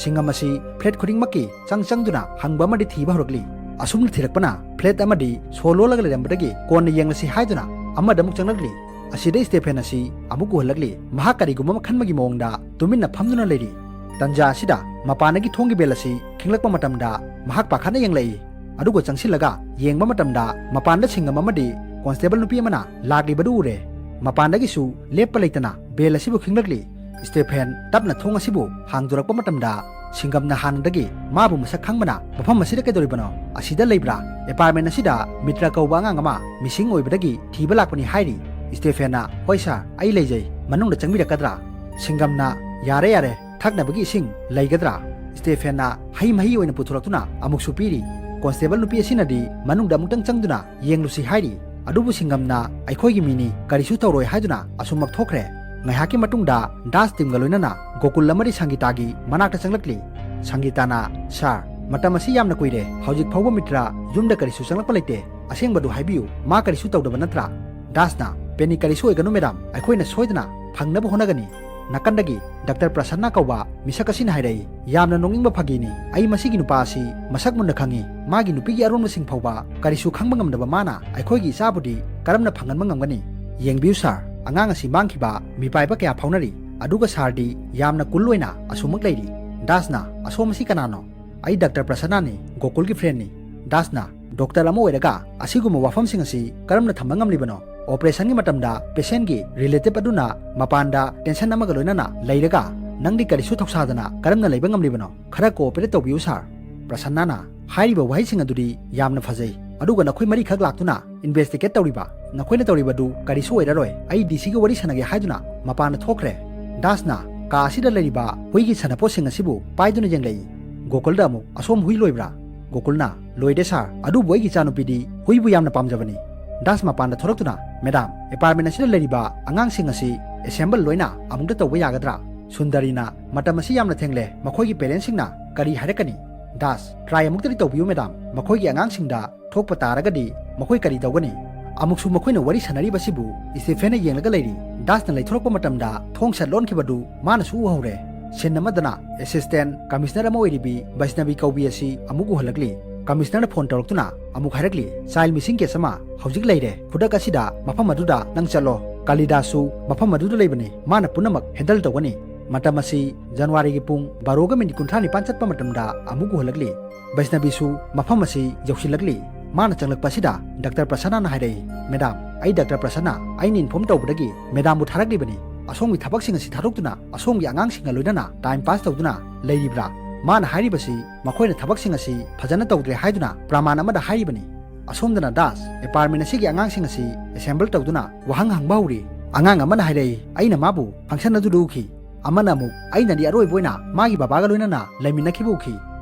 ꯁꯤꯡꯒꯝ ꯑꯁꯤ flat ꯈꯨꯗꯤꯡꯃꯛꯀꯤ ꯆꯪ ꯆꯪꯗꯨꯅ ꯍꯪꯕ ꯑꯃꯗꯤ ꯊꯤꯕ ꯍꯧꯔꯛꯂꯤ꯫ ꯑꯁꯨꯝꯅ ꯊꯤꯔꯛꯄꯅ flat ꯑꯃꯗꯤ ꯁꯣ ꯂꯣꯜꯂꯒ ꯂꯩꯔꯝꯕꯗꯒꯤ ꯀꯣꯟꯅ ꯌꯦꯡꯂꯁꯤ ꯍꯥꯏꯗꯨꯅ ꯑꯃꯗ ꯑꯃꯨꯛ ꯆꯪꯂꯛꯂꯤ꯫ ꯑꯁꯤꯗ ꯁ꯭ꯇꯦꯐꯦꯟ ꯑꯁꯤ ꯑꯃꯨꯛ ꯎꯍꯜꯂꯛꯂꯤ꯫ ꯃꯍꯥꯛ ꯀꯔꯤꯒꯨꯝꯕ ꯑꯃ ꯈꯟꯕꯒꯤ ꯃꯑꯣꯡꯗ ꯇꯨꯃꯤꯟꯅ ꯐꯝꯗꯨꯅ ꯂꯩꯔꯤ꯫ ꯇꯟꯖꯥ ꯑꯁꯤꯗ ꯃꯄꯥꯟꯗꯒꯤ ꯊꯣꯡꯒꯤ ꯕꯦꯜ ꯑꯁꯤ ꯈꯤꯡꯂꯛꯄ ꯃꯇꯝꯗ ꯃꯍꯥꯛ ꯄꯥꯈꯠꯅ ꯌꯦꯡꯂꯛꯏ꯫ ꯑꯗꯨꯒ ꯆꯪꯁꯤꯜꯂꯒ ꯌꯦꯡꯕ ꯃꯇꯝꯗ ꯃꯄꯥꯟꯗ ꯁꯤꯡꯒꯝ ꯑꯃꯗꯤ ꯀꯣꯟꯁꯇꯦꯕꯜ ꯅꯨꯄꯤ ꯑꯃꯅ ꯂꯥꯛꯂꯤꯕꯗꯨ ꯎꯔꯦ꯫ ꯃꯄꯥꯟꯗꯒꯤꯁꯨ ꯂꯦꯞꯄ ꯂꯩꯇꯅ ꯕꯦꯜ ꯑꯁꯤꯕꯨ ꯈꯤꯡꯂꯛꯂꯤ꯫ ꯁ꯭ꯇꯦꯐꯦꯟ ꯇꯞꯅ ꯊꯣꯡ ꯑꯁꯤꯕꯨ ꯍꯥꯡꯗꯣꯔꯛꯄ ꯃꯇꯝꯗ ꯁꯤꯡꯒꯝꯅ ꯍꯥꯟꯅꯗꯒꯤ ꯃꯥꯕꯨ ꯃꯁꯛ ꯈꯪꯕꯅ, "ꯃꯐꯝ ꯑꯁꯤꯗ ꯀꯩꯗꯧꯔꯤꯕꯅꯣ? ꯑꯁꯤꯗ ꯂꯩꯕ꯭ꯔꯥ? ꯑꯦꯄꯥꯔꯠꯃꯦꯟ ꯑꯁꯤꯗ ꯃꯤꯇ꯭ꯔ ꯀꯧꯕ ꯑꯉꯥꯡ ꯑꯃ ꯃꯤꯁꯤꯡ ꯑꯣꯏꯕꯗꯒꯤ ꯊꯤꯕ ꯂꯥꯛꯄꯅꯤ" ꯍꯥꯏꯔꯤ꯫ ꯁ꯭ꯇꯦꯐꯦꯟꯅ, "ꯍꯣꯏ ꯁꯥꯔ, ꯑꯩ ꯂꯩꯖꯩ, ꯃꯅꯨꯡꯗ ꯆꯪꯕꯤꯔꯛꯀꯗ꯭ꯔꯥ?" ꯁꯤꯡꯒꯝꯅ, "ꯌꯥꯔꯦ, ꯌꯥꯔꯦ, ꯊꯛꯅꯕꯒꯤ ꯏꯁꯤꯡ ꯂꯩꯒꯗ꯭ꯔꯥ?" ꯁ꯭ꯇꯦꯐꯦꯟꯅ ꯍꯩ ꯃꯍꯤ ꯑꯣꯏꯅ ꯄꯨꯊꯣꯔꯛꯇꯨꯅ ꯑꯃꯨꯛꯁꯨ ꯄꯤꯔꯤ꯫ ꯀꯣꯟꯁꯇꯦꯕꯜ ꯅꯨꯄꯤ ꯑꯁꯤꯅꯗꯤ ꯃꯅꯨꯡꯗ ꯑꯃꯨꯛꯇꯪ ꯆꯪꯗꯨꯅ ꯌꯦꯡꯂꯨꯁꯤ ꯍꯥꯏꯔꯤ꯫ ꯑꯗꯨꯕꯨ ꯁꯤꯡꯒꯝꯅ, "ꯑꯩꯈꯣꯏꯒꯤ ꯃꯤꯅꯤ, ꯀꯔꯤꯁꯨ ꯇꯧꯔꯣꯏ" ꯍꯥꯏꯗꯨꯅ ꯑꯁꯨꯝꯃꯛ ꯊꯣꯛꯈ꯭ꯔꯦ꯫ ꯉꯥꯏꯍꯥꯛꯀꯤ ꯃꯇꯨꯡꯗ ꯗꯥꯁ ꯇꯤꯝꯒ ꯂꯣꯏꯅꯅ ꯒꯣꯀꯨꯜ ꯑꯃꯗꯤ ꯁꯪꯒꯤꯇꯥꯒꯤ ꯃꯅꯥꯛꯇ ꯆꯪꯂꯛꯂꯤ꯫ ꯁꯪꯒꯤꯇꯥꯅ, "ꯁꯥꯔ, ꯃꯇꯝ ꯑꯁꯤ ꯌꯥꯝꯅ ꯀꯨꯏꯔꯦ, ꯍꯧꯖꯤꯛ ꯐꯥꯎꯕ ꯃꯤꯇ꯭ꯔ ꯌꯨꯝꯗ ꯀꯔꯤꯁꯨ ꯆꯪꯂꯛꯄ ꯂꯩꯇꯦ, ꯑꯁꯦꯡꯕꯗꯨ ꯍꯥꯏꯕꯤꯌꯨ, ꯃꯥ ꯀꯔꯤꯁꯨ ꯇꯧꯗꯕ ꯅꯠꯇ꯭ꯔꯥ?" ꯗꯥꯁꯅ, "ꯄꯦꯅꯤꯛ ꯀꯔꯤꯁꯨ ꯑꯣꯏꯒꯅꯨ ꯃꯦꯗꯥꯝ, ꯑꯩꯈꯣꯏꯅ ꯁꯣꯏꯗꯅ ꯐꯪꯅꯕ ꯍꯣꯠꯅꯒꯅꯤ"꯫ ꯅꯥꯀꯟꯗꯒꯤ ꯗꯥꯛꯇꯔ ꯄ꯭ꯔꯁꯟꯅ ꯀꯧꯕ ꯃꯤꯁꯛ ꯑꯁꯤꯅ ꯍꯥꯏꯔꯛꯏ, "ꯌꯥꯝꯅ ꯅꯣꯛꯅꯤꯡꯕ ꯐꯥꯒꯤꯅꯤ꯫ ꯑꯩ ꯃꯁꯤꯒꯤ ꯅꯨꯄꯥ ꯑꯁꯤ ꯃꯁꯛ ꯃꯨꯟꯅ ꯈꯪꯏ꯫ ꯃꯥꯒꯤ ꯅꯨꯄꯤꯒꯤ ꯑꯔꯣꯟꯕꯁꯤꯡ ꯐꯥꯎꯕ ꯀꯔꯤꯁꯨ ꯈꯪꯕ ꯉꯝꯗꯕ ꯃꯥꯅ ꯑꯩꯈꯣꯏꯒꯤ ꯏꯆꯥꯕꯨꯗꯤ ꯀꯔꯝꯅ ꯐꯪꯍꯟꯕ ꯉꯝꯒꯅꯤ? ꯌꯦꯡꯕꯤꯌꯨ ꯁꯥꯔ, ꯑꯉꯥꯡ ꯑꯁꯤ ꯃꯥꯡꯈꯤꯕ ꯃꯤꯄꯥꯏꯕ ꯀꯌꯥ ꯐꯥꯎꯅꯔꯤ, ꯑꯗꯨꯒ ꯁꯥꯔꯗꯤ ꯌꯥꯝꯅ ꯀꯨꯜ ꯑꯣꯏꯅ ꯑꯁꯨꯃꯛ ꯂꯩꯔꯤ"꯫ ꯗꯥꯁꯅ, "ꯑꯁꯣꯝ ꯑꯁꯤ ꯀꯅꯥꯅꯣ?" "ꯑꯩ ꯗꯥꯛꯇꯔ ꯄ꯭ꯔꯁꯟꯅꯅꯤ, ꯒꯣꯀꯨꯜꯒꯤ ꯐ꯭ꯔꯦꯟꯅꯤ"꯫ ꯗꯥꯁꯅ, "ꯗꯣꯛꯇꯔ ꯑꯃ ꯑꯣꯏꯔꯒ ꯑꯁꯤꯒꯨꯝꯕ ꯋꯥꯐꯝꯁꯤꯡ ꯑꯁꯤ ꯀꯔꯝꯅ ꯊꯝꯕ ꯉꯝꯂꯤꯕꯅꯣ? ꯑꯣꯄꯔꯦꯁꯟꯒꯤ ꯃꯇꯝꯗ ꯄꯦꯁꯦꯟꯒꯤ ꯔꯤꯂꯦꯇꯤꯚ ꯑꯗꯨꯅ ꯃꯄꯥꯟꯗ ꯇꯦꯟꯁꯟ ꯑꯃꯒ ꯂꯣꯏꯅꯅ ꯂꯩꯔꯒ ꯅꯪꯗꯤ ꯀꯔꯤꯁꯨ ꯊꯧꯁꯥꯗꯅ ꯀꯔꯝꯅ ꯂꯩꯕ ꯉꯝꯂꯤꯕꯅꯣ? ꯈꯔ ꯀꯣꯑꯣꯄꯔꯦꯠ ꯇꯧꯕꯤꯌꯨ ꯁꯥꯔ"꯫ ꯄ꯭ꯔꯁꯟꯅꯅ, "ꯍꯥꯏꯔꯤꯕ ꯋꯥꯍꯩꯁꯤꯡ ꯑꯗꯨꯗꯤ ꯌꯥꯝꯅ ꯐꯖꯩ, ꯑꯗꯨꯒ ꯅꯈꯣꯏ ꯃꯔꯤꯈꯛ ꯂꯥꯛꯇꯨꯅ ꯏꯟꯚꯦꯁꯇꯤꯒꯦꯠ ꯇꯧꯔꯤꯕ? ꯅꯈꯣꯏꯅ ꯇꯧꯔꯤꯕꯗꯨ ꯀꯔꯤꯁꯨ ꯑꯣꯏꯔꯔꯣꯏ꯫ ꯑꯩ ꯗꯤ ꯁꯤꯒ ꯋꯥꯔꯤ ꯁꯥꯟꯅꯒꯦ" ꯍꯥꯏꯗꯨꯅ ꯃꯄꯥꯟꯗ ꯊꯣꯛꯈ꯭ꯔꯦ꯫ ꯗꯥꯁꯅ ꯀꯥ ꯑꯁꯤꯗ ꯂꯩꯔꯤꯕ ꯍꯨꯏꯒꯤ ꯁꯥꯟꯅꯄꯣꯠꯁꯤꯡ ꯑꯁꯤꯕꯨ ꯄꯥꯏꯗꯨꯅ ꯌꯦꯡꯂꯛꯏ꯫ ꯒꯣꯀꯨꯜꯗ ꯑꯃꯨꯛ, "ꯑꯁꯣꯝ ꯍꯨꯏ ꯂꯣꯏꯕ꯭ꯔꯥ?" ꯒꯣꯀꯨꯜꯅ, "ꯂꯣꯏꯗꯦ ꯁꯥꯔ, ꯑꯗꯨꯕꯨ ꯑꯩꯒꯤ ꯏꯆꯥꯅꯨꯄꯤꯗꯤ ꯍꯨꯏꯕꯨ ꯌꯥꯝꯅ ꯄꯥꯝꯖꯕꯅꯤ"꯫ ꯗꯥꯁ ꯃꯄꯥꯟꯗ ꯊꯣꯔꯛꯇꯨꯅ, "ꯃꯦꯗꯥꯝ, ꯑꯦꯄꯥꯔꯠꯃꯦꯟ ꯑꯁꯤꯗ ꯂꯩꯔꯤꯕ ꯑꯉꯥꯡꯁꯤꯡ ꯑꯁꯤ ꯑꯦꯁꯦꯝꯕꯜ ꯂꯣꯏꯅ ꯑꯃꯨꯛꯇ ꯇꯧꯕ ꯌꯥꯒꯗ꯭ꯔꯥ?" ꯁꯨꯟꯗꯔꯤꯅ, "ꯃꯇꯝ ꯑꯁꯤ ꯌꯥꯝꯅ ꯊꯦꯡꯂꯦ, ꯃꯈꯣꯏꯒꯤ ꯄꯦꯔꯦꯟꯁꯁꯤꯡꯅ ꯀꯔꯤ ꯍꯥꯏꯔꯛꯀꯅꯤ?" ꯗꯥꯁ, "ꯇ꯭ꯔꯥꯏ ꯑꯃꯨꯛꯇꯗꯤ ꯇꯧꯕꯤꯌꯨ ꯃꯦꯗꯥꯝ, ꯃꯈꯣꯏꯒꯤ ꯑꯉꯥꯡꯁꯤꯡꯗ ꯊꯣꯛꯄ ꯇꯥꯔꯒꯗꯤ ꯃꯈꯣꯏ ꯀꯔꯤ ꯇꯧꯒꯅꯤ?" ꯑꯃꯨꯛꯁꯨ ꯃꯈꯣꯏꯅ ꯋꯥꯔꯤ ꯁꯥꯟꯅꯔꯤꯕꯁꯤꯕꯨ ꯁ꯭ꯇꯤꯐꯦꯟꯅ ꯌꯦꯡꯂꯒ ꯂꯩꯔꯤ꯫ ꯗꯥꯁꯅ ꯂꯩꯊꯣꯔꯛꯄ ꯃꯇꯝꯗ ꯊꯣꯡ ꯁꯠ ꯂꯣꯟꯈꯤꯕꯗꯨ ꯃꯥꯅꯁꯨ ꯎꯍꯧꯔꯦ꯫ ꯁꯤꯟ ꯑꯃꯗꯅ ꯑꯦꯁꯤꯁꯇꯦꯟ ꯀꯃꯤꯁꯅꯔ ꯑꯃ ꯑꯣꯏꯔꯤꯕꯤ ꯕꯩꯁꯅꯕꯤ ꯀꯧꯕꯤ ꯑꯁꯤ ꯑꯃꯨꯛ ꯎꯍꯜꯂꯛꯂꯤ꯫ ꯀꯃꯤꯁꯅꯔꯅ ꯐꯣꯟ ꯇꯧꯔꯛꯇꯨꯅ ꯑꯃꯨꯛ ꯍꯥꯏꯔꯛꯂꯤ, "ꯆꯥꯏꯜ ꯃꯤꯁꯤꯡ ꯀꯦꯁ ꯑꯃ ꯍꯧꯖꯤꯛ ꯂꯩꯔꯦ꯫ ꯈꯨꯗꯛ ꯑꯁꯤꯗ ꯃꯐꯝ ꯑꯗꯨꯗ ꯅꯪ ꯆꯠꯂꯣ꯫ ꯀꯥꯂꯤꯗꯥꯁꯁꯨ ꯃꯐꯝ ꯑꯗꯨꯗ ꯂꯩꯕꯅꯤ꯫ ꯃꯥꯅ ꯄꯨꯝꯅꯃꯛ ꯍꯦꯟꯗꯜ ꯇꯧꯒꯅꯤ"꯫ ꯃꯇꯝ ꯑꯁꯤ ꯖꯅꯋꯥꯔꯤꯒꯤ ꯄꯨꯡ ꯕꯥꯔꯣꯒ ꯃꯤꯅꯤꯠ ꯀꯨꯟꯊ꯭ꯔꯥ ꯅꯤꯄꯥꯟ ꯆꯠꯄ ꯃꯇꯝꯗ ꯑꯃꯨꯛ ꯎꯍꯜꯂꯛꯂꯤ꯫ ꯕꯩꯁꯅꯕꯤꯁꯨ ꯃꯐꯝ ꯑꯁꯤ ꯌꯧꯁꯤꯜꯂꯛꯂꯤ꯫ ꯃꯥꯅ ꯆꯪꯂꯛꯄ ꯑꯁꯤꯗ ꯗꯥꯛꯇꯔ ꯄ꯭ꯔꯁꯟꯅꯅ ꯍꯥꯏꯔꯛꯏ, "ꯃꯦꯗꯥꯝ, ꯑꯩ ꯗꯥꯛꯇꯔ ꯄ꯭ꯔꯁꯟꯅ꯫ ꯑꯩꯅ ꯏꯟꯐꯣꯔꯝ ꯇꯧꯕꯗꯒꯤ ꯃꯦꯗꯥꯝꯕꯨ ꯊꯥꯔꯛꯂꯤꯕꯅꯤ꯫ ꯑꯁꯣꯝꯒꯤ ꯊꯕꯛꯁꯤꯡ ꯑꯁꯤ ꯊꯥꯗꯣꯛꯇꯨꯅ ꯑꯁꯣꯝꯒꯤ ꯑꯉꯥꯡꯁꯤꯡꯒ ꯂꯣꯏꯅꯅ ꯇꯥꯏꯝ ꯄꯥꯁ ꯇꯧꯗꯨꯅ ꯂꯩꯔꯤꯕ꯭ꯔꯥ?" ꯃꯥꯅ ꯍꯥꯏꯔꯤꯕꯁꯤ ꯃꯈꯣꯏꯅ ꯊꯕꯛꯁꯤꯡ ꯑꯁꯤ ꯐꯖꯅ ꯇꯧꯗ꯭ꯔꯦ ꯍꯥꯏꯗꯨꯅ ꯄ꯭ꯔꯃꯥꯟ ꯑꯃꯗ ꯍꯥꯏꯔꯤꯕꯅꯤ꯫ ꯑꯁꯣꯝꯗꯅ ꯗꯥꯁ ꯑꯦꯄꯥꯔꯠꯃꯦꯟ ꯑꯁꯤꯒꯤ ꯑꯉꯥꯡꯁꯤꯡ ꯑꯁꯤ ꯑꯦꯁꯦꯝꯕꯜ ꯇꯧꯗꯨꯅ ꯋꯥꯍꯪ ꯍꯪꯕ ꯍꯧꯔꯤ꯫ ꯑꯉꯥꯡ ꯑꯃꯅ ꯍꯥꯏꯔꯛꯏ, "ꯑꯩꯅ ꯃꯥꯕꯨ ꯐꯪꯁꯟ ꯑꯗꯨꯗ ꯎꯈꯤ"꯫ ꯑꯃꯅ ꯑꯃꯨꯛ, "ꯑꯩꯅꯗꯤ ꯑꯔꯣꯏꯕ ꯑꯣꯏꯅ ꯃꯥꯒꯤ ꯕꯕꯥꯒ ꯂꯣꯏꯅꯅ ꯂꯩꯃꯤꯟꯅꯈꯤꯕ ꯎꯈꯤ"꯫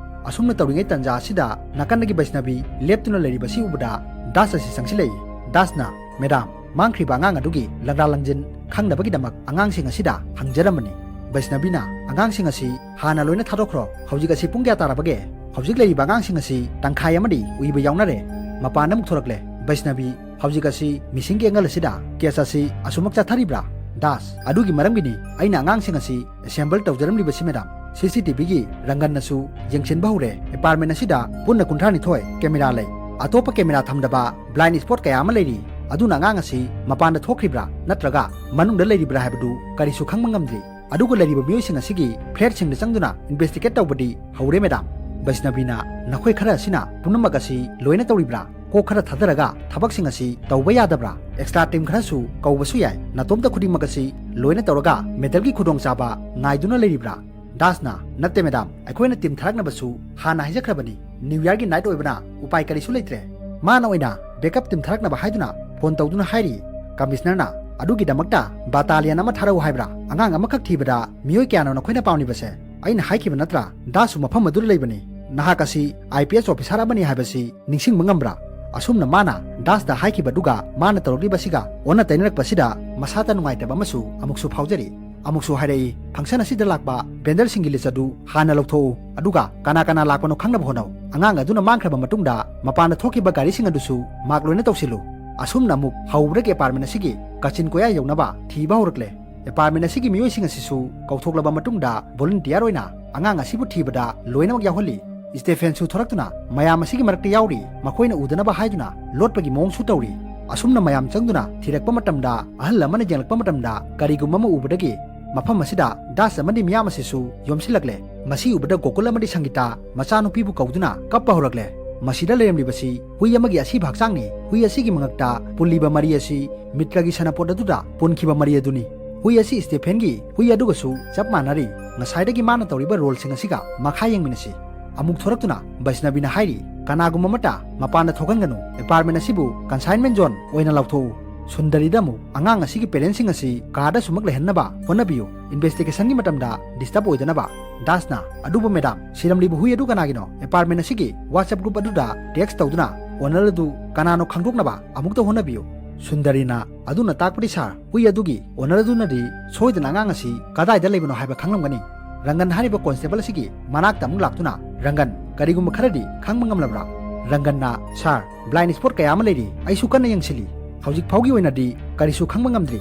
ꯑꯁꯨꯝꯅ ꯇꯧꯔꯤꯉꯩ ꯇꯟꯖꯥ ꯑꯁꯤꯗ ꯅꯥꯀꯟꯗꯒꯤ ꯕꯩꯁꯅꯕꯤ ꯂꯦꯞꯇꯨꯅ ꯂꯩꯔꯤꯕꯁꯤ ꯎꯕꯗ ꯗꯥꯁ ꯑꯁꯤ ꯆꯪꯁꯤꯜꯂꯛꯏ꯫ ꯗꯥꯁꯅ, "ꯃꯦꯗꯥꯝ, ꯃꯥꯡꯈ꯭ꯔꯤꯕ ꯑꯉꯥꯡ ꯑꯗꯨꯒꯤ ꯂꯪꯗꯥ ꯂꯪꯖꯤꯟ ꯈꯪꯅꯕꯒꯤꯗꯃꯛ ꯑꯉꯥꯡꯁꯤꯡ ꯑꯁꯤꯗ ꯍꯪꯖꯔꯝꯕꯅꯤ"꯫ ꯕꯩꯁꯅꯕꯤꯅ, "ꯑꯉꯥꯡꯁꯤꯡ ꯑꯁꯤ ꯍꯥꯟꯅ ꯂꯣꯏꯅ ꯊꯥꯗꯣꯛꯈ꯭ꯔꯣ꯫ ꯍꯧꯖꯤꯛ ꯑꯁꯤ ꯄꯨꯡ ꯀꯌꯥ ꯇꯥꯔꯕꯒꯦ? ꯍꯧꯖꯤꯛ ꯂꯩꯔꯤꯕ ꯑꯉꯥꯡꯁꯤꯡ ꯑꯁꯤ ꯇꯪꯈꯥꯏ ꯑꯃꯗꯤ ꯎꯏꯕ ꯌꯥꯎꯅꯔꯦ"꯫ ꯃꯄꯥꯟꯗ ꯑꯃꯨꯛ ꯊꯣꯔꯛꯂꯦ꯫ ꯕꯩꯁꯅꯕꯤ, "ꯍꯧꯖꯤꯛ ꯑꯁꯤ ꯃꯤꯁꯤꯡꯒꯤ ꯑꯦꯡꯒꯜ ꯑꯁꯤꯗ ꯀꯦꯁ ꯑꯁꯤ ꯑꯁꯨꯃꯛ ꯆꯠꯊꯔꯤꯕ꯭ꯔꯥ?" ꯗꯥꯁ, "ꯑꯗꯨꯒꯤ ꯃꯔꯝꯒꯤꯅꯤ ꯑꯩꯅ ꯑꯉꯥꯡꯁꯤꯡ ꯑꯁꯤ ꯑꯦꯁꯦꯝꯕꯜ ꯇꯧꯖꯔꯝꯂꯤꯕꯁꯤ, ꯃꯦꯗꯥꯝ꯫ ꯁꯤ ꯁꯤ ꯇꯤ ꯚꯤꯒꯤ ꯔꯪꯒꯟꯅꯁꯨ ꯌꯦꯡꯁꯤꯟꯕ ꯍꯧꯔꯦ꯫ ꯑꯦꯄꯥꯔꯠꯃꯦꯟ ꯑꯁꯤꯗ ꯄꯨꯟꯅ ꯀꯨꯟꯊ꯭ꯔꯥ ꯅꯤꯊꯣꯏ ꯀꯦꯃꯦꯔꯥ ꯂꯩ꯫ ꯑꯇꯣꯞꯄ ꯀꯦꯃꯦꯔꯥ ꯊꯝꯗꯕ ꯕ꯭ꯂꯥꯏꯟ ꯁ꯭ꯄꯣꯠ ꯀꯌꯥ ꯑꯃ ꯂꯩꯔꯤ꯫ ꯑꯗꯨꯅ ꯑꯉꯥꯡ ꯑꯁꯤ ꯃꯄꯥꯟꯗ ꯊꯣꯛꯈ꯭ꯔꯤꯕ꯭ꯔꯥ ꯅꯠꯇ꯭ꯔꯒ ꯃꯅꯨꯡꯗ ꯂꯩꯔꯤꯕ꯭ꯔꯥ ꯍꯥꯏꯕꯗꯨ ꯀꯔꯤꯁꯨ ꯈꯪꯕ ꯉꯝꯗ꯭ꯔꯤ꯫ ꯑꯗꯨꯒ ꯂꯩꯔꯤꯕ ꯃꯤꯑꯣꯏꯁꯤꯡ ꯑꯁꯤꯒꯤ ꯐ꯭ꯂꯦꯠꯁꯤꯡꯗ ꯆꯪꯗꯨꯅ ꯏꯟꯚꯦꯁꯇꯤꯒꯦꯠ ꯇꯧꯕꯗꯤ ꯍꯧꯔꯦ, ꯃꯦꯗꯥꯝ"꯫ ꯕꯩꯁꯅꯕꯤꯅ, "ꯅꯈꯣꯏ ꯈꯔ ꯑꯁꯤꯅ ꯄꯨꯝꯅꯃꯛ ꯑꯁꯤ ꯂꯣꯏꯅ ꯇꯧꯔꯤꯕ꯭ꯔꯥ? ꯀꯣꯛ ꯈꯔ ꯊꯥꯗꯔꯒ ꯊꯕꯛꯁꯤꯡ ꯑꯁꯤ ꯇꯧꯕ ꯌꯥꯗꯕ꯭ꯔꯥ? ꯑꯦꯛꯁꯇ꯭ꯔꯥ ꯇꯤꯝ ꯈꯔꯁꯨ ꯀꯧꯕꯁꯨ ꯌꯥꯏ꯫ ꯅꯇꯣꯝꯇ ꯈꯨꯗꯤꯡꯃꯛ ꯑꯁꯤ ꯂꯣꯏꯅ ꯇꯧꯔꯒ ꯃꯦꯗꯜꯒꯤ ꯈꯨꯗꯣꯡꯆꯥꯕ ꯉꯥꯏꯗꯨꯅ ꯂꯩꯔꯤꯕ꯭ꯔꯥ?" ꯗꯥꯁꯅ, "ꯅꯠꯇꯦ, ꯃꯦꯗꯥꯝ, ꯑꯩꯈꯣꯏꯅ ꯇꯤꯝ ꯊꯥꯔꯛꯅꯕꯁꯨ ꯍꯥꯟꯅ ꯍꯥꯏꯖꯈ꯭ꯔꯕꯅꯤ꯫ ꯅ꯭ꯌꯨ ꯌꯔꯒꯤ ꯅꯥꯏꯠ ꯑꯣꯏꯕꯅ ꯎꯄꯥꯏ ꯀꯔꯤꯁꯨ ꯂꯩꯇ꯭ꯔꯦ"꯫ ꯃꯥꯅ ꯑꯣꯏꯅ ꯕꯦꯛꯑꯞ ꯇꯤꯝ ꯊꯥꯔꯛꯅꯕ ꯍꯥꯏꯗꯨꯅ ꯐꯣꯟ ꯇꯧꯗꯨꯅ ꯍꯥꯏꯔꯤ꯫ ꯀꯃꯤꯁꯅꯔꯅ, "ꯑꯗꯨꯒꯤꯗꯃꯛꯇ ꯕꯥꯇꯥꯂꯤꯌꯟ ꯑꯃ ꯊꯥꯔꯛꯎ ꯍꯥꯏꯕ꯭ꯔꯥ? ꯑꯉꯥꯡ ꯑꯃꯈꯛ ꯊꯤꯕꯗ ꯃꯤꯑꯣꯏ ꯀꯌꯥꯅꯣ ꯅꯈꯣꯏꯅ ꯄꯥꯝꯂꯤꯕꯁꯦ? ꯑꯩꯅ ꯍꯥꯏꯈꯤꯕ ꯅꯠꯇ꯭ꯔꯥ? ꯗꯥꯁꯁꯨ ꯃꯐꯝ ꯑꯗꯨꯗ ꯂꯩꯕꯅꯤ꯫ ꯅꯍꯥꯛ ꯑꯁꯤ ꯑꯥꯏ ꯄꯤ ꯑꯦꯁ ꯑꯣꯐꯤꯁꯥꯔ ꯑꯃꯅꯤ ꯍꯥꯏꯕꯁꯤ ꯅꯤꯡꯁꯤꯡꯕ ꯉꯝꯕ꯭ꯔꯥ?" ꯑꯁꯨꯝꯅ ꯃꯥꯅ ꯗꯥꯁꯇ ꯍꯥꯏꯈꯤꯕꯗꯨꯒ ꯃꯥꯅ ꯇꯧꯔꯛꯂꯤꯕꯁꯤꯒ ꯑꯣꯟꯅ ꯇꯩꯅꯔꯛꯄꯁꯤꯗ ꯃꯁꯥꯗ ꯅꯨꯡꯉꯥꯏꯇꯕ ꯑꯃꯁꯨ ꯑꯃꯨꯛꯁꯨ ꯐꯥꯎꯖꯔꯤ꯫ ꯑꯃꯨꯛꯁꯨ ꯍꯥꯏꯔꯛꯏ, "ꯐꯪꯁꯟ ꯑꯁꯤꯗ ꯂꯥꯛꯄ ꯚꯦꯟꯗꯔꯁꯤꯡꯒꯤ ꯂꯤꯁ ꯑꯗꯨ ꯍꯥꯟꯅ ꯂꯧꯊꯣꯛꯎ, ꯑꯗꯨꯒ ꯀꯅꯥ ꯀꯅꯥ ꯂꯥꯛꯄꯅꯣ ꯈꯪꯅꯕ ꯍꯣꯠꯅꯧ꯫ ꯑꯉꯥꯡ ꯑꯗꯨꯅ ꯃꯥꯡꯈ꯭ꯔꯕ ꯃꯇꯨꯡꯗ ꯃꯄꯥꯟꯗ ꯊꯣꯛꯈꯤꯕ ꯒꯥꯔꯤꯁꯤꯡ ꯑꯗꯨꯁꯨ ꯃꯥꯔꯛ ꯂꯣꯏꯅ ꯇꯧꯁꯤꯜꯂꯨ"꯫ ꯑꯁꯨꯝꯅ ꯑꯃꯨꯛ ꯍꯧꯕꯗꯒꯤ ꯑꯦꯄꯥꯔꯠꯃꯦꯟ ꯑꯁꯤꯒꯤ ꯀꯥꯆꯤꯟ ꯀꯣꯌꯥ ꯌꯧꯅꯕ ꯊꯤꯕ ꯍꯧꯔꯛꯂꯦ꯫ ꯑꯦꯄꯥꯔꯠꯃꯦꯟ ꯑꯁꯤꯒꯤ ꯃꯤꯑꯣꯏꯁꯤꯡ ꯑꯁꯤꯁꯨ ꯀꯧꯊꯣꯛꯂꯕ ꯃꯇꯨꯡꯗ ꯚꯣꯂꯨꯟꯇꯤꯌꯥꯔ ꯑꯣꯏꯅ ꯑꯉꯥꯡ ꯑꯁꯤꯕꯨ ꯊꯤꯕꯗ ꯂꯣꯏꯅꯃꯛ ꯌꯥꯎꯍꯜꯂꯤ꯫ ꯁ꯭ꯇꯦꯐꯦꯟꯁꯨ ꯊꯣꯔꯛꯇꯨꯅ ꯃꯌꯥꯝ ꯑꯁꯤꯒꯤ ꯃꯔꯛꯇ ꯌꯥꯎꯔꯤ, ꯃꯈꯣꯏꯅ ꯎꯗꯅꯕ ꯍꯥꯏꯗꯨꯅ ꯂꯣꯠꯄꯒꯤ ꯃꯑꯣꯡꯁꯨ ꯇꯧꯔꯤ꯫ ꯑꯁꯨꯝꯅ ꯃꯌꯥꯝ ꯆꯪꯗꯨꯅ ꯊꯤꯔꯛꯄ ꯃꯇꯝꯗ ꯑꯍꯜ ꯑꯃꯅ ꯌꯦꯡꯂꯛꯄ ꯃꯇꯝꯗ ꯀꯔꯤꯒꯨꯝꯕ ꯑꯃ ꯎꯕꯗꯒꯤ ꯃꯐꯝ ꯑꯁꯤꯗ ꯗꯥꯁ ꯑꯃꯗꯤ ꯃꯤꯌꯥꯝ ꯑꯁꯤꯁꯨ ꯌꯣꯝꯁꯤꯜꯂꯛꯂꯦ꯫ ꯃꯁꯤ ꯎꯕꯗ ꯒꯣꯀꯨꯜ ꯑꯃꯗꯤ ꯁꯪꯒꯤꯇꯥ ꯃꯆꯥꯅꯨꯄꯤꯕꯨ ꯀꯧꯗꯨꯅ ꯀꯞꯄ ꯍꯧꯔꯛꯂꯦ꯫ ꯃꯁꯤꯗ ꯂꯩꯔꯝꯂꯤꯕꯁꯤ ꯍꯨꯏ ꯑꯃꯒꯤ ꯑꯁꯤꯕ ꯍꯛꯆꯥꯡꯅꯤ꯫ ꯍꯨꯏ ꯑꯁꯤꯒꯤ ꯃꯉꯛꯇ ꯄꯨꯜꯂꯤꯕ ꯃꯔꯤ ꯑꯁꯤ ꯃꯤꯇ꯭ꯔꯒꯤ ꯁꯥꯟꯅꯄꯣꯠ ꯑꯗꯨꯗ ꯄꯨꯟꯈꯤꯕ ꯃꯔꯤ ꯑꯗꯨꯅꯤ꯫ ꯍꯨꯏ ꯑꯁꯤ ꯁ꯭ꯇꯦꯐꯦꯟꯒꯤ ꯍꯨꯏ ꯑꯗꯨꯒꯁꯨ ꯆꯞ ꯃꯥꯟꯅꯔꯤ꯫ ꯉꯁꯥꯏꯗꯒꯤ ꯃꯥꯅ ꯇꯧꯔꯤꯕ ꯔꯣꯜꯁꯤꯡ ꯑꯁꯤꯒ ꯃꯈꯥ ꯌꯦꯡꯃꯤꯟꯅꯁꯤ꯫ ꯑꯃꯨꯛ ꯊꯣꯔꯛꯇꯨꯅ ꯕꯩꯁꯅꯕꯤꯅ ꯍꯥꯏꯔꯤ, "ꯀꯅꯥꯒꯨꯝꯕ ꯑꯃꯠꯇ ꯃꯄꯥꯟꯗ ꯊꯣꯛꯍꯟꯒꯅꯨ, ꯑꯦꯄꯥꯔꯠꯃꯦꯟ ꯑꯁꯤꯕꯨ ꯀꯟꯁꯥꯏꯟꯃꯦꯟ ꯖꯣꯟ ꯑꯣꯏꯅ ꯂꯥꯎꯊꯣꯛꯎ꯫" ꯁꯨꯟꯗꯔꯤꯗ ꯑꯃꯨꯛ, "ꯑꯉꯥꯡ ꯑꯁꯤꯒꯤ ꯄꯦꯔꯦꯟꯁꯁꯤꯡ ꯑꯁꯤ ꯀꯥꯗ ꯁꯨꯃꯛ ꯂꯩꯍꯟꯅꯕ ꯍꯣꯠꯅꯕꯤꯌꯨ, ꯏꯟꯚꯦꯁꯇꯤꯒꯦꯁꯟꯒꯤ ꯃꯇꯝꯗ ꯗꯤꯁꯇꯔꯕ ꯑꯣꯏꯗꯅꯕ꯫" ꯗꯥꯁꯅ, "ꯑꯗꯨꯕꯨ ꯃꯦꯗꯥꯝ, ꯁꯤꯔꯝꯂꯤꯕ ꯍꯨꯏ ꯑꯗꯨ ꯀꯅꯥꯒꯤꯅꯣ? ꯑꯦꯄꯥꯔꯠꯃꯦꯟ ꯑꯁꯤꯒꯤ ꯋꯥꯆꯞ ꯒ꯭ꯔꯨꯞ ꯑꯗꯨꯗ ꯇꯦꯛꯁ ꯇꯧꯗꯨꯅ ꯑꯣꯅꯔ ꯑꯗꯨ ꯀꯅꯥꯅꯣ ꯈꯪꯗꯣꯛꯅꯕ ꯑꯃꯨꯛꯇ ꯍꯣꯠꯅꯕꯤꯌꯨ꯫" ꯁꯨꯟꯗꯔꯤꯅ, "ꯑꯗꯨꯅ ꯇꯥꯛꯄꯗꯤ ꯁꯥꯔ, ꯍꯨꯏ ꯑꯗꯨꯒꯤ ꯑꯣꯅꯔ ꯑꯗꯨꯅꯗꯤ ꯁꯣꯏꯗꯅ ꯑꯉꯥꯡ ꯑꯁꯤ ꯀꯗꯥꯏꯗ ꯂꯩꯕꯅꯣ ꯍꯥꯏꯕ ꯈꯪꯂꯝꯒꯅꯤ꯫" ꯔꯪꯒꯟ ꯍꯥꯏꯔꯤꯕ ꯀꯣꯟꯁꯇꯦꯕꯜ ꯑꯁꯤꯒꯤ ꯃꯅꯥꯛꯇ ꯑꯃꯨꯛ ꯂꯥꯛꯇꯨꯅ, "ꯔꯪꯒꯟ, ꯀꯔꯤꯒꯨꯝꯕ ꯈꯔꯗꯤ ꯈꯪꯕ ꯉꯝꯂꯕ꯭ꯔꯥ?" ꯔꯪꯒꯟꯅ, "ꯁꯥꯔ, ꯕ꯭ꯂꯥꯏꯟ ꯁ꯭ꯄꯣꯠ ꯀꯌꯥ ꯑꯃ ꯂꯩꯔꯤ, ꯑꯩꯁꯨ ꯀꯟꯅ ꯌꯦꯡꯁꯤꯜꯂꯤ꯫ ꯍꯧꯖꯤꯛ ꯐꯥꯎꯒꯤ ꯑꯣꯏꯅꯗꯤ ꯀꯔꯤꯁꯨ ꯈꯪꯕ ꯉꯝꯗ꯭ꯔꯤ꯫"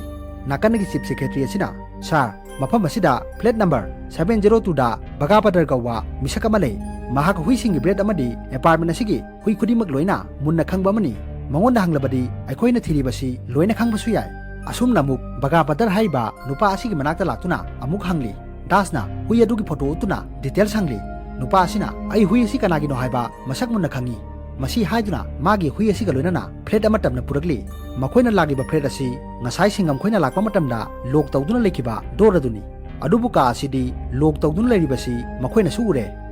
ꯅꯥꯀꯟꯗꯒꯤ ꯆꯤꯐ ꯁꯦꯀ꯭ꯔꯦꯇꯔꯤ ꯑꯁꯤꯅ, "ꯁꯥꯔ, ꯃꯐꯝ ꯑꯁꯤꯗ ꯐ꯭ꯂꯦꯠ ꯅꯝꯕꯔ ꯁꯚꯦꯟ ꯖꯦꯔꯣ ꯇꯨꯗ ꯕꯒꯥ ꯄꯇꯔ ꯀꯧꯕ ꯃꯤꯁꯛ ꯑꯃ ꯂꯩ꯫ ꯃꯍꯥꯛ ꯍꯨꯏꯁꯤꯡꯒꯤ ꯕ꯭ꯔꯤꯗ ꯑꯃꯗꯤ ꯑꯦꯄꯥꯔꯠꯃꯦꯟ ꯑꯁꯤꯒꯤ ꯍꯨꯏ ꯈꯨꯗꯤꯡꯃꯛ ꯂꯣꯏꯅ ꯃꯨꯟꯅ ꯈꯪꯕ ꯑꯃꯅꯤ꯫ ꯃꯉꯣꯟꯗ ꯍꯪꯂꯕꯗꯤ ꯑꯩꯈꯣꯏꯅ ꯊꯤꯔꯤꯕꯁꯤ ꯂꯣꯏꯅ ꯈꯪꯕꯁꯨ ꯌꯥꯏ꯫" ꯑꯁꯨꯝꯅ ꯑꯃꯨꯛ ꯕꯒꯥ ꯄꯇꯔ ꯍꯥꯏꯔꯤꯕ ꯅꯨꯄꯥ ꯑꯁꯤꯒꯤ ꯃꯅꯥꯛꯇ ꯂꯥꯛꯇꯨꯅ ꯑꯃꯨꯛ ꯍꯪꯂꯤ꯫ ꯗꯥꯁꯅ ꯍꯨꯏ ꯑꯗꯨꯒꯤ ꯐꯣꯇꯣ ꯎꯠꯇꯨꯅ ꯗꯤꯇꯦꯜꯁ ꯍꯪꯂꯤ꯫ ꯅꯨꯄꯥ ꯑꯁꯤꯅ, "ꯑꯩ ꯍꯨꯏ ꯑꯁꯤ ꯀꯅꯥꯒꯤꯅꯣ ꯍꯥꯏꯕ ꯃꯁꯛ ꯃꯨꯟꯅ ꯈꯪꯏ꯫" ꯃꯁꯤ ꯍꯥꯏꯗꯨꯅ ꯃꯥꯒꯤ ꯍꯨꯏ ꯑꯁꯤꯒ ꯂꯣꯏꯅꯅ ꯐ꯭ꯂꯦꯠ ꯑꯃ ꯇꯝꯅ ꯄꯨꯔꯛꯂꯤ꯫ ꯃꯈꯣꯏꯅ ꯂꯥꯛꯂꯤꯕ ꯐ꯭ꯂꯦꯠ ꯑꯁꯤ ꯉꯁꯥꯏ ꯁꯤꯡꯒꯝ ꯈꯣꯏꯅ ꯂꯥꯛꯄ ꯃꯇꯝꯗ ꯂꯣꯛ ꯇꯧꯗꯨꯅ ꯂꯩꯈꯤꯕ ꯗꯣꯔ ꯑꯗꯨꯅꯤ꯫ ꯑꯗꯨꯕꯨ ꯀꯥ ꯑꯁꯤꯗꯤ ꯂꯣꯛ ꯇꯧꯗꯨꯅ ꯂꯩꯔꯤꯕꯁꯤ ꯃꯈꯣꯏꯅꯁꯨ ꯎꯔꯦ꯫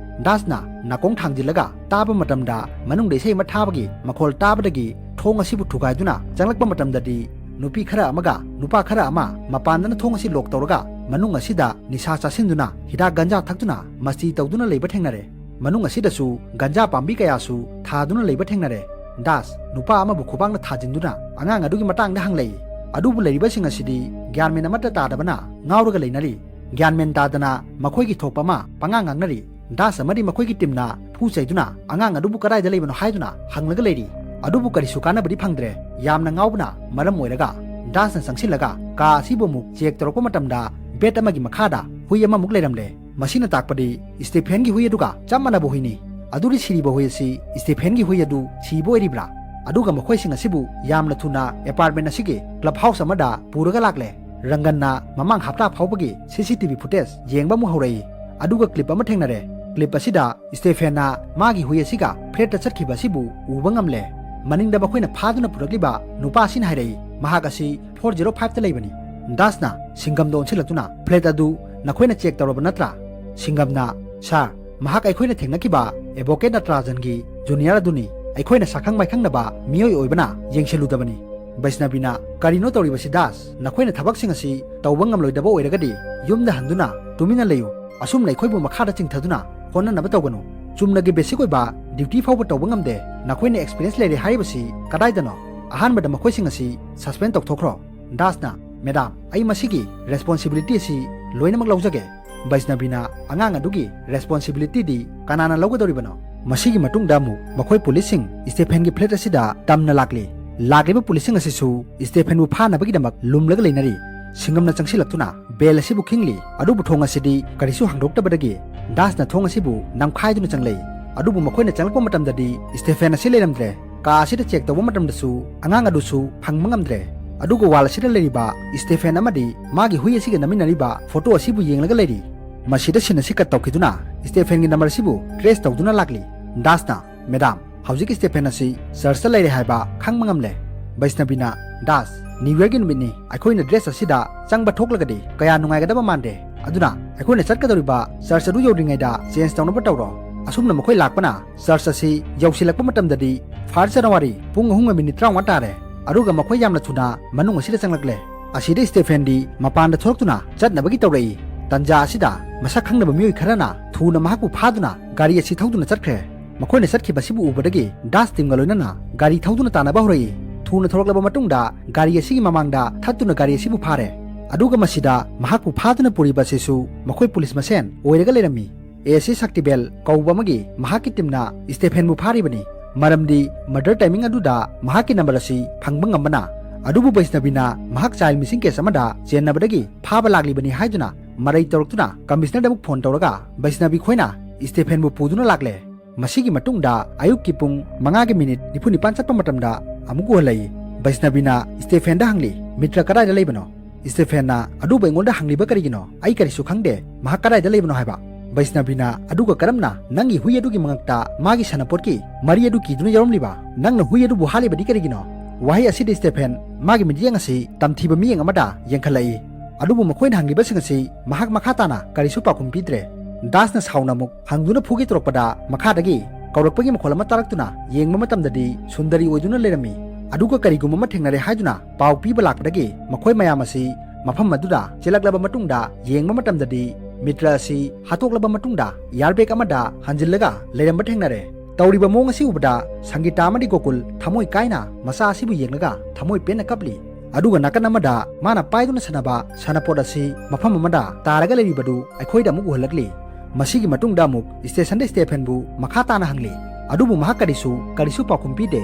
ꯗꯥꯁꯅ ꯅꯥꯀꯣꯡ ꯊꯥꯡꯖꯤꯜꯂꯒ ꯇꯥꯕ ꯃꯇꯝꯗ ꯃꯅꯨꯡꯗ ꯏꯁꯩ ꯑꯃ ꯊꯥꯕꯒꯤ ꯃꯈꯣꯜ ꯇꯥꯕꯗꯒꯤ ꯊꯣꯡ ꯑꯁꯤꯕꯨ ꯊꯨꯒꯥꯏꯗꯨꯅ ꯆꯪꯂꯛꯄ ꯃꯇꯝꯗꯗꯤ ꯅꯨꯄꯤ ꯈꯔ ꯑꯃꯒ ꯅꯨꯄꯥ ꯈꯔ ꯑꯃ ꯃꯄꯥꯟꯗꯅ ꯊꯣꯡ ꯑꯁꯤ ꯂꯣꯛ ꯇꯧꯔꯒ ꯃꯅꯨꯡ ꯑꯁꯤꯗ ꯅꯤꯁꯥ ꯆꯥꯁꯤꯟꯗꯨꯅ ꯍꯤꯗꯥꯛ ꯒꯟꯖꯥ ꯊꯛꯇꯨꯅ ꯃꯁꯇꯤ ꯇꯧꯗꯨꯅ ꯂꯩꯕ ꯊꯦꯡꯅꯔꯦ꯫ ꯃꯅꯨꯡ ꯑꯁꯤꯗꯁꯨ ꯒꯟꯖꯥ ꯄꯥꯝꯕꯤ ꯀꯌꯥꯁꯨ ꯊꯥꯗꯨꯅ ꯂꯩꯕ ꯊꯦꯡꯅꯔꯦ꯫ ꯗꯥꯁ ꯅꯨꯄꯥ ꯑꯃꯕꯨ ꯈꯨꯕꯥꯛꯅ ꯊꯥꯖꯤꯟꯗꯨꯅ ꯑꯉꯥꯡ ꯑꯗꯨꯒꯤ ꯃꯇꯥꯡꯗ ꯍꯪꯂꯛꯏ꯫ ꯑꯗꯨꯕꯨ ꯂꯩꯔꯤꯕꯁꯤꯡ ꯑꯁꯤꯗꯤ ꯒ꯭ꯌꯥꯟ ꯃꯦꯟ ꯑꯃꯠꯇ ꯇꯥꯗꯕꯅ ꯉꯥꯎꯔꯒ ꯂꯩꯅꯔꯤ꯫ ꯒ꯭ꯌꯥꯟ ꯃꯦꯟ ꯇꯥꯗꯅ ꯃꯈꯣꯏꯒꯤ ꯊꯣꯛꯄ ꯑꯃ ꯄꯉꯥꯡ ꯉꯥꯡꯅꯔꯤ꯫ ꯗꯥꯁ ꯑꯃꯗꯤ ꯃꯈꯣꯏꯒꯤ ꯇꯤꯝꯅ ꯐꯨ ꯆꯩꯗꯨꯅ ꯑꯉꯥꯡ ꯑꯗꯨꯕꯨ ꯀꯗꯥꯏꯗ ꯂꯩꯕꯅꯣ ꯍꯥꯏꯗꯨꯅ ꯍꯪꯂꯒ ꯂꯩꯔꯤ꯫ ꯑꯗꯨꯕꯨ ꯀꯔꯤꯁꯨ ꯀꯥꯟꯅꯕꯗꯤ ꯐꯪꯗ꯭ꯔꯦ꯫ ꯌꯥꯝꯅ ꯉꯥꯎꯕꯅ ꯃꯔꯝ ꯑꯣꯏꯔꯒ ꯗꯥꯁꯅ ꯆꯪꯁꯤꯜꯂꯒ ꯀꯥ ꯑꯁꯤꯕꯨ ꯑꯃꯨꯛ ꯆꯦꯛ ꯇꯧꯔꯛꯄ ꯃꯇꯝꯗ ꯕꯦꯗ ꯑꯃꯒꯤ ꯃꯈꯥꯗ ꯍꯨꯏ ꯑꯃꯃꯨꯛ ꯂꯩꯔꯝꯂꯦ꯫ ꯃꯁꯤꯅ ꯇꯥꯛꯄꯗꯤ ꯁ꯭ꯇꯤꯐꯦꯟꯒꯤ ꯍꯨꯏ ꯑꯗꯨꯒ ꯆꯞ ꯃꯥꯟꯅꯕ ꯍꯨꯏꯅꯤ꯫ ꯑꯗꯨꯗꯤ ꯁꯤꯔꯤꯕ ꯍꯨꯏ ꯑꯁꯤ ꯁ꯭ꯇꯤꯐꯦꯟꯒꯤ ꯍꯨꯏ ꯑꯗꯨ ꯁꯤꯕ ꯑꯣꯏꯔꯤꯕ꯭ꯔꯥ? ꯑꯗꯨꯒ ꯃꯈꯣꯏꯁꯤꯡ ꯑꯁꯤꯕꯨ ꯌꯥꯝꯅ ꯊꯨꯅ ꯑꯦꯄꯥꯔꯠꯃꯦꯟ ꯑꯁꯤꯒꯤ ꯀ꯭ꯂꯕ ꯍꯥꯎꯁ ꯑꯃꯗ ꯄꯨꯔꯒ ꯂꯥꯛꯂꯦ꯫ ꯔꯪꯒꯟꯅ ꯃꯃꯥꯡ ꯍꯞꯇꯥ ꯐꯥꯎꯕꯒꯤ ꯁꯤ ꯁꯤ ꯇꯤ ꯚꯤ ꯐꯨꯇꯦꯖ ꯌꯦꯡꯕ ꯑꯃꯨꯛ ꯍꯧꯔꯛꯏ꯫ ꯑꯗꯨꯒ ꯀ꯭ꯂꯤꯞ ꯑꯃ ꯊꯦꯡꯅꯔꯦ꯫ ꯀ꯭ꯂꯤꯞ ꯑꯁꯤꯗ ꯁ꯭ꯇꯦꯐꯦꯟꯅ ꯃꯥꯒꯤ ꯍꯨꯏ ꯑꯁꯤꯒ ꯐ꯭ꯂꯦꯠꯇ ꯆꯠꯈꯤꯕ ꯑꯁꯤꯕꯨ ꯎꯕ ꯉꯝꯂꯦ꯫ ꯃꯅꯤꯡꯗ ꯃꯈꯣꯏꯅ ꯐꯥꯗꯨꯅ ꯄꯨꯔꯛꯂꯤꯕ ꯅꯨꯄꯥ ꯑꯁꯤꯅ ꯍꯥꯏꯔꯛꯏ, ꯃꯍꯥꯛ ꯑꯁꯤ ꯐꯣꯔ ꯖꯦꯔꯣ ꯐꯥꯏꯚꯇ ꯂꯩꯕꯅꯤ꯫ ꯗꯥꯁꯅ ꯁꯤꯡꯒꯝꯗ ꯑꯣꯟꯁꯤꯜꯂꯛꯇꯨꯅ, "ꯐ꯭ꯂꯦꯠ ꯑꯗꯨ ꯅꯈꯣꯏꯅ ꯆꯦꯛ ꯇꯧꯔꯕ ꯅꯠꯇ꯭ꯔꯥ?" ꯁꯤꯡꯒꯝꯅ, "ꯁꯥꯔ, ꯃꯍꯥꯛ ꯑꯩꯈꯣꯏꯅ ꯊꯦꯡꯅꯈꯤꯕ ꯑꯦꯗꯚꯣꯀꯦꯠ ꯅꯇ꯭ꯔꯥꯖꯟꯒꯤ ꯖꯨꯅꯤꯌꯔ ꯑꯗꯨꯅꯤ꯫ ꯑꯩꯈꯣꯏꯅ ꯁꯛꯈꯪ ꯃꯥꯏꯈꯪꯅꯕ ꯃꯤꯑꯣꯏ ꯑꯣꯏꯕꯅ ꯌꯦꯡꯁꯤꯜꯂꯨꯗꯕꯅꯤ꯫" ꯕꯩꯁꯅꯕꯤꯅ, "ꯀꯔꯤꯅꯣ ꯇꯧꯔꯤꯕꯁꯤ ꯗꯥꯁ? ꯅꯈꯣꯏꯅ ꯊꯕꯛꯁꯤꯡ ꯑꯁꯤ ꯇꯧꯕ ꯉꯝꯂꯣꯏꯗꯕ ꯑꯣꯏꯔꯒꯗꯤ ꯌꯨꯝꯗ ꯍꯟꯗꯨꯅ ꯇꯨꯃꯤꯟꯅ ꯂꯩꯌꯨ꯫ ꯑꯁꯨꯝꯅ ꯑꯩꯈꯣꯏꯕꯨ ꯃꯈꯥꯗ ꯆꯤꯡꯊꯗꯨꯅ ꯍꯣꯠꯅꯅꯕ ꯇꯧꯒꯅꯨ꯫ ꯆꯨꯝꯅꯒꯤ ꯕꯦꯁꯤꯛ ꯑꯣꯏꯕ ꯗ꯭ꯌꯨꯇꯤ ꯐꯥꯎꯕ ꯇꯧꯕ ꯉꯝꯗꯦ꯫ ꯅꯈꯣꯏꯅ ꯑꯦꯛꯁꯄꯤꯔꯤꯌꯦꯟꯁ ꯂꯩꯔꯦ ꯍꯥꯏꯔꯤꯕꯁꯤ ꯀꯗꯥꯏꯗꯅꯣ? ꯑꯍꯥꯟꯕꯗ ꯃꯈꯣꯏꯁꯤꯡ ꯑꯁꯤ ꯁꯁꯄꯦꯟ ꯇꯧꯊꯣꯛꯈ꯭ꯔꯣ꯫" ꯗꯥꯁꯅ, "ꯃꯦꯗꯥꯝ, ꯑꯩ ꯃꯁꯤꯒꯤ ꯔꯦꯁꯄꯣꯟꯁꯤꯕꯤꯂꯤꯇꯤ ꯑꯁꯤ ꯂꯣꯏꯅꯃꯛ ꯂꯧꯖꯒꯦ꯫" ꯕꯩꯁꯅꯕꯤꯅ ꯑꯉꯥꯡ ꯑꯗꯨꯒꯤ ꯔꯦꯁꯄꯣꯟꯁꯤꯕꯤꯂꯤꯇꯤꯗꯤ ꯀꯅꯥꯅ ꯂꯧꯒꯗꯧꯔꯤꯕꯅꯣ? ꯃꯁꯤꯒꯤ ꯃꯇꯨꯡꯗ ꯑꯃꯨꯛ ꯃꯈꯣꯏ ꯄꯨꯂꯤꯁꯁꯤꯡ ꯁ꯭ꯇꯦꯐꯦꯟꯒꯤ ꯐ꯭ꯂꯦꯠ ꯑꯁꯤꯗ ꯇꯝꯅ ꯂꯥꯛꯂꯤ꯫ ꯂꯥꯛꯂꯤꯕ ꯄꯨꯂꯤꯁꯁꯤꯡ ꯑꯁꯤꯁꯨ ꯁ꯭ꯇꯦꯐꯦꯟꯕꯨ ꯐꯥꯅꯕꯒꯤꯗꯃꯛ ꯂꯨꯝꯂꯒ ꯂꯩꯅꯔꯤ꯫ ꯁꯤꯡꯒꯝꯅ ꯆꯪꯁꯤꯜꯂꯛꯇꯨꯅ ꯕꯦꯜ ꯑꯁꯤꯕꯨ ꯈꯤꯡꯂꯤ꯫ ꯑꯗꯨꯕꯨ ꯊꯣꯡ ꯑꯁꯤꯗꯤ ꯀꯔꯤꯁꯨ ꯍꯥꯡꯗꯣꯛꯇꯕꯗꯒꯤ ꯗꯥꯁꯅ ꯊꯣꯡ ꯑꯁꯤꯕꯨ ꯅꯝꯈꯥꯏꯗꯨꯅ ꯆꯪꯂꯛꯏ꯫ ꯑꯗꯨꯕꯨ ꯃꯈꯣꯏꯅ ꯆꯪꯂꯛꯄ ꯃꯇꯝꯗꯗꯤ ꯁ꯭ꯇꯦꯐꯦꯟ ꯑꯁꯤ ꯂꯩꯔꯝꯗ꯭ꯔꯦ꯫ ꯀꯥ ꯑꯁꯤꯗ ꯆꯦꯛ ꯇꯧꯕ ꯃꯇꯝꯗꯁꯨ ꯑꯉꯥꯡ ꯑꯗꯨꯁꯨ ꯐꯪꯕ ꯉꯝꯗ꯭ꯔꯦ꯫ ꯑꯗꯨꯒ ꯋꯥꯜ ꯑꯁꯤꯗ ꯂꯩꯔꯤꯕ ꯁ꯭ꯇꯦꯐꯦꯟ ꯑꯃꯗꯤ ꯃꯥꯒꯤ ꯍꯨꯏ ꯑꯁꯤꯒ ꯅꯝꯃꯤꯟꯅꯔꯤꯕ ꯐꯣꯇꯣ ꯑꯁꯤꯕꯨ ꯌꯦꯡꯂꯒ ꯂꯩꯔꯤ꯫ ꯃꯁꯤꯗ ꯁꯤꯟ ꯑꯁꯤ ꯀꯠ ꯇꯧꯈꯤꯗꯨꯅ ꯁ꯭ꯇꯦꯐꯦꯟꯒꯤ ꯅꯝꯕꯔ ꯑꯁꯤꯕꯨ ꯇ꯭ꯔꯦꯁ ꯇꯧꯗꯨꯅ ꯂꯥꯛꯂꯤ꯫ ꯗꯥꯁꯅ, "ꯃꯦꯗꯥꯝ, ꯍꯧꯖꯤꯛ ꯁ꯭ꯇꯦꯐꯦꯟ ꯑꯁꯤ ꯆꯔꯆꯇ ꯂꯩꯔꯦ ꯍꯥꯏꯕ ꯈꯪꯕ ꯉꯝꯂꯦ꯫" ꯕꯩꯁꯅꯕꯤꯅ, "ꯗꯥꯁ, ꯅ꯭ꯌꯨ ꯌꯔꯒꯤ ꯅꯨꯃꯤꯠꯅꯤ, ꯑꯩꯈꯣꯏꯅ ꯗ꯭ꯔꯦꯁ ꯑꯁꯤꯗ ꯆꯪꯕ ꯊꯣꯛꯂꯒꯗꯤ ꯀꯌꯥ ꯅꯨꯡꯉꯥꯏꯒꯗꯕ ꯃꯥꯟꯗꯦ꯫ ꯑꯗꯨꯅ ꯑꯩꯈꯣꯏꯅ ꯆꯠꯀꯗꯧꯔꯤꯕ ꯆꯔꯆ ꯑꯗꯨ ꯌꯧꯗ꯭ꯔꯤꯉꯩꯗ ꯆꯦꯟꯖ ꯇꯧꯅꯕ ꯇꯧꯔꯣ꯫" ꯑꯁꯨꯝꯅ ꯃꯈꯣꯏ ꯂꯥꯛꯄꯅ ꯆꯔꯆ ꯑꯁꯤ ꯌꯧꯁꯤꯜꯂꯛꯄ ꯃꯇꯝꯗꯗꯤ ꯐꯥꯔꯁ ꯖꯅꯋꯥꯔꯤ ꯄꯨꯡ ꯑꯍꯨꯝꯒ ꯃꯤꯅꯤꯠ ꯇꯔꯥꯃꯉꯥ ꯇꯥꯔꯦ꯫ ꯑꯗꯨꯒ ꯃꯈꯣꯏ ꯌꯥꯝꯅ ꯊꯨꯅ ꯃꯅꯨꯡ ꯑꯁꯤꯗ ꯆꯪꯂꯛꯂꯦ꯫ ꯑꯁꯤꯗ ꯁ꯭ꯇꯦꯐꯦꯟꯗꯤ ꯃꯄꯥꯟꯗ ꯊꯣꯛꯂꯛꯇꯨꯅ ꯆꯠꯅꯕꯒꯤ ꯇꯧꯔꯛꯏ꯫ ꯇꯟꯖꯥ ꯑꯁꯤꯗ ꯃꯁꯛ ꯈꯪꯗꯕ ꯃꯤꯑꯣꯏ ꯈꯔꯅ ꯊꯨꯅ ꯃꯍꯥꯛꯄꯨ ꯐꯥꯗꯨꯅ ꯒꯥꯔꯤ ꯑꯁꯤ ꯊꯧꯗꯨꯅ ꯆꯠꯈ꯭ꯔꯦ꯫ ꯃꯈꯣꯏꯅ ꯆꯠꯈꯤꯕ ꯑꯁꯤꯕꯨ ꯎꯕꯗꯒꯤ ꯗꯥꯁ ꯇꯤꯝꯒ ꯂꯣꯏꯅꯅ ꯒꯥꯔꯤ ꯊꯧꯗꯨꯅ ꯇꯥꯟꯅꯕ ꯍꯧꯔꯛꯏ꯫ ꯊꯨꯅ ꯊꯣꯛꯂꯛꯂꯕ ꯃꯇꯨꯡꯗ ꯒꯥꯔꯤ ꯑꯁꯤꯒꯤ ꯃꯃꯥꯡꯗ ꯊꯠꯇꯨꯅ ꯒꯥꯔꯤ ꯑꯁꯤꯕꯨ ꯐꯥꯔꯦ꯫ ꯑꯗꯨꯒ ꯃꯁꯤꯗ ꯃꯍꯥꯛꯄꯨ ꯐꯥꯗꯨꯅ ꯄꯨꯔꯤꯕ ꯑꯁꯤꯁꯨ ꯃꯈꯣꯏ ꯄꯨꯂꯤꯁ ꯃꯁꯦꯟ ꯑꯣꯏꯔꯒ ꯂꯩꯔꯝꯃꯤ꯫ ꯑꯦ ꯁꯤ ꯁꯛꯇꯤꯕꯦꯜ ꯀꯧꯕ ꯑꯃꯒꯤ ꯃꯍꯥꯛꯀꯤ ꯇꯤꯝꯅ ꯁ꯭ꯇꯦꯐꯦꯟꯕꯨ ꯐꯥꯔꯤꯕꯅꯤ꯫ ꯃꯔꯝꯗꯤ murder timing ꯑꯗꯨꯗ ꯃꯍꯥꯛꯀꯤ number ꯑꯁꯤ ꯐꯪꯕ ꯉꯝꯕꯅ꯫ ꯑꯗꯨꯕꯨ ꯕꯩꯁꯅꯕꯤꯅ ꯃꯍꯥꯛ child missing case ꯑꯃꯗ ꯆꯦꯟꯅꯕꯗꯒꯤ ꯐꯥꯕ ꯂꯥꯛꯂꯤꯕꯅꯤ ꯍꯥꯏꯗꯨꯅ ꯃꯔꯩ ꯇꯧꯔꯛꯇꯨꯅ commissionerꯗ ꯑꯃꯨꯛ phone ꯇꯧꯔꯒ ꯕꯩꯁꯅꯕꯤ ꯈꯣꯏꯅ ꯁ꯭ꯇꯦꯐꯦꯟꯕꯨ ꯄꯨꯗꯨꯅ ꯂꯥꯛꯂꯦ꯫ ꯃꯁꯤꯒꯤ ꯃꯇꯨꯡꯗ ꯑꯌꯨꯛꯀꯤ ꯄꯨꯡ ꯃꯉꯥꯒꯤ minute ꯅꯤꯐꯨ ꯅꯤꯄꯥꯟ ꯆꯠꯄ ꯃꯇꯝꯗ ꯑꯃꯨꯛ ꯎꯍꯜꯂꯛꯏ꯫ ꯕꯩꯁꯅꯕꯤꯅ ꯁ꯭ꯇꯦꯐꯦꯟꯗ ꯍꯪꯂꯤ, "ꯃꯤꯇ꯭ꯔ ꯀꯗꯥꯏꯗ ꯂꯩꯕꯅꯣ?" ꯁ꯭ꯇꯦꯐꯦꯟꯅ, "ꯑꯗꯨꯕꯨ ꯑꯩꯉꯣꯟꯗ ꯍꯪꯂꯤꯕ ꯀꯔꯤꯒꯤꯅꯣ? ꯑꯩ ꯀꯔꯤꯁꯨ ꯈꯪꯗꯦ꯫ ꯃꯍꯥꯛ ꯀꯗꯥꯏꯗ ꯂꯩꯕꯅꯣ?" ꯍꯥꯏꯕ꯫ ꯕꯩꯁꯅꯕꯤꯅ, "ꯑꯗꯨꯒ ꯀꯔꯝꯅ ꯅꯪꯒꯤ ꯍꯨꯏ ꯑꯗꯨꯒꯤ ꯃꯉꯛꯇ ꯃꯥꯒꯤ ꯁꯥꯟꯅꯄꯣꯠꯀꯤ ꯃꯔꯤ ꯑꯗꯨ ꯀꯤꯗꯨꯅ ꯌꯥꯎꯔꯝꯂꯤꯕ? ꯅꯪꯅ ꯍꯨꯏ ꯑꯗꯨꯕꯨ ꯍꯥꯠꯂꯤꯕꯗꯤ ꯀꯔꯤꯒꯤꯅꯣ?" ꯋꯥꯍꯩ ꯑꯁꯤꯗ ꯁ꯭ꯇꯦꯐꯦꯟ ꯃꯥꯒꯤ ꯃꯤꯠꯌꯦꯡ ꯑꯁꯤ ꯇꯝꯊꯤꯕ ꯃꯤꯠꯌꯦꯡ ꯑꯃꯗ ꯌꯦꯡꯈꯠꯂꯛꯏ꯫ ꯑꯗꯨꯕꯨ ꯃꯈꯣꯏꯅ ꯍꯪꯂꯤꯕꯁꯤꯡ ꯑꯁꯤ ꯃꯍꯥꯛ ꯃꯈꯥ ꯇꯥꯅ ꯀꯔꯤꯁꯨ ꯄꯥꯎꯈꯨꯝ ꯄꯤꯗ꯭ꯔꯦ꯫ ꯗꯥꯁꯅ ꯁꯥꯎꯅ ꯑꯃꯨꯛ ꯍꯪꯗꯨꯅ ꯐꯨꯒꯦ ꯇꯧꯔꯛꯄꯗ ꯃꯈꯥꯗꯒꯤ ꯀꯧꯔꯛꯄꯒꯤ ꯃꯈꯣꯜ ꯑꯃ ꯇꯥꯔꯛꯇꯨꯅ ꯌꯦꯡꯕ ꯃꯇꯝꯗꯗꯤ ꯁꯨꯟꯗꯔꯤ ꯑꯣꯏꯗꯨꯅ ꯂꯩꯔꯝꯃꯤ꯫ ꯑꯗꯨꯒ ꯀꯔꯤꯒꯨꯝꯕ ꯑꯃ ꯊꯦꯡꯅꯔꯦ ꯍꯥꯏꯗꯨꯅ ꯄꯥꯎ ꯄꯤꯕ ꯂꯥꯛꯄꯗꯒꯤ ꯃꯈꯣꯏ ꯃꯌꯥꯝ ꯑꯁꯤ ꯃꯐꯝ ꯑꯗꯨꯗ ꯆꯦꯜꯂꯛꯂꯕ ꯃꯇꯨꯡꯗ ꯌꯦꯡꯕ ꯃꯇꯝꯗꯗꯤ ꯃꯤꯇ꯭ꯔ ꯑꯁꯤ ꯍꯥꯠꯇꯣꯛꯂꯕ ꯃꯇꯨꯡꯗ air bag ꯑꯃꯗ ꯍꯟꯖꯤꯜꯂꯒ ꯂꯩꯔꯝꯕ ꯊꯦꯡꯅꯔꯦ꯫ ꯇꯧꯔꯤꯕ ꯃꯑꯣꯡ ꯑꯁꯤ ꯎꯕꯗ ꯁꯪꯒꯤꯇꯥ ꯑꯃꯗꯤ ꯒꯣꯀꯨꯜ ꯊꯃꯣꯏ ꯀꯥꯏꯅ ꯃꯆꯥ ꯑꯁꯤꯕꯨ ꯌꯦꯡꯂꯒ ꯊꯃꯣꯏ ꯄꯦꯟꯅ ꯀꯞꯂꯤ꯫ ꯑꯗꯨꯒ ꯅꯥꯀꯟ ꯑꯃꯗ ꯃꯥꯅ ꯄꯥꯏꯗꯨꯅ ꯁꯥꯟꯅꯕ ꯁꯥꯟꯅꯄꯣꯠ ꯑꯁꯤ ꯃꯐꯝ ꯑꯃꯗ ꯇꯥꯔꯒ ꯂꯩꯔꯤꯕꯗꯨ ꯑꯩꯈꯣꯏꯗ ꯑꯃꯨꯛ ꯎꯍꯜꯂꯛꯂꯤ꯫ ꯃꯁꯤꯒꯤ ꯃꯇꯨꯡꯗ ꯑꯃꯨꯛ ꯁ꯭ꯇꯦꯁꯟꯗ ꯁ꯭ꯇꯦꯐꯦꯟꯕꯨ ꯃꯈꯥ ꯇꯥꯅ ꯍꯪꯂꯤ꯫ ꯑꯗꯨꯕꯨ ꯃꯍꯥꯛ ꯀꯔꯤꯁꯨ, ꯀꯔꯤꯁꯨ ꯄꯥꯎꯈꯨꯝ ꯄꯤꯗꯦ꯫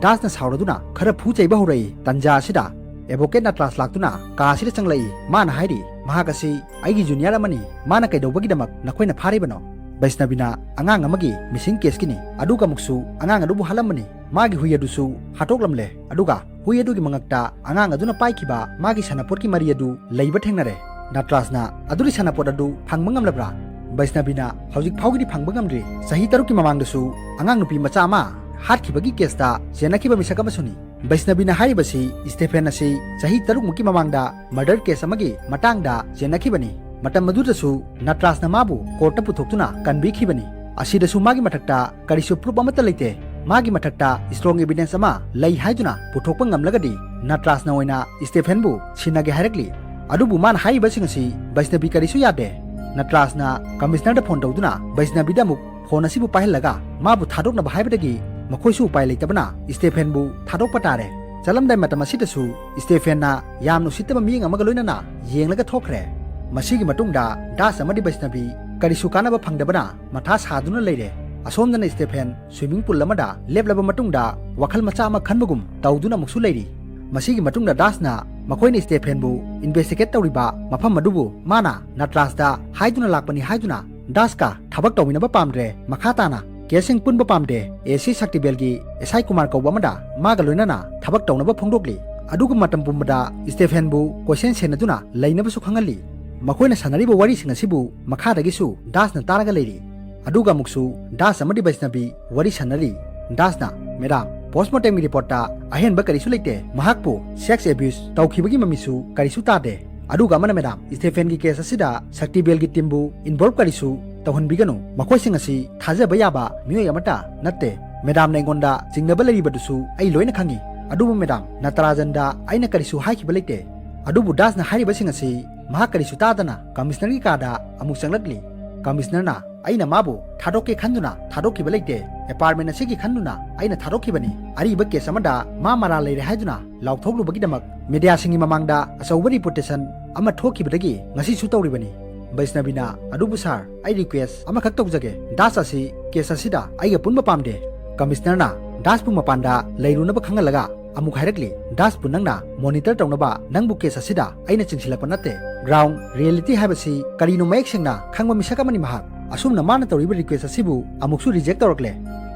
ꯗꯥꯁꯅ ꯁꯥꯎꯔꯗꯨꯅ ꯈꯔ ꯐꯨ ꯆꯩꯕ ꯍꯧꯔꯛꯏ꯫ ꯇꯟꯖꯥ ꯑꯁꯤꯗ ꯑꯦꯗꯚꯣꯀꯦꯠ ꯅꯇ꯭ꯔꯥꯁ ꯂꯥꯛꯇꯨꯅ ꯀꯥ ꯑꯁꯤꯗ ꯆꯪꯂꯛꯏ꯫ ꯃꯥꯅ ꯍꯥꯏꯔꯤ, "ꯃꯍꯥꯛ ꯑꯁꯤ ꯑꯩꯒꯤ ꯖꯨꯅꯤꯌꯔ ꯑꯃꯅꯤ꯫ ꯃꯥꯅ ꯀꯩꯗꯧꯕꯒꯤꯗꯃꯛ ꯅꯈꯣꯏꯅ ꯐꯥꯔꯤꯕꯅꯣ?" ꯕꯩꯁꯅꯕꯤꯅ, "ꯑꯉꯥꯡ ꯑꯃꯒꯤ ꯃꯤꯁꯤꯡ ꯀꯦꯁꯀꯤꯅꯤ꯫ ꯑꯗꯨꯒ ꯑꯃꯨꯛꯁꯨ ꯑꯉꯥꯡ ꯑꯗꯨꯕꯨ ꯍꯥꯠꯂꯝꯕꯅꯤ꯫ ꯃꯥꯒꯤ ꯍꯨꯏ ꯑꯗꯨꯁꯨ ꯍꯥꯠꯇꯣꯛꯂꯝꯂꯦ꯫ ꯑꯗꯨꯒ ꯍꯨꯏ ꯑꯗꯨꯒꯤ ꯃꯉꯛꯇ ꯑꯉꯥꯡ ꯑꯗꯨꯅ ꯄꯥꯏꯈꯤꯕ ꯃꯥꯒꯤ ꯁꯥꯟꯅꯄꯣꯠꯀꯤ ꯃꯔꯤ ꯑꯗꯨ ꯂꯩꯕ ꯊꯦꯡꯅꯔꯦ꯫" ꯅꯇ꯭ꯔꯥꯁꯅ, "ꯑꯗꯨꯗꯤ ꯁꯥꯟꯅꯄꯣꯠ ꯑꯗꯨ ꯐꯪꯕ ꯉꯝꯂꯕ꯭ꯔꯥ?" ꯕꯩꯁꯅꯕꯤꯅ, "ꯍꯧꯖꯤꯛ ꯐꯥꯎꯒꯤꯗꯤ ꯐꯪꯕ ꯉꯝꯗ꯭ꯔꯤ꯫ ꯆꯍꯤ ꯇꯔꯨꯛꯀꯤ ꯃꯃꯥꯡꯗꯁꯨ ꯑꯉꯥꯡ ꯅꯨꯄꯤ ꯃꯆꯥ ꯑꯃ ꯍꯥꯠꯈꯤꯕꯒꯤ ꯀꯦꯁꯇ ꯆꯦꯟꯅꯈꯤꯕ ꯃꯤꯁꯛ ꯑꯃꯁꯨꯅꯤ꯫" ꯕꯩꯁꯅꯕꯤꯅ ꯍꯥꯏꯔꯤꯕꯁꯤ ꯁ꯭ꯇꯦꯐꯦꯟ ꯑꯁꯤ ꯆꯍꯤ ꯇꯔꯨꯛꯃꯨꯛꯀꯤ ꯃꯃꯥꯡꯗ murder case ꯑꯃꯒꯤ ꯃꯇꯥꯡꯗ ꯆꯦꯟꯅꯈꯤꯕꯅꯤ꯫ ꯃꯇꯝ ꯑꯗꯨꯗꯁꯨ ꯅꯇ꯭ꯔꯥꯁꯅ ꯃꯥꯕꯨ ꯀꯣꯔꯠꯇ ꯄꯨꯊꯣꯛꯇꯨꯅ ꯀꯟꯕꯤꯈꯤꯕꯅꯤ꯫ ꯑꯁꯤꯗꯁꯨ ꯃꯥꯒꯤ ꯃꯊꯛꯇ ꯀꯔꯤꯁꯨ proof ꯑꯃꯠꯇ ꯂꯩꯇꯦ꯫ ꯃꯥꯒꯤ ꯃꯊꯛꯇ strong evidence ꯑꯃ ꯂꯩ ꯍꯥꯏꯗꯨꯅ ꯄꯨꯊꯣꯛꯄ ꯉꯝꯂꯒꯗꯤ ꯅꯇ꯭ꯔꯥꯁꯅ ꯑꯣꯏꯅ ꯁ꯭ꯇꯦꯐꯦꯟꯕꯨ ꯁꯤꯟꯅꯒꯦ ꯍꯥꯏꯔꯛꯂꯤ꯫ ꯑꯗꯨꯕꯨ ꯃꯥꯅ ꯍꯥꯏꯔꯤꯕꯁꯤꯡ ꯑꯁꯤ ꯕꯩꯁꯅꯕꯤ ꯀꯔꯤꯁꯨ ꯌꯥꯗꯦ꯫ ꯅꯇ꯭ꯔꯥꯁꯅ ꯀꯃꯤꯁꯅꯔꯗ ꯐꯣꯟ ꯇꯧꯗꯨꯅ ꯕꯩꯁꯅꯕꯤꯗ ꯑꯃꯨꯛ ꯐꯣꯟ ꯑꯁꯤꯕꯨ ꯄꯥꯏꯍꯜꯂꯒ ꯃꯥꯕꯨ ꯊꯥꯗꯣꯛꯅꯕ ꯍꯥꯏꯕꯗꯒꯤ ꯃꯈꯣꯏꯁꯨ ꯎꯄꯥꯏ ꯂꯩꯇꯕꯅ ꯁ꯭ꯇꯦꯐꯦꯟꯕꯨ ꯊꯥꯗꯣꯛꯄ ꯇꯥꯔꯦ꯫ ꯆꯠꯂꯝꯗꯥꯏ ꯃꯇꯝ ꯑꯁꯤꯗꯁꯨ ꯁ꯭ꯇꯦꯐꯦꯟꯅ ꯌꯥꯝꯅ ꯎꯁꯤꯠꯇꯕ ꯃꯤꯠꯌꯦꯡ ꯑꯃꯒ ꯂꯣꯏꯅꯅ ꯌꯦꯡꯂꯒ ꯊꯣꯛꯈ꯭ꯔꯦ꯫ ꯃꯁꯤꯒꯤ ꯃꯇꯨꯡꯗ ꯗꯥꯁ ꯑꯃꯗꯤ ꯕꯩꯁꯅꯕꯤ ꯀꯔꯤꯁꯨ ꯀꯥꯟꯅꯕ ꯐꯪꯗꯕꯅ ꯃꯊꯥ ꯁꯥꯗꯨꯅ ꯂꯩꯔꯦ꯫ ꯑꯁꯣꯝꯗꯅ ꯁ꯭ꯇꯦꯐꯦꯟ swimming pool ꯑꯃꯗ ꯂꯦꯞꯂꯕ ꯃꯇꯨꯡꯗ ꯋꯥꯈꯜ ꯃꯆꯥ ꯑꯃ ꯈꯟꯕꯒꯨꯝ ꯇꯧꯗꯨꯅ ꯑꯃꯨꯛꯁꯨ ꯂꯩꯔꯤ꯫ ꯃꯁꯤꯒꯤ ꯃꯇꯨꯡꯗ ꯗꯥꯁꯅ ꯃꯈꯣꯏꯅ ꯁ꯭ꯇꯦꯐꯦꯟꯕꯨ investigate ꯇꯧꯔꯤꯕ ꯃꯐꯝ ꯑꯗꯨꯕꯨ ꯃꯥꯅ ꯅꯇ꯭ꯔꯥꯁꯇ ꯍꯥꯏꯗꯨꯅ ꯂꯥꯛꯄꯅꯤ ꯍꯥꯏꯗꯨꯅ ꯗꯥꯁꯀ ꯊꯕꯛ ꯇꯧꯃꯤꯟꯅꯕ ꯄꯥꯝꯗ꯭ꯔꯦ, ꯃꯈꯥ ꯇꯥꯅ ꯀꯦꯁꯁꯤꯡ ꯄꯨꯟꯕ ꯄꯥꯝꯗꯦ, ꯑꯦ ꯁꯤ ꯁꯛꯇꯤꯕꯦꯜꯒꯤ ꯑꯦꯁ ꯑꯥꯏ ꯀꯨꯃꯥꯔ ꯀꯧꯕ ꯑꯃꯗ ꯃꯥꯒ ꯂꯣꯏꯅꯅ ꯊꯕꯛ ꯇꯧꯅꯕ ꯐꯣꯡꯗꯣꯛꯂꯤ꯫ ꯑꯗꯨꯒ ꯃꯇꯝ ꯄꯨꯝꯕꯗ ꯁ꯭ꯇꯦꯐꯦꯟꯕꯨ ꯀꯣꯏꯁꯦꯟ ꯁꯦꯟꯅꯗꯨꯅ ꯂꯩꯅꯕꯁꯨ ꯈꯪꯍꯜꯂꯤ꯫ ꯃꯈꯣꯏꯅ ꯁꯥꯟꯅꯔꯤꯕ ꯋꯥꯔꯤꯁꯤꯡ ꯑꯁꯤꯕꯨ ꯃꯈꯥꯗꯒꯤꯁꯨ ꯗꯥꯁꯅ ꯇꯥꯔꯒ ꯂꯩꯔꯤ꯫ ꯑꯗꯨꯒ ꯑꯃꯨꯛꯁꯨ ꯗꯥꯁ ꯑꯃꯗꯤ ꯕꯩꯁꯅꯕꯤ ꯋꯥꯔꯤ ꯁꯥꯟꯅꯔꯤ꯫ ꯗꯥꯁꯅ, "ꯃꯦꯗꯥꯝ, postmortemꯒꯤ reportꯇ ꯑꯍꯦꯟꯕ ꯀꯔꯤꯁꯨ ꯂꯩꯇꯦ꯫ ꯃꯍꯥꯛꯄꯨ sex abuse ꯇꯧꯈꯤꯕꯒꯤ ꯃꯃꯤꯁꯨ ꯀꯔꯤꯁꯨ ꯇꯥꯗꯦ"꯫ ꯑꯗꯨꯒ ꯑꯃꯅ, "ꯃꯦꯗꯥꯝ, ꯁ꯭ꯇꯦꯐꯦꯟꯒꯤ ꯀꯦꯁ ꯑꯁꯤꯗ ꯁꯛꯇꯤꯕꯦꯜꯒꯤ ꯇꯤꯝꯕꯨ involve ꯀꯔꯤꯁꯨ ꯇꯧꯍꯟꯕꯤꯒꯅꯨ꯫ ꯃꯈꯣꯏꯁꯤꯡ ꯑꯁꯤ ꯊꯥꯖꯕ ꯌꯥꯕ ꯃꯤꯑꯣꯏ ꯑꯃꯠꯇ ꯅꯠꯇꯦ꯫ ꯃꯦꯗꯥꯝꯅ ꯑꯩꯉꯣꯟꯗ ꯆꯤꯡꯅꯕ ꯂꯩꯔꯤꯕꯗꯨꯁꯨ ꯑꯩ ꯂꯣꯏꯅ ꯈꯪꯏ꯫ ꯑꯗꯨꯕꯨ ꯃꯦꯗꯥꯝ, ꯅꯇꯔꯥꯖꯟꯗ ꯑꯩꯅ ꯀꯔꯤꯁꯨ ꯍꯥꯏꯈꯤꯕ ꯂꯩꯇꯦ"꯫ ꯑꯗꯨꯕꯨ ꯗꯥꯁꯅ ꯍꯥꯏꯔꯤꯕꯁꯤꯡ ꯑꯁꯤ ꯃꯍꯥꯛ ꯀꯔꯤꯁꯨ ꯇꯥꯗꯅ ꯀꯃꯤꯁꯅꯔꯒꯤ ꯀꯥꯗ ꯑꯃꯨꯛ ꯆꯪꯂꯛꯂꯤ꯫ ꯀꯃꯤꯁꯅꯔꯅ, "ꯑꯩꯅ ꯃꯥꯕꯨ ꯊꯥꯗꯣꯛꯀꯦ ꯈꯟꯗꯨꯅ ꯊꯥꯗꯣꯛꯈꯤꯕ ꯂꯩꯇꯦ꯫ Apartment ꯑꯁꯤꯒꯤ ꯈꯟꯗꯨꯅ ꯑꯩꯅ ꯊꯥꯗꯣꯛꯈꯤꯕꯅꯤ꯫ ꯑꯔꯤꯕ ꯀꯦꯁ ꯑꯃꯗ ꯃꯥ ꯃꯔꯥꯜ ꯂꯩꯔꯦ ꯍꯥꯏꯗꯨꯅ ꯂꯥꯎꯊꯣꯛꯂꯨꯕꯒꯤꯗꯃꯛ ꯃꯤꯗꯤꯌꯥꯁꯤꯡꯒꯤ ꯃꯃꯥꯡꯗ ꯑꯆꯧꯕ reputation ꯑꯃ ꯊꯣꯛꯈꯤꯕꯗꯒꯤ ꯉꯁꯤꯁꯨ ꯇꯧꯔꯤꯕꯅꯤ"꯫ ꯕꯩꯁꯅꯕꯤꯅ, "ꯑꯗꯨꯕꯨ ꯁꯥꯔ, ꯑꯩ request ꯑꯃꯈꯛ ꯇꯧꯖꯒꯦ꯫ ꯗꯥꯁ ꯑꯁꯤ ꯀꯦꯁ ꯑꯁꯤꯗ ꯑꯩꯒ ꯄꯨꯟꯕ ꯄꯥꯝꯗꯦ"꯫ ꯀꯃꯤꯁꯅꯔꯅ ꯗꯥꯁꯄꯨ ꯃꯄꯥꯟꯗ ꯂꯩꯔꯨꯅꯕ ꯈꯪꯍꯜꯂꯒ ꯑꯃꯨꯛ ꯍꯥꯏꯔꯛꯂꯤ, "ꯗꯥꯁꯄꯨ ꯅꯪꯅ monitor ꯇꯧꯅꯕ ꯅꯪꯕꯨ ꯀꯦꯁ ꯑꯁꯤꯗ ꯑꯩꯅ ꯆꯤꯡꯁꯤꯜꯂꯛꯄ ꯅꯠꯇꯦ꯫ Ground reality ꯍꯥꯏꯕꯁꯤ ꯀꯔꯤꯅꯣ ꯃꯌꯦꯛ ꯁꯦꯡꯅ ꯈꯪꯕ ꯃꯤꯁꯛ ꯑꯃꯅꯤ ꯃꯍꯥꯛ꯫ ꯑꯁꯨꯝꯅ ꯃꯥꯅ ꯇꯧꯔꯤꯕ request ꯑꯁꯤꯕꯨ ꯑꯃꯨꯛꯁꯨ reject ꯇꯧꯔꯛꯂꯦ"꯫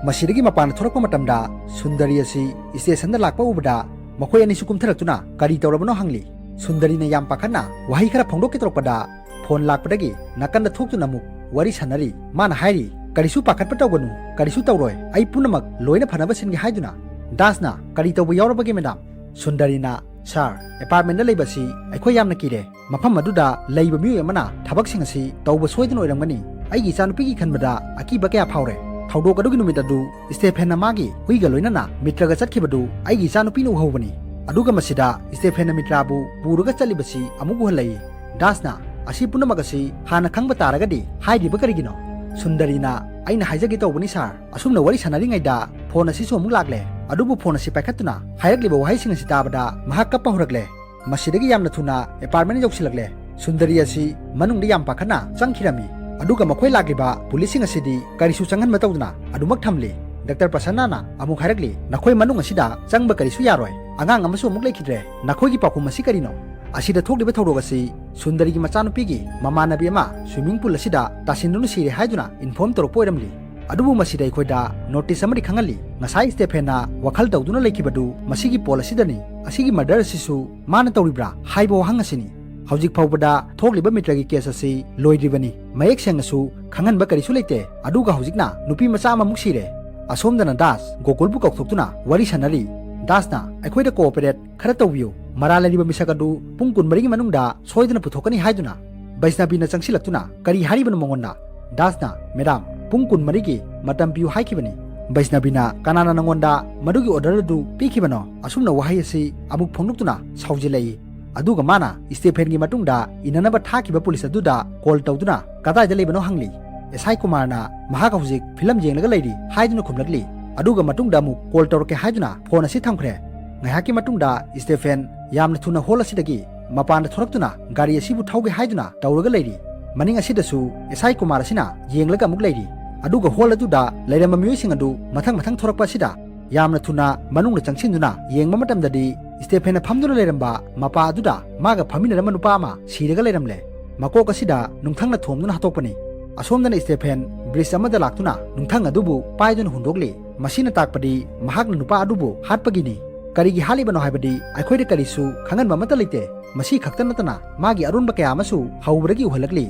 ꯃꯁꯤꯗꯒꯤ ꯃꯄꯥꯟꯗ ꯊꯣꯔꯛꯄ ꯃꯇꯝꯗ ꯁꯨꯟꯗꯔꯤ ꯑꯁꯤ stationꯗ ꯂꯥꯛꯄ ꯎꯕꯗ ꯃꯈꯣꯏ ꯑꯅꯤꯁꯨ ꯀꯨꯝꯊꯔꯛꯇꯨꯅ ꯀꯔꯤ ꯇꯧꯔꯕꯅꯣ ꯍꯪꯂꯤ꯫ ꯁꯨꯟꯗꯔꯤꯅ ꯌꯥꯝ ꯄꯥꯈꯠꯅ ꯋꯥꯍꯩ ꯈꯔ ꯐꯣꯡꯗꯣꯛꯀꯦ ꯇꯧꯔꯛꯄꯗ phone ꯂꯥꯛꯄꯗꯒꯤ ꯅꯥꯀꯟꯗ ꯊꯣꯛꯇꯨꯅ ꯑꯃꯨꯛ ꯋꯥꯔꯤ ꯁꯥꯟꯅꯔꯤ꯫ ꯃꯥꯅ ꯍꯥꯏꯔꯤ, "ꯀꯔꯤꯁꯨ ꯄꯥꯈꯠꯄ ꯇꯧꯒꯅꯨ, ꯀꯔꯤꯁꯨ ꯇꯧꯔꯣꯏ, ꯑꯩ ꯄꯨꯝꯅꯃꯛ ꯂꯣꯏꯅ ꯐꯅꯕ ꯁꯤꯟꯒꯦ" ꯍꯥꯏꯗꯨꯅ꯫ ꯗꯥꯁꯅ, "ꯀꯔꯤ ꯇꯧꯕ ꯌꯥꯎꯔꯕꯒꯦ ꯃꯦꯗꯥꯝ?" ꯁꯨꯟꯗꯔꯤꯅ, "ꯁꯥꯔ, apartmentꯗ ꯂꯩꯕ ꯑꯁꯤ ꯑꯩꯈꯣꯏ ꯌꯥꯝꯅ ꯀꯤꯔꯦ꯫ ꯃꯐꯝ ꯑꯗꯨꯗ ꯂꯩꯕ ꯃꯤꯑꯣꯏ ꯑꯃꯅ ꯊꯕꯛꯁꯤꯡ ꯑꯁꯤ ꯇꯧꯕ ꯁꯣꯏꯗꯅ ꯑꯣꯏꯔꯝꯒꯅꯤ꯫ ꯑꯩꯒꯤ ꯏꯆꯥꯅꯨꯄꯤꯒꯤ ꯈꯟꯕꯗ ꯑꯀꯤꯕ ꯀꯌꯥ ꯐꯥꯎꯔꯦ꯫ ꯊꯧꯗꯣꯛ ꯑꯗꯨꯒꯤ ꯅꯨꯃꯤꯠ ꯑꯗꯨ ꯁ꯭ꯇꯦꯐꯦꯟꯅ ꯃꯥꯒꯤ ꯍꯨꯏꯒ ꯂꯣꯏꯅꯅ ꯃꯤꯇ꯭ꯔꯒ ꯆꯠꯈꯤꯕꯗꯨ ꯑꯩꯒꯤ ꯏꯆꯥꯅꯨꯄꯤꯅ ꯎꯍꯧꯕꯅꯤ꯫ ꯑꯗꯨꯒ ꯃꯁꯤꯗ ꯁ꯭ꯇꯦꯐꯦꯟꯅ ꯃꯤꯇ꯭ꯔꯥꯕꯨ ꯄꯨꯔꯒ ꯆꯠꯂꯤꯕꯁꯤ ꯑꯃꯨꯛ ꯎꯍꯜꯂꯛꯏ"꯫ ꯗꯥꯁꯅ, "ꯑꯁꯤ ꯄꯨꯝꯅꯃꯛ ꯑꯁꯤ ꯍꯥꯟꯅ ꯈꯪꯕ ꯇꯥꯔꯒꯗꯤ ꯍꯥꯏꯔꯤꯕ ꯀꯔꯤꯒꯤꯅꯣ?" ꯁꯨꯟꯗꯔꯤꯅ, "ꯑꯩꯅ ꯍꯥꯏꯖꯒꯦ ꯇꯧꯕꯅꯤ ꯁꯥꯔ꯫ ꯑꯁꯨꯝꯅ ꯋꯥꯔꯤ ꯁꯥꯟꯅꯔꯤꯉꯩꯗ phone ꯑꯁꯤꯁꯨ ꯑꯃꯨꯛ ꯂꯥꯛꯂꯦ꯫ ꯑꯗꯨꯕꯨ phone ꯑꯁꯤ ꯄꯥꯏꯈꯠꯇꯨꯅ ꯍꯥꯏꯔꯛꯂꯤꯕ ꯋꯥꯍꯩꯁꯤꯡ ꯑꯁꯤ ꯇꯥꯕꯗ ꯃꯍꯥꯛ ꯀꯞꯄ ꯍꯧꯔꯛꯂꯦ꯫ ꯃꯁꯤꯗꯒꯤ ꯌꯥꯝꯅ ꯊꯨꯅ apartment ꯌꯧꯁꯤꯜꯂꯛꯂꯦ꯫ ꯁꯨꯟꯗꯔꯤ ꯑꯁꯤ ꯃꯅꯨꯡꯗ ꯌꯥꯝ ꯄꯥꯈꯠꯅ ꯆꯪꯈꯤꯔꯝꯃꯤ"꯫ ꯑꯗꯨꯒ ꯃꯈꯣꯏ ꯂꯥꯛꯂꯤꯕ ꯄꯨꯂꯤꯁꯁꯤꯡ ꯑꯁꯤꯗꯤ ꯀꯔꯤꯁꯨ ꯆꯪꯍꯟꯕ ꯇꯧꯗꯅ ꯑꯗꯨꯃꯛ ꯊꯝꯂꯤ꯫ ꯗꯥꯛꯇꯔ ꯄ꯭ꯔꯁꯟꯅꯅ ꯑꯃꯨꯛ ꯍꯥꯏꯔꯛꯂꯤ, "ꯅꯈꯣꯏ ꯃꯅꯨꯡ ꯑꯁꯤꯗ ꯆꯪꯕ ꯀꯔꯤꯁꯨ ꯌꯥꯔꯣꯏ꯫ ꯑꯉꯥꯡ ꯑꯃꯁꯨ ꯑꯃꯨꯛ ꯂꯩꯈꯤꯗ꯭ꯔꯦ꯫ ꯅꯈꯣꯏꯒꯤ ꯄꯥꯎꯈꯨꯝ ꯑꯁꯤ ꯀꯔꯤꯅꯣ?" ꯑꯁꯤꯗ ꯊꯣꯛꯂꯤꯕ ꯊꯧꯗꯣꯛ ꯑꯁꯤ ꯁꯨꯟꯗꯔꯤꯒꯤ ꯃꯆꯥꯅꯨꯄꯤꯒꯤ ꯃꯃꯥꯟꯅꯕꯤ ꯑꯃ swimming pool ꯑꯁꯤꯗ ꯇꯥꯁꯤꯟꯗꯨꯅ ꯁꯤꯔꯦ ꯍꯥꯏꯗꯨꯅ inform ꯇꯧꯔꯛꯄ ꯑꯣꯏꯔꯝꯂꯤ꯫ ꯑꯗꯨꯕꯨ ꯃꯁꯤꯗ ꯑꯩꯈꯣꯏꯗ notice ꯑꯃꯗꯤ ꯈꯪꯍꯜꯂꯤ꯫ ꯉꯁꯥꯏ ꯁ꯭ꯇꯦꯐꯦꯟꯅ ꯋꯥꯈꯜ ꯇꯧꯗꯨꯅ ꯂꯩꯈꯤꯕꯗꯨ ꯃꯁꯤꯒꯤ ꯄꯣꯜ ꯑꯁꯤꯗꯅꯤ꯫ ꯑꯁꯤꯒꯤ murder ꯑꯁꯤꯁꯨ ꯃꯥꯅ ꯇꯧꯔꯤꯕ꯭ꯔꯥ ꯍꯥꯏꯕ ꯋꯥꯍꯪ ꯑꯁꯤꯅꯤ꯫ ꯍꯧꯖꯤꯛ ꯐꯥꯎꯕꯗ ꯊꯣꯛꯂꯤꯕ ꯃꯤꯇ꯭ꯔꯒꯤ case ꯑꯁꯤ ꯂꯣꯏꯗ꯭ꯔꯤꯕꯅꯤ꯫ ꯃꯌꯦꯛ ꯁꯦꯡꯅꯁꯨ ꯈꯪꯍꯟꯕ ꯀꯔꯤꯁꯨ ꯂꯩꯇꯦ꯫ ꯑꯗꯨꯒ ꯍꯧꯖꯤꯛꯅ ꯅꯨꯄꯤ ꯃꯆꯥ ꯑꯃꯃꯨꯛ ꯁꯤꯔꯦ꯫ ꯑꯁꯣꯝꯗꯅ ꯗꯥꯁ ꯒꯣꯀꯨꯜꯕꯨ ꯀꯧꯊꯣꯛꯇꯨꯅ ꯋꯥꯔꯤ ꯁꯥꯟꯅꯔꯤ꯫ ꯗꯥꯁꯅ, "ꯑꯩꯈꯣꯏꯗ cooperate ꯈꯔ ꯇꯧꯕꯤꯌꯨ꯫ ꯃꯔꯥꯜ ꯂꯩꯔꯤꯕ ꯃꯤꯁꯛ ꯑꯗꯨ ꯄꯨꯡ ꯀꯨꯟꯃꯔꯤꯒꯤ ꯃꯅꯨꯡꯗ ꯁꯣꯏꯗꯅ ꯄꯨꯊꯣꯛꯀꯅꯤ" ꯍꯥꯏꯗꯨꯅ ꯕꯩꯁꯅꯕꯤꯅ ꯆꯪꯁꯤꯜꯂꯛꯇꯨꯅ ꯀꯔꯤ ꯍꯥꯏꯔꯤꯕꯅꯣ ꯃꯉꯣꯟꯗ? ꯗꯥꯁꯅ, "ꯃꯦꯗꯥꯝ, ꯄꯨꯡ ꯀꯨꯟꯃꯔꯤꯒꯤ ꯃꯇꯝ ꯄꯤꯌꯨ ꯍꯥꯏꯈꯤꯕꯅꯤ"꯫ ꯕꯩꯁꯅꯕꯤꯅ "ꯀꯅꯥꯅ ꯅꯉꯣꯟꯗ ꯃꯗꯨꯒꯤ order ꯑꯗꯨ ꯄꯤꯈꯤꯕꯅꯣ?" ꯑꯁꯨꯝꯅ ꯋꯥꯍꯩ ꯑꯁꯤ ꯑꯃꯨꯛ ꯐꯣꯡꯗꯣꯛꯇꯨꯅ ꯁꯥꯎꯖꯤꯜꯂꯛꯏ꯫ ꯑꯗꯨꯒ ꯃꯥꯅ ꯁ꯭ꯇꯦꯐꯦꯟꯒꯤ ꯃꯇꯨꯡꯗ ꯏꯟꯅꯅꯕ ꯊꯥꯈꯤꯕ ꯄꯨꯂꯤꯁ ꯑꯗꯨꯗ call ꯇꯧꯗꯨꯅ ꯀꯗꯥꯏꯗ ꯂꯩꯕꯅꯣ ꯍꯪꯂꯤ꯫ ꯑꯦꯁ ꯑꯥꯏ ꯀꯨꯃꯥꯔꯅ ꯃꯍꯥꯛ ꯍꯧꯖꯤꯛ ꯐꯤꯂꯝ ꯌꯦꯡꯂꯒ ꯂꯩꯔꯤ ꯍꯥꯏꯗꯨꯅ ꯈꯨꯝꯂꯛꯂꯤ꯫ ꯑꯗꯨꯒ ꯃꯇꯨꯡꯗ ꯑꯃꯨꯛ call ꯇꯧꯔꯛꯀꯦ ꯍꯥꯏꯗꯨꯅ phone ꯑꯁꯤ ꯊꯝꯈ꯭ꯔꯦ꯫ ꯉꯥꯏꯍꯥꯛꯀꯤ ꯃꯇꯨꯡꯗ ꯁ꯭ꯇꯦꯐꯦꯟ ꯌꯥꯝꯅ ꯊꯨꯅ hall ꯑꯁꯤꯗꯒꯤ ꯃꯄꯥꯟꯗ ꯊꯣꯔꯛꯇꯨꯅ ꯒꯥꯔꯤ ꯑꯁꯤꯕꯨ ꯊꯧꯒꯦ ꯍꯥꯏꯗꯨꯅ ꯇꯧꯔꯒ ꯂꯩꯔꯤ꯫ ꯃꯅꯤꯡ ꯑꯁꯤꯗꯁꯨ ꯑꯦꯁ ꯑꯥꯏ ꯀꯨꯃꯥꯔ ꯑꯁꯤꯅ ꯌꯦꯡꯂꯒ ꯑꯃꯨꯛ ꯂꯩꯔꯤ꯫ ꯑꯗꯨꯒ hall ꯑꯗꯨꯗ ꯂꯩꯔꯝꯕ ꯃꯤꯑꯣꯏꯁꯤꯡ ꯑꯗꯨ ꯃꯊꯪ ꯃꯊꯪ ꯊꯣꯔꯛꯄ ꯑꯁꯤꯗ ꯌꯥꯝꯅ ꯊꯨꯅ ꯃꯅꯨꯡꯗ ꯆꯪꯁꯤꯟꯗꯨꯅ ꯌꯦꯡꯕ ꯃꯇꯝꯗꯗꯤ ꯁ꯭ꯇꯦꯐꯦꯟꯅ ꯐꯝꯗꯨꯅ ꯂꯩꯔꯝꯕ ꯃꯄꯥ ꯑꯗꯨꯗ ꯃꯥꯒ ꯐꯝꯃꯤꯟꯅꯔꯝꯕ ꯅꯨꯄꯥ ꯑꯃ ꯁꯤꯔꯒ ꯂꯩꯔꯝꯂꯦ꯫ ꯃꯀꯣꯛ ꯑꯁꯤꯗ ꯅꯨꯡꯊꯪꯅ ꯊꯣꯝꯗꯨꯅ ꯍꯥꯠꯇꯣꯛꯄꯅꯤ꯫ ꯑꯁꯣꯝꯗꯅ ꯁ꯭ꯇꯦꯐꯦꯟ bridge ꯑꯃꯗ ꯂꯥꯛꯇꯨꯅ ꯅꯨꯡꯊꯪ ꯑꯗꯨꯕꯨ ꯄꯥꯏꯗꯨꯅ ꯍꯨꯟꯗꯣꯛꯂꯤ꯫ ꯃꯁꯤꯅ ꯇꯥꯛꯄꯗꯤ ꯃꯍꯥꯛꯅ ꯅꯨꯄꯥ ꯑꯗꯨꯕꯨ ꯍꯥꯠꯄꯒꯤꯅꯤ꯫ ꯀꯔꯤꯒꯤ ꯍꯥꯠꯂꯤꯕꯅꯣ ꯍꯥꯏꯕꯗꯤ ꯑꯩꯈꯣꯏꯗ ꯀꯔꯤꯁꯨ ꯈꯪꯍꯟꯕ ꯑꯃꯠꯇ ꯂꯩꯇꯦ꯫ ꯃꯁꯤ ꯈꯛꯇ ꯅꯠꯇꯅ ꯃꯥꯒꯤ ꯑꯔꯣꯟꯕ ꯀꯌꯥ ꯑꯃꯁꯨ ꯍꯧꯕꯗꯒꯤ ꯎꯍꯜꯂꯛꯂꯤ꯫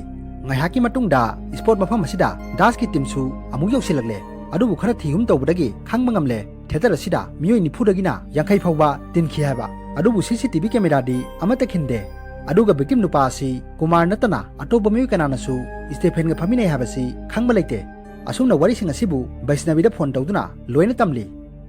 ꯉꯥꯏꯍꯥꯛꯀꯤ ꯃꯇꯨꯡꯗ spot ꯃꯐꯝ ꯑꯁꯤꯗ ꯗꯥꯁꯀꯤ teamꯁꯨ ꯑꯃꯨꯛ ꯌꯧꯁꯤꯜꯂꯛꯂꯦ꯫ ꯑꯗꯨꯕꯨ ꯈꯔ ꯊꯤꯍꯨꯝ ꯇꯧꯕꯗꯒꯤ ꯈꯪꯕ ꯉꯝꯂꯦ, theatre ꯑꯁꯤꯗ ꯃꯤꯑꯣꯏ ꯅꯤꯐꯨꯗꯒꯤꯅ ꯌꯥꯡꯈꯩ ꯐꯥꯎꯕ ꯇꯤꯟꯈꯤ ꯍꯥꯏꯕ꯫ ꯑꯗꯨꯕꯨ C C T V cameraꯗꯤ ꯑꯃꯠꯇ ꯈꯤꯟꯗꯦ꯫ ꯑꯗꯨꯒ victim ꯅꯨꯄꯥ ꯑꯁꯤ ꯀꯨꯃꯥꯔ ꯅꯠꯇꯅ ꯑꯇꯣꯞꯄ ꯃꯤꯑꯣꯏ ꯀꯅꯥꯅꯁꯨ ꯁ꯭ꯇꯦꯐꯦꯟꯒ ꯐꯝꯃꯤꯟꯅꯩ ꯍꯥꯏꯕꯁꯤ ꯈꯪꯕ ꯂꯩꯇꯦ꯫ ꯑꯁꯨꯝꯅ ꯋꯥꯔꯤꯁꯤꯡ ꯑꯁꯤꯕꯨ ꯕꯩꯁꯅꯕꯤꯗ phone ꯇꯧꯗꯨꯅ ꯂꯣꯏꯅ ꯇꯝꯂꯤ꯫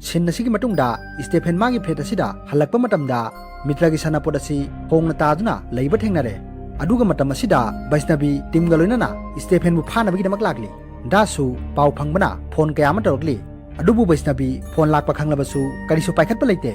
Scene ꯑꯁꯤꯒꯤ ꯃꯇꯨꯡꯗ ꯁ꯭ꯇꯦꯐꯦꯟ ꯃꯥꯒꯤ flat ꯑꯁꯤꯗ ꯍꯜꯂꯛꯄ ꯃꯇꯝꯗ ꯃꯤꯇ꯭ꯔꯒꯤ ꯁꯥꯟꯅꯄꯣꯠ ꯑꯁꯤ ꯍꯣꯡꯅ ꯇꯥꯗꯨꯅ ꯂꯩꯕ ꯊꯦꯡꯅꯔꯦ꯫ ꯑꯗꯨꯒ ꯃꯇꯝ ꯑꯁꯤꯗ ꯕꯩꯁꯅꯕꯤ teamꯒ ꯂꯣꯏꯅꯅ ꯁ꯭ꯇꯦꯐꯦꯟꯕꯨ ꯐꯥꯅꯕꯒꯤꯗꯃꯛ ꯂꯥꯛꯂꯤ꯫ ꯗꯥꯁꯁꯨ ꯄꯥꯎ ꯐꯪꯕꯅ phone ꯀꯌꯥ ꯑꯃ ꯇꯧꯔꯛꯂꯤ꯫ ꯑꯗꯨꯕꯨ ꯕꯩꯁꯅꯕꯤ phone ꯂꯥꯛꯄ ꯈꯪꯂꯕꯁꯨ ꯀꯔꯤꯁꯨ ꯄꯥꯏꯈꯠꯄ ꯂꯩꯇꯦ꯫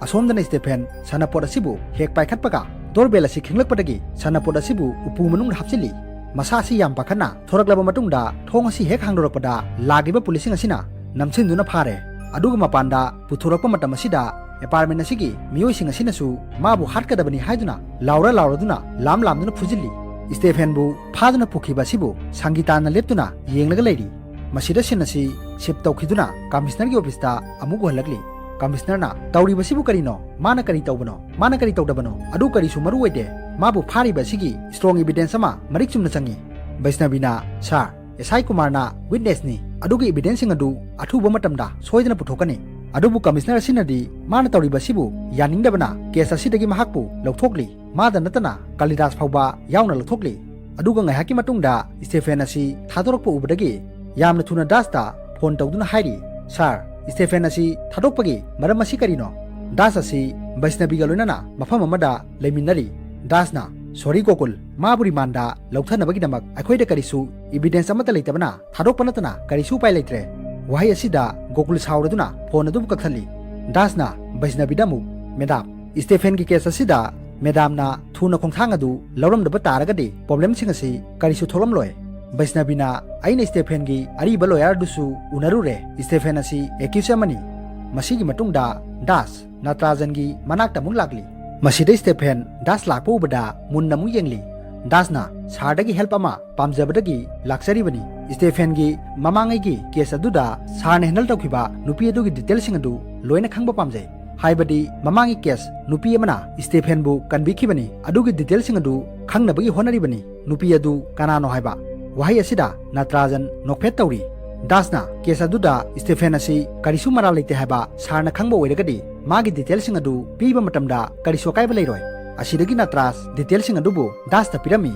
ꯑꯁꯣꯝꯗꯅ ꯁ꯭ꯇꯦꯐꯦꯟ ꯁꯥꯟꯅꯄꯣꯠ ꯑꯁꯤꯕꯨ ꯍꯦꯛ ꯄꯥꯏꯈꯠꯄꯒ doorbell ꯑꯁꯤ ꯈꯤꯡꯂꯛꯄꯗꯒꯤ ꯁꯥꯟꯅꯄꯣꯠ ꯑꯁꯤꯕꯨ ꯎꯄꯨ ꯃꯅꯨꯡꯗ ꯍꯥꯞꯆꯤꯜꯂꯤ꯫ ꯃꯁꯥ ꯑꯁꯤ ꯌꯥꯝ ꯄꯥꯈꯠꯅ ꯊꯣꯔꯛꯂꯕ ꯃꯇꯨꯡꯗ, ꯊꯣꯡ ꯑꯁꯤ ꯍꯦꯛ ꯍꯥꯡꯗꯣꯔꯛꯄꯗ ꯂꯥꯛꯂꯤꯕ ꯄꯨꯂꯤꯁꯁꯤꯡ ꯑꯁꯤꯅ ꯅꯝꯁꯤꯟꯗꯨꯅ ꯐꯥꯔꯦ꯫ ꯑꯗꯨꯒ ꯃꯄꯥꯟꯗ ꯄꯨꯊꯣꯔꯛꯄ ꯃꯇꯝ ꯑꯁꯤꯗ, ꯑꯦꯄꯥꯔꯠꯃꯦꯟ ꯑꯁꯤꯒꯤ ꯃꯤꯑꯣꯏꯁꯤꯡ ꯑꯁꯤꯅꯁꯨ ꯃꯥꯕꯨ ꯍꯥꯠꯀꯗꯕꯅꯤ ꯍꯥꯏꯗꯨꯅ ꯂꯥꯎꯔ ꯂꯥꯎꯔꯗꯨꯅ, ꯂꯥꯝ ꯂꯥꯝꯗꯨꯅ ꯐꯨꯖꯤꯜꯂꯤ꯫ ꯁ꯭ꯇꯦꯐꯦꯟꯕꯨ ꯐꯥꯗꯨꯅ ꯄꯨꯈꯤꯕ ꯑꯁꯤꯕꯨ ꯁꯪꯒꯤꯇꯥꯅ ꯂꯦꯞꯇꯨꯅ ꯌꯦꯡꯂꯒ ꯂꯩꯔꯤ꯫ ꯃꯁꯤꯗ ꯁꯤꯟ ꯑꯁꯤ ꯁꯤꯞ ꯇꯧꯈꯤꯗꯨꯅ ꯀꯃꯤꯁꯅꯔꯒꯤ ꯑꯣꯐꯤꯁꯇ ꯑꯃꯨꯛ ꯎꯍꯜꯂꯛꯂꯤ꯫ ꯀꯃꯤꯁꯅꯔꯅ, "ꯇꯧꯔꯤꯕꯁꯤꯕꯨ ꯀꯔꯤꯅꯣ? ꯃꯥꯅ ꯀꯔꯤ ꯇꯧꯕꯅꯣ? ꯃꯥꯅ ꯀꯔꯤ ꯇꯧꯗꯕꯅꯣ? ꯑꯗꯨ ꯀꯔꯤꯁꯨ ꯃꯔꯨ ꯑꯣꯏꯗꯦ꯫ ꯃꯥꯕꯨ ꯐꯥꯔꯤꯕ ꯑꯁꯤꯒꯤ ꯁ꯭ꯇꯔꯣꯡ ꯏꯕꯤꯗꯦꯟꯁ ꯑꯃ ꯃꯔꯤꯛ ꯆꯨꯝꯅ ꯆꯪꯏ꯫" ꯕꯩꯁꯅꯕꯤꯅ, "ꯁꯥꯔ, ꯑꯦꯁ ꯑꯥꯏ ꯀꯨꯃꯥꯔꯅ ꯋꯤꯠꯅꯦꯁꯅꯤ꯫ ꯑꯗꯨꯒꯤ ꯏꯕꯤꯗꯦꯟꯁꯁꯤꯡ ꯑꯗꯨ ꯑꯊꯨꯕ ꯃꯇꯝꯗ ꯁꯣꯏꯗꯅ ꯄꯨꯊꯣꯛꯀꯅꯤ꯫ ꯑꯗꯨꯕꯨ ꯀꯃꯤꯁꯅꯔ ꯑꯁꯤꯅꯗꯤ ꯃꯥꯅ ꯇꯧꯔꯤꯕ ꯑꯁꯤꯕꯨ ꯌꯥꯅꯤꯡꯗꯕꯅ ꯀꯦꯁ ꯑꯁꯤꯗꯒꯤ ꯃꯍꯥꯛꯄꯨ ꯂꯧꯊꯣꯛꯂꯤ꯫ ꯃꯥꯗ ꯅꯠꯇꯅ ꯀꯥꯂꯤꯗꯥꯁ ꯐꯥꯎꯕ ꯌꯥꯎꯅ ꯂꯧꯊꯣꯛꯂꯤ꯫" ꯑꯗꯨꯒ ꯉꯥꯏꯍꯥꯛꯀꯤ ꯃꯇꯨꯡꯗ ꯁ꯭ꯇꯦꯐꯦꯟ ꯑꯁꯤ ꯊꯥꯗꯣꯔꯛꯄ ꯎꯕꯗꯒꯤ ꯌꯥꯝꯅ ꯊꯨꯅ ꯗꯥꯁꯇ ꯐꯣꯟ ꯇꯧꯗꯨꯅ ꯍꯥꯏꯔꯤ, "ꯁꯥꯔ, ꯁ꯭ꯇꯦꯐꯦꯟ ꯑꯁꯤ ꯊꯥꯗꯣꯛꯄꯒꯤ ꯃꯔꯝ ꯑꯁꯤ ꯀꯔꯤꯅꯣ?" ꯗꯥꯁ ꯑꯁꯤ ꯕꯩꯁꯅꯕꯤꯒ ꯂꯣꯏꯅꯅ ꯃꯐꯝ ꯑꯃꯗ ꯂꯩꯃꯤꯟꯅꯔꯤ꯫ ꯗꯥꯁꯅ, "ꯁꯣꯔꯤ ꯒꯣꯀꯨꯜ, ꯃꯥꯕꯨ ꯔꯤꯃꯥꯟꯗ ꯂꯧꯊꯅꯕꯒꯤꯗꯃꯛ ꯑꯩꯈꯣꯏꯗ ꯀꯔꯤꯁꯨ ꯏꯕꯤꯗꯦꯟꯁ ꯑꯃꯠꯇ ꯂꯩꯇꯕꯅ ꯊꯥꯗꯣꯛꯄ ꯅꯠꯇꯅ ꯀꯔꯤꯁꯨ ꯎꯄꯥꯏ ꯂꯩꯇ꯭ꯔꯦ꯫" ꯋꯥꯍꯩ ꯑꯁꯤꯗ ꯒꯣꯀꯨꯜ ꯁꯥꯎꯔꯗꯨꯅ ꯐꯣꯟ ꯑꯗꯨꯕꯨ ꯀꯛꯊꯠꯂꯤ꯫ ꯗꯥꯁꯅ ꯕꯩꯁꯅꯕꯤꯗ ꯑꯃꯨꯛ, "ꯃꯦꯗꯥꯝ, ꯁ꯭ꯇꯦꯐꯦꯟꯒꯤ ꯀꯦꯁ ꯑꯁꯤꯗ ꯃꯦꯗꯥꯝꯅ ꯊꯨꯅ ꯈꯣꯡꯊꯥꯡ ꯑꯗꯨ ꯂꯧꯔꯝꯗꯕ ꯇꯥꯔꯒꯗꯤ ꯄ꯭ꯔꯣꯕ꯭ꯂꯦꯝꯁꯤꯡ ꯑꯁꯤ ꯀꯔꯤꯁꯨ ꯊꯣꯛꯂꯝꯂꯣꯏ꯫" ꯕꯩꯁꯅꯕꯤꯅ, "ꯑꯩꯅ ꯁ꯭ꯇꯦꯐꯦꯟꯒꯤ ꯑꯔꯤꯕ ꯂꯣꯌꯔ ꯑꯗꯨꯁꯨ ꯎꯅꯔꯨꯔꯦ꯫ ꯁ꯭ꯇꯦꯐꯦꯟ ꯑꯁꯤ ꯑꯦꯀ꯭ꯌꯨꯁ ꯑꯃꯅꯤ꯫" ꯃꯁꯤꯒꯤ ꯃꯇꯨꯡꯗ ꯗꯥꯁ ꯅꯇ꯭ꯔꯥꯖꯟꯒꯤ ꯃꯅꯥꯛꯇ ꯑꯃꯨꯛ ꯂꯥꯛꯂꯤ꯫ ꯃꯁꯤꯗ ꯁ꯭ꯇꯦꯐꯦꯟ ꯗꯥꯁ ꯂꯥꯛꯄ ꯎꯕꯗ ꯃꯨꯟꯅ ꯑꯃꯨꯛ ꯌꯦꯡꯂꯤ꯫ ꯗꯥꯁꯅ ꯁꯥꯔꯗꯒꯤ ꯍꯦꯜꯞ ꯑꯃ ꯄꯥꯝꯖꯕꯗꯒꯤ ꯂꯥꯛꯆꯔꯤꯕꯅꯤ꯫ ꯁ꯭ꯇꯦꯐꯦꯟꯒꯤ ꯃꯃꯥꯡꯉꯩꯒꯤ ꯀꯦꯁ ꯑꯗꯨꯗ ꯁꯥꯔꯅ ꯍꯦꯟꯗꯜ ꯇꯧꯈꯤꯕ ꯅꯨꯄꯤ ꯑꯗꯨꯒꯤ ꯗꯤꯇꯦꯜꯁꯤꯡ ꯑꯗꯨ ꯂꯣꯏꯅ ꯈꯪꯕ ꯄꯥꯝꯖꯩ꯫ ꯍꯥꯏꯕꯗꯤ ꯃꯃꯥꯡꯒꯤ ꯀꯦꯁ ꯅꯨꯄꯤ ꯑꯃꯅ ꯁ꯭ꯇꯦꯐꯦꯟꯕꯨ ꯀꯟꯕꯤꯈꯤꯕꯅꯤ꯫ ꯑꯗꯨꯒꯤ ꯗꯤꯇꯦꯜꯁꯤꯡ ꯑꯗꯨ ꯈꯪꯅꯕꯒꯤ ꯍꯣꯠꯅꯔꯤꯕꯅꯤ꯫ ꯅꯨꯄꯤ ꯑꯗꯨ ꯀꯅꯥꯅꯣ ꯍꯥꯏꯕ ꯋꯥꯍꯩ ꯑꯁꯤꯗ ꯅꯇ꯭ꯔꯥꯖꯟ ꯅꯣꯛꯐꯦꯠ ꯇꯧꯔꯤ꯫ ꯗꯥꯁꯅ ꯀꯦꯁ ꯑꯗꯨꯗ ꯁ꯭ꯇꯦꯐꯦꯟ ꯑꯁꯤ ꯀꯔꯤꯁꯨ ꯃꯔꯥꯜ ꯂꯩꯇꯦ ꯍꯥꯏꯕ ꯁꯥꯔꯅ ꯈꯪꯕ ꯑꯣꯏꯔꯒꯗꯤ ꯃꯥꯒꯤ ꯗꯤꯇꯦꯜꯁꯤꯡ ꯑꯗꯨ ꯄꯤꯕ ꯃꯇꯝꯗ ꯀꯔꯤꯁꯨ ꯑꯀꯥꯏꯕ ꯂꯩꯔꯣꯏ꯫ ꯑꯁꯤꯗꯒꯤ ꯅꯇ꯭ꯔꯥꯖ ꯗꯤꯇꯦꯜꯁꯤꯡ ꯑꯗꯨꯕꯨ ꯗꯥꯁꯇ ꯄꯤꯔꯝꯃꯤ꯫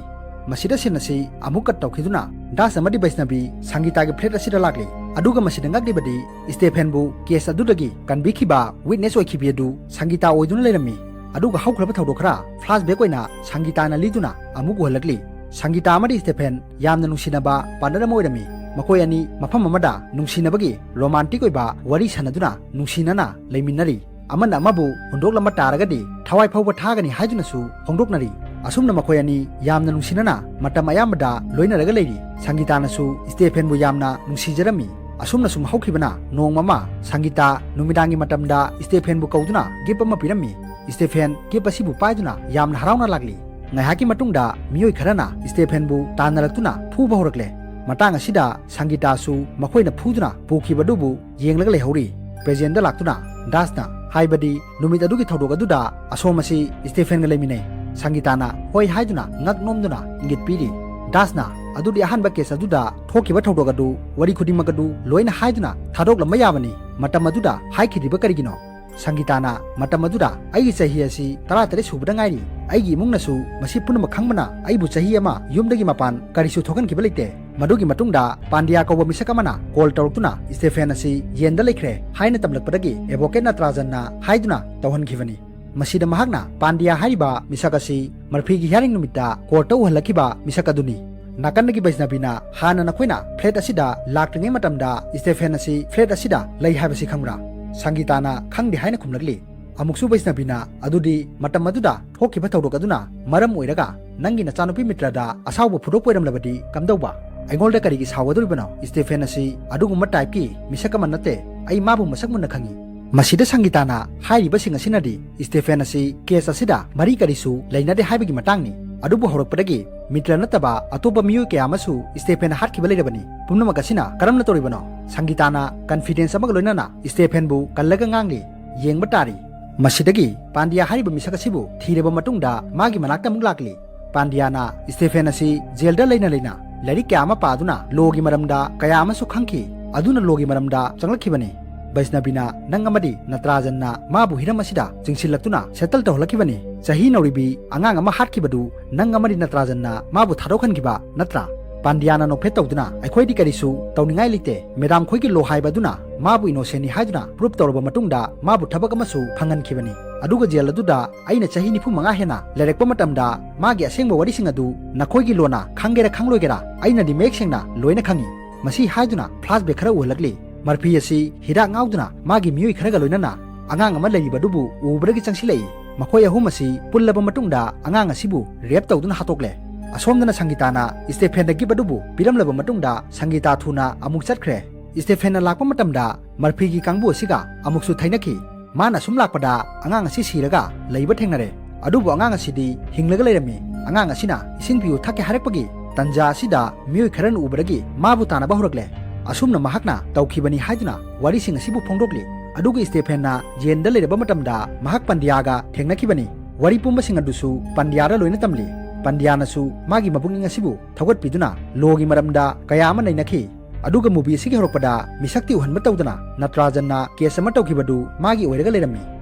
ꯃꯁꯤꯗ ꯁꯤꯟ ꯑꯁꯤ ꯑꯃꯨꯛ ꯀꯠ ꯇꯧꯈꯤꯗꯨꯅ ꯗꯥꯁ ꯑꯃꯗꯤ ꯕꯩꯁꯅꯕꯤ ꯁꯪꯒꯤꯇꯥꯒꯤ ꯐ꯭ꯂꯦꯠ ꯑꯁꯤꯗ ꯂꯥꯛꯂꯤ꯫ ꯑꯗꯨꯒ ꯃꯁꯤꯗ ꯉꯛꯂꯤꯕꯗꯤ ꯁ꯭ꯇꯦꯐꯦꯟꯕꯨ ꯀꯦꯁ ꯑꯗꯨꯗꯒꯤ ꯀꯟꯕꯤꯈꯤꯕ ꯋꯤꯠꯅꯦꯁ ꯑꯣꯏꯈꯤꯕꯤ ꯑꯗꯨ ꯁꯪꯒꯤꯇꯥ ꯑꯣꯏꯗꯨꯅ ꯂꯩꯔꯝꯃꯤ꯫ ꯑꯗꯨꯒ ꯍꯧꯈ꯭ꯔꯕ ꯊꯧꯗꯣꯛ ꯈꯔ ꯐ꯭ꯂꯥꯁꯕꯦꯛ ꯑꯣꯏꯅ ꯁꯪꯒꯤꯇꯥꯅ ꯂꯤꯗꯨꯅ ꯑꯃꯨꯛ ꯎꯍꯜꯂꯛꯂꯤ꯫ ꯁꯪꯒꯤꯇꯥ ꯑꯃꯗꯤ ꯁ꯭ꯇꯦꯐꯦꯟ ꯌꯥꯝꯅ ꯅꯨꯡꯁꯤꯅꯕ ꯄꯥꯔꯠꯅꯔ ꯑꯃ ꯑꯣꯏꯔꯝꯃꯤ꯫ ꯃꯈꯣꯏ ꯑꯅꯤ ꯃꯐꯝ ꯑꯃꯗ ꯅꯨꯡꯁꯤꯅꯕꯒꯤ ꯔꯣꯃꯥꯟꯇꯤꯛ ꯑꯣꯏꯕ ꯋꯥꯔꯤ ꯁꯥꯟꯅꯗꯨꯅ ꯅꯨꯡꯁꯤꯅꯅ ꯂꯩꯃꯤꯟꯅꯔꯤ꯫ ꯑꯃꯅ ꯑꯃꯕꯨ ꯍꯨꯟꯗꯣꯛꯂꯝꯕ ꯇꯥꯔꯒꯗꯤ ꯊꯋꯥꯏ ꯐꯥꯎꯕ ꯊꯥꯒꯅꯤ ꯍꯥꯏꯗꯨꯅꯁꯨ ꯐꯣꯡꯗꯣꯛꯅꯔꯤ꯫ ꯑꯁꯨꯝꯅ ꯃꯈꯣꯏ ꯑꯅꯤ ꯌꯥꯝꯅ ꯅꯨꯡꯁꯤꯅꯅ ꯃꯇꯝ ꯑꯌꯥꯝꯕꯗ ꯂꯣꯏꯅꯔꯒ ꯂꯩꯔꯤ꯫ ꯁꯪꯒꯤꯇꯥꯅꯁꯨ ꯁ꯭ꯇꯦꯐꯦꯟꯕꯨ ꯌꯥꯝꯅ ꯅꯨꯡꯁꯤꯖꯔꯝꯃꯤ꯫ ꯑꯁꯨꯝꯅ ꯁꯨꯝ ꯍꯧꯈꯤꯕꯅ ꯅꯣꯡꯃ ꯑꯃ ꯁꯪꯒꯤꯇꯥ ꯅꯨꯃꯤꯗꯥꯡꯒꯤ ꯃꯇꯝꯗ ꯁ꯭ꯇꯦꯐꯦꯟꯕꯨ ꯀꯧꯗꯨꯅ ꯒꯤꯐ ꯑꯃ ꯄꯤꯔꯝꯃꯤ꯫ ꯁ꯭ꯇꯦꯐꯦꯟ ꯒꯤꯐ ꯑꯁꯤꯕꯨ ꯄꯥꯏꯗꯨꯅ ꯌꯥꯝꯅ ꯍꯔꯥꯎꯅ ꯂꯥꯛꯂꯤ꯫ ꯉꯥꯏꯍꯥꯛꯀꯤ ꯃꯇꯨꯡꯗ ꯃꯤꯑꯣꯏ ꯈꯔꯅ ꯁ꯭ꯇꯦꯐꯦꯟꯕꯨ ꯇꯥꯟꯅꯔꯛꯇꯨꯅ ꯐꯨꯕ ꯍꯧꯔꯛꯂꯦ꯫ ꯃꯇꯥꯡ ꯑꯁꯤꯗ ꯁꯪꯒꯤꯇꯥꯁꯨ ꯃꯈꯣꯏꯅ ꯐꯨꯗꯨꯅ ꯄꯨꯈꯤꯕꯗꯨꯕꯨ ꯌꯦꯡꯂꯒ ꯂꯩꯍꯧꯔꯤ꯫ ꯄ꯭ꯔꯦꯖꯦꯟꯗ ꯂꯥꯛꯇꯨꯅ ꯗꯥꯁꯅ ꯍꯥꯏꯕꯗꯤ ꯅꯨꯃꯤꯠ ꯑꯗꯨꯒꯤ ꯊꯧꯗꯣꯛ ꯑꯗꯨꯗ ꯑꯁꯣꯝ ꯑꯁꯤ ꯁ꯭ꯇꯦꯐꯦꯟꯒ ꯂꯩꯃꯤꯟꯅꯩ꯫ ꯁꯪꯒꯤꯇꯥꯅ ꯍꯣꯏ ꯍꯥꯏꯗꯨꯅ ꯉꯛ ꯅꯣꯝꯗꯨꯅ ꯏꯪꯒꯤꯠ ꯄꯤꯔꯤ꯫ ꯗꯥꯁꯅ ꯑꯗꯨꯗꯤ ꯑꯍꯥꯟꯕ ꯀꯦꯁ ꯑꯗꯨꯗ ꯊꯣꯛꯈꯤꯕ ꯊꯧꯗꯣꯛ ꯑꯗꯨ ꯋꯥꯔꯤ ꯈꯨꯗꯤꯡꯃꯛ ꯑꯗꯨ ꯂꯣꯏꯅ ꯍꯥꯏꯗꯨꯅ ꯊꯥꯗꯣꯛꯂꯝꯕ ꯌꯥꯕꯅꯤ꯫ ꯃꯇꯝ ꯑꯗꯨꯗ ꯍꯥꯏꯈꯤꯗ꯭ꯔꯤꯕ ꯀꯔꯤꯒꯤꯅꯣ? ꯁꯪꯒꯤꯇꯥꯅ ꯃꯇꯝ ꯑꯗꯨꯗ ꯑꯩꯒꯤ ꯆꯍꯤ ꯑꯁꯤ ꯇꯔꯥꯇꯔꯦꯠ ꯁꯨꯕꯗ ꯉꯥꯏꯔꯤ꯫ ꯑꯩꯒꯤ ꯏꯃꯨꯡꯅꯁꯨ ꯃꯁꯤ ꯄꯨꯝꯅꯃꯛ ꯈꯪꯕꯅ ꯑꯩꯕꯨ ꯆꯍꯤ ꯑꯃ ꯌꯨꯝꯗꯒꯤ ꯃꯄꯥꯟ ꯀꯔꯤꯁꯨ ꯊꯣꯛꯍꯟꯈꯤꯕ ꯂꯩꯇꯦ꯫ ꯃꯗꯨꯒꯤ ꯃꯇꯨꯡꯗ ꯄꯥꯟꯗ꯭ꯌꯥ ꯀꯧꯕ ꯃꯤꯁꯛ ꯑꯃꯅ ꯀꯣꯜ ꯇꯧꯔꯛꯇꯨꯅ ꯁ꯭ꯇꯦꯐꯦꯟ ꯑꯁꯤ ꯖꯦꯜꯗ ꯂꯩꯈ꯭ꯔꯦ ꯍꯥꯏꯅ ꯇꯝꯂꯛꯄꯗꯒꯤ ꯑꯦꯗꯚꯣꯀꯦꯠ ꯅꯇ꯭ꯔꯥꯖꯟꯅ ꯍꯥꯏꯗꯨꯅ ꯇꯧꯍꯟꯈꯤꯕꯅꯤ꯫ ꯃꯁꯤꯗ ꯃꯍꯥꯛꯅ ꯄꯥꯟꯗ꯭ꯌꯥ ꯍꯥꯏꯔꯤꯕ ꯃꯤꯁꯛ ꯑꯁꯤ ꯃꯔꯐꯤꯒꯤ ꯍꯤꯌꯥꯔꯤꯡ ꯅꯨꯃꯤꯠꯇ ꯀꯣꯔꯠꯇ ꯎꯍꯜꯂꯛꯈꯤꯕ ꯃꯤꯁꯛ ꯑꯗꯨꯅꯤ꯫ ꯅꯥꯀꯟꯗꯒꯤ ꯕꯩꯁꯅꯕꯤꯅ ꯍꯥꯟꯅ ꯅꯈꯣꯏꯅ ꯐ꯭ꯂꯦꯠ ꯑꯁꯤꯗ ꯂꯥꯛꯇ꯭ꯔꯤꯉꯩ ꯃꯇꯝꯗ ꯁ꯭ꯇꯦꯐꯦꯟ ꯑꯁꯤ ꯐ꯭ꯂꯦꯠ ꯑꯁꯤꯗ ꯂꯩ ꯍꯥꯏꯕꯁꯤ ꯈꯪꯕ꯭ꯔꯥ? ꯁꯪꯒꯤꯇꯥꯅ ꯈꯪꯗꯦ ꯍꯥꯏꯅ ꯈꯨꯝꯂꯛꯂꯤ꯫ ꯑꯃꯨꯛꯁꯨ ꯕꯩꯁꯅꯕꯤꯅ ꯑꯗꯨꯗꯤ ꯃꯇꯝ ꯑꯗꯨꯗ ꯊꯣꯛꯈꯤꯕ ꯊꯧꯗꯣꯛ ꯑꯗꯨꯅ ꯃꯔꯝ ꯑꯣꯏꯔꯒ ꯅꯪꯒꯤ ꯅꯆꯥꯅꯨꯄꯤ ꯃꯤꯇ꯭ꯔꯗ ꯑꯁꯥꯎꯕ ꯐꯨꯗꯣꯛꯄ ꯑꯣꯏꯔꯝꯂꯕꯗꯤ ꯀꯝꯗꯧꯕ? ꯑꯩꯉꯣꯟꯗ ꯀꯔꯤꯒꯤ ꯁꯥꯎꯒꯗꯧꯔꯤꯕꯅꯣ? ꯁ꯭ꯇꯦꯐꯦꯟ ꯑꯁꯤ ꯑꯗꯨꯒꯨꯝꯕ ꯇꯥꯏꯞꯀꯤ ꯃꯤꯁꯛ ꯑꯃ ꯅꯠꯇꯦ꯫ ꯑꯩ ꯃꯥꯕꯨ ꯃꯁꯛ ꯃꯨꯟꯅ ꯈꯪꯏ꯫ ꯃꯁꯤꯗ ꯁꯪꯒꯤꯇꯥꯅ ꯍꯥꯏꯔꯤꯕꯁꯤꯡ ꯑꯁꯤꯅꯗꯤ ꯁ꯭ꯇꯦꯐꯦꯟ ꯑꯁꯤ ꯀꯦꯁ ꯑꯁꯤꯗ ꯃꯔꯤ ꯀꯔꯤꯁꯨ ꯂꯩꯅꯗꯦ ꯍꯥꯏꯕꯒꯤ ꯃꯇꯥꯡꯅꯤ꯫ ꯑꯗꯨꯕꯨ ꯍꯧꯔꯛꯄꯗꯒꯤ ꯃꯤꯇ꯭ꯔ ꯅꯠꯇꯕ ꯑꯇꯣꯞꯄ ꯃꯤꯑꯣꯏ ꯀꯌꯥ ꯑꯃꯁꯨ ꯁ꯭ꯇꯦꯐꯦꯟꯅ ꯍꯥꯠꯈꯤꯕ ꯂꯩꯔꯕꯅꯤ꯫ ꯄꯨꯝꯅꯃꯛ ꯑꯁꯤꯅ ꯀꯔꯝꯅ ꯇꯧꯔꯤꯕꯅꯣ? ꯁꯪꯒꯤꯇꯥꯅ ꯀꯟꯐꯤꯗꯦꯟꯁ ꯑꯃꯒ ꯂꯣꯏꯅꯅ ꯁ꯭ꯇꯦꯐꯦꯟꯕꯨ ꯀꯜꯂꯒ ꯉꯥꯡꯂꯤ꯫ ꯌꯦꯡꯕ ꯇꯥꯔꯤ꯫ ꯃꯁꯤꯗꯒꯤ ꯄꯥꯟꯗ꯭ꯌꯥ ꯍꯥꯏꯔꯤꯕ ꯃꯤꯁꯛ ꯑꯁꯤꯕꯨ ꯊꯤꯔꯕ ꯃꯇꯨꯡꯗ ꯃꯥꯒꯤ ꯃꯅꯥꯛꯇ ꯑꯃꯨꯛ ꯂꯥꯛꯂꯤ꯫ ꯄꯥꯟꯗ꯭ꯌꯥꯅ ꯁ꯭ꯇꯦꯐꯦꯟ ꯑꯁꯤ ꯖꯦꯜꯗ ꯂꯩꯅ ꯂꯩꯅ ꯂꯥꯏꯔꯤꯛ ꯀꯌꯥ ꯑꯃ ꯄꯥꯗꯨꯅ ꯂꯣꯒꯤ ꯃꯔꯝꯗ ꯀꯌꯥ ꯑꯃꯁꯨ ꯈꯪꯈꯤ꯫ ꯑꯗꯨꯅ ꯂꯣꯒꯤ ꯃꯔꯝꯗ ꯆꯪꯂꯛꯈꯤꯕꯅꯤ꯫ ꯕꯩꯁꯅꯕꯤꯅ ꯅꯪ ꯑꯃꯗꯤ ꯅꯇ꯭ꯔꯥꯖꯟꯅ ꯃꯥꯕꯨ ꯍꯤꯔꯝ ꯑꯁꯤꯗ ꯆꯤꯡꯁꯤꯜꯂꯛꯇꯨꯅ ꯁꯦꯇꯜ ꯇꯧꯍꯜꯂꯛꯈꯤꯕꯅꯤ꯫ ꯆꯍꯤ ꯅꯧꯔꯤꯕꯤ ꯑꯉꯥꯡ ꯑꯃ ꯍꯥꯠꯈꯤꯕꯗꯨ ꯅꯪ ꯑꯃꯗꯤ ꯅꯇ꯭ꯔꯥꯖꯟꯅ ꯃꯥꯕꯨ ꯊꯥꯗꯣꯛꯍꯟꯈꯤꯕ ꯅꯠꯇ꯭ꯔꯥ? ꯄꯥꯟꯗ꯭ꯌꯥꯅ ꯅꯣꯛꯐꯦꯠ ꯇꯧꯗꯨꯅ ꯑꯩꯈꯣꯏꯗꯤ ꯀꯔꯤꯁꯨ ꯇꯧꯅꯤꯡꯉꯥꯏ ꯂꯩꯇꯦ꯫ ꯃꯦꯗꯥꯝ ꯈꯣꯏꯒꯤ ꯂꯣ ꯍꯥꯏꯕ ꯑꯗꯨꯅ ꯃꯥꯕꯨ ꯏꯅꯣꯁꯦꯟꯅꯤ ꯍꯥꯏꯗꯨꯅ ꯄ꯭ꯔꯨꯞ ꯇꯧꯔꯕ ꯃꯇꯨꯡꯗ ꯃꯥꯕꯨ ꯊꯕꯛ ꯑꯃꯁꯨ ꯐꯪꯍꯟꯈꯤꯕꯅꯤ꯫ ꯑꯗꯨꯒ ꯖꯦꯜ ꯑꯗꯨꯗ ꯑꯩꯅ ꯆꯍꯤ ꯅꯤꯐꯨ ꯃꯉꯥ ꯍꯦꯟꯅ ꯂꯩꯔꯛꯄ ꯃꯇꯝꯗ ꯃꯥꯒꯤ ꯑꯁꯦꯡꯕ ꯋꯥꯔꯤꯁꯤꯡ ꯑꯗꯨ ꯅꯈꯣꯏꯒꯤ ꯂꯣꯅ ꯈꯪꯒꯦꯔꯥ ꯈꯪꯂꯣꯏꯒꯦꯔꯥ ꯑꯩꯅꯗꯤ ꯃꯌꯦꯛ ꯁꯦꯡꯅ ꯂꯣꯏꯅ ꯈꯪꯏ꯫ ꯃꯁꯤ ꯍꯥꯏꯗꯨꯅ ꯐ꯭ꯂꯥꯁꯕꯦꯛ ꯈꯔ ꯎꯍꯜꯂꯛꯂꯤ꯫ ꯃꯔꯐꯤ ꯑꯁꯤ ꯍꯤꯗꯥꯛ ꯉꯥꯎꯗꯨꯅ ꯃꯥꯒꯤ ꯃꯤꯑꯣꯏ ꯈꯔꯒ ꯂꯣꯏꯅꯅ ꯑꯉꯥꯡ ꯑꯃ ꯂꯩꯔꯤꯕꯗꯨꯕꯨ ꯎꯕꯗꯒꯤ ꯆꯪꯁꯤꯜꯂꯛꯏ꯫ ꯃꯈꯣꯏ ꯑꯍꯨꯝ ꯑꯁꯤ ꯄꯨꯜꯂꯕ ꯃꯇꯨꯡꯗ ꯑꯉꯥꯡ ꯑꯁꯤꯕꯨ rape ꯇꯧꯗꯨꯅ ꯍꯥꯠꯇꯣꯛꯂꯦ꯫ ꯑꯁꯣꯝꯗꯅ ꯁꯪꯒꯤꯇꯥꯅ ꯁ꯭ꯇꯦꯐꯦꯟꯗ gift ꯑꯗꯨꯕꯨ ꯄꯤꯔꯝꯂꯕ ꯃꯇꯨꯡꯗ ꯁꯪꯒꯤꯇꯥ ꯊꯨꯅ ꯑꯃꯨꯛ ꯆꯠꯈ꯭ꯔꯦ꯫ ꯁ꯭ꯇꯦꯐꯦꯟꯅ ꯂꯥꯛꯄ ꯃꯇꯝꯗ ꯃꯔꯐꯤꯒꯤ ꯀꯥꯡꯕꯨ ꯑꯁꯤꯒ ꯑꯃꯨꯛꯁꯨ ꯊꯩꯅꯈꯤ꯫ ꯃꯥꯅ ꯁꯨꯝ ꯂꯥꯛꯄꯗ ꯑꯉꯥꯡ ꯑꯁꯤ ꯁꯤꯔꯒ ꯂꯩꯕ ꯊꯦꯡꯅꯔꯦ꯫ ꯑꯗꯨꯕꯨ ꯑꯉꯥꯡ ꯑꯁꯤꯗꯤ ꯍꯤꯡꯂꯒ ꯂꯩꯔꯝꯃꯤ꯫ ꯑꯉꯥꯡ ꯑꯁꯤꯅ "ꯏꯁꯤꯡ ꯄꯤꯌꯨ, ꯊꯛꯀꯦ" ꯍꯥꯏꯔꯛꯄꯒꯤ ꯇꯟꯖꯥ ꯑꯁꯤꯗ ꯃꯤꯑꯣꯏ ꯈꯔꯅ ꯎꯕꯗꯒꯤ ꯃꯥꯕꯨ ꯇꯥꯟꯅꯕ ꯍꯧꯔꯛꯂꯦ꯫ ꯑꯁꯨꯝꯅ ꯃꯍꯥꯛꯅ ꯇꯧꯈꯤꯕꯅꯤ ꯍꯥꯏꯗꯨꯅ ꯋꯥꯔꯤꯁꯤꯡ ꯑꯁꯤꯕꯨ ꯐꯣꯡꯗꯣꯛꯂꯤ꯫ ꯑꯗꯨꯒ ꯁ꯭ꯇꯦꯐꯦꯟꯅ ꯖꯦꯟꯗ ꯂꯩꯔꯕ ꯃꯇꯝꯗ ꯃꯍꯥꯛ ꯄꯟꯗ꯭ꯌꯥꯒ ꯊꯦꯡꯅꯈꯤꯕꯅꯤ꯫ ꯋꯥꯔꯤ ꯄꯨꯝꯕꯁꯤꯡ ꯑꯗꯨꯁꯨ ꯄꯟꯗ꯭ꯌꯥꯗ ꯂꯣꯏꯅ ꯇꯝꯂꯤ꯫ ꯄꯟꯗ꯭ꯌꯥꯅꯁꯨ ꯃꯥꯒꯤ ꯃꯄꯨꯛꯅꯤꯡ ꯑꯁꯤꯕꯨ ꯊꯧꯒꯠꯄꯤꯗꯨꯅ ꯂꯣꯒꯤ ꯃꯔꯝꯗ ꯀꯌꯥ ꯑꯃ ꯅꯩꯅꯈꯤ꯫ ꯑꯗꯨꯒ movie ꯑꯁꯤꯒꯤ ꯍꯧꯔꯛꯄꯗ ꯃꯤꯁꯛꯇꯤ ꯎꯍꯟꯕ ꯇꯧꯗꯅ ꯅꯇ꯭ꯔꯥꯖꯟꯅ case ꯑꯃ ꯇꯧꯈꯤꯕꯗꯨ ꯃꯥꯒꯤ ꯑꯣꯏꯔꯒ ꯂꯩꯔꯝꯃꯤ꯫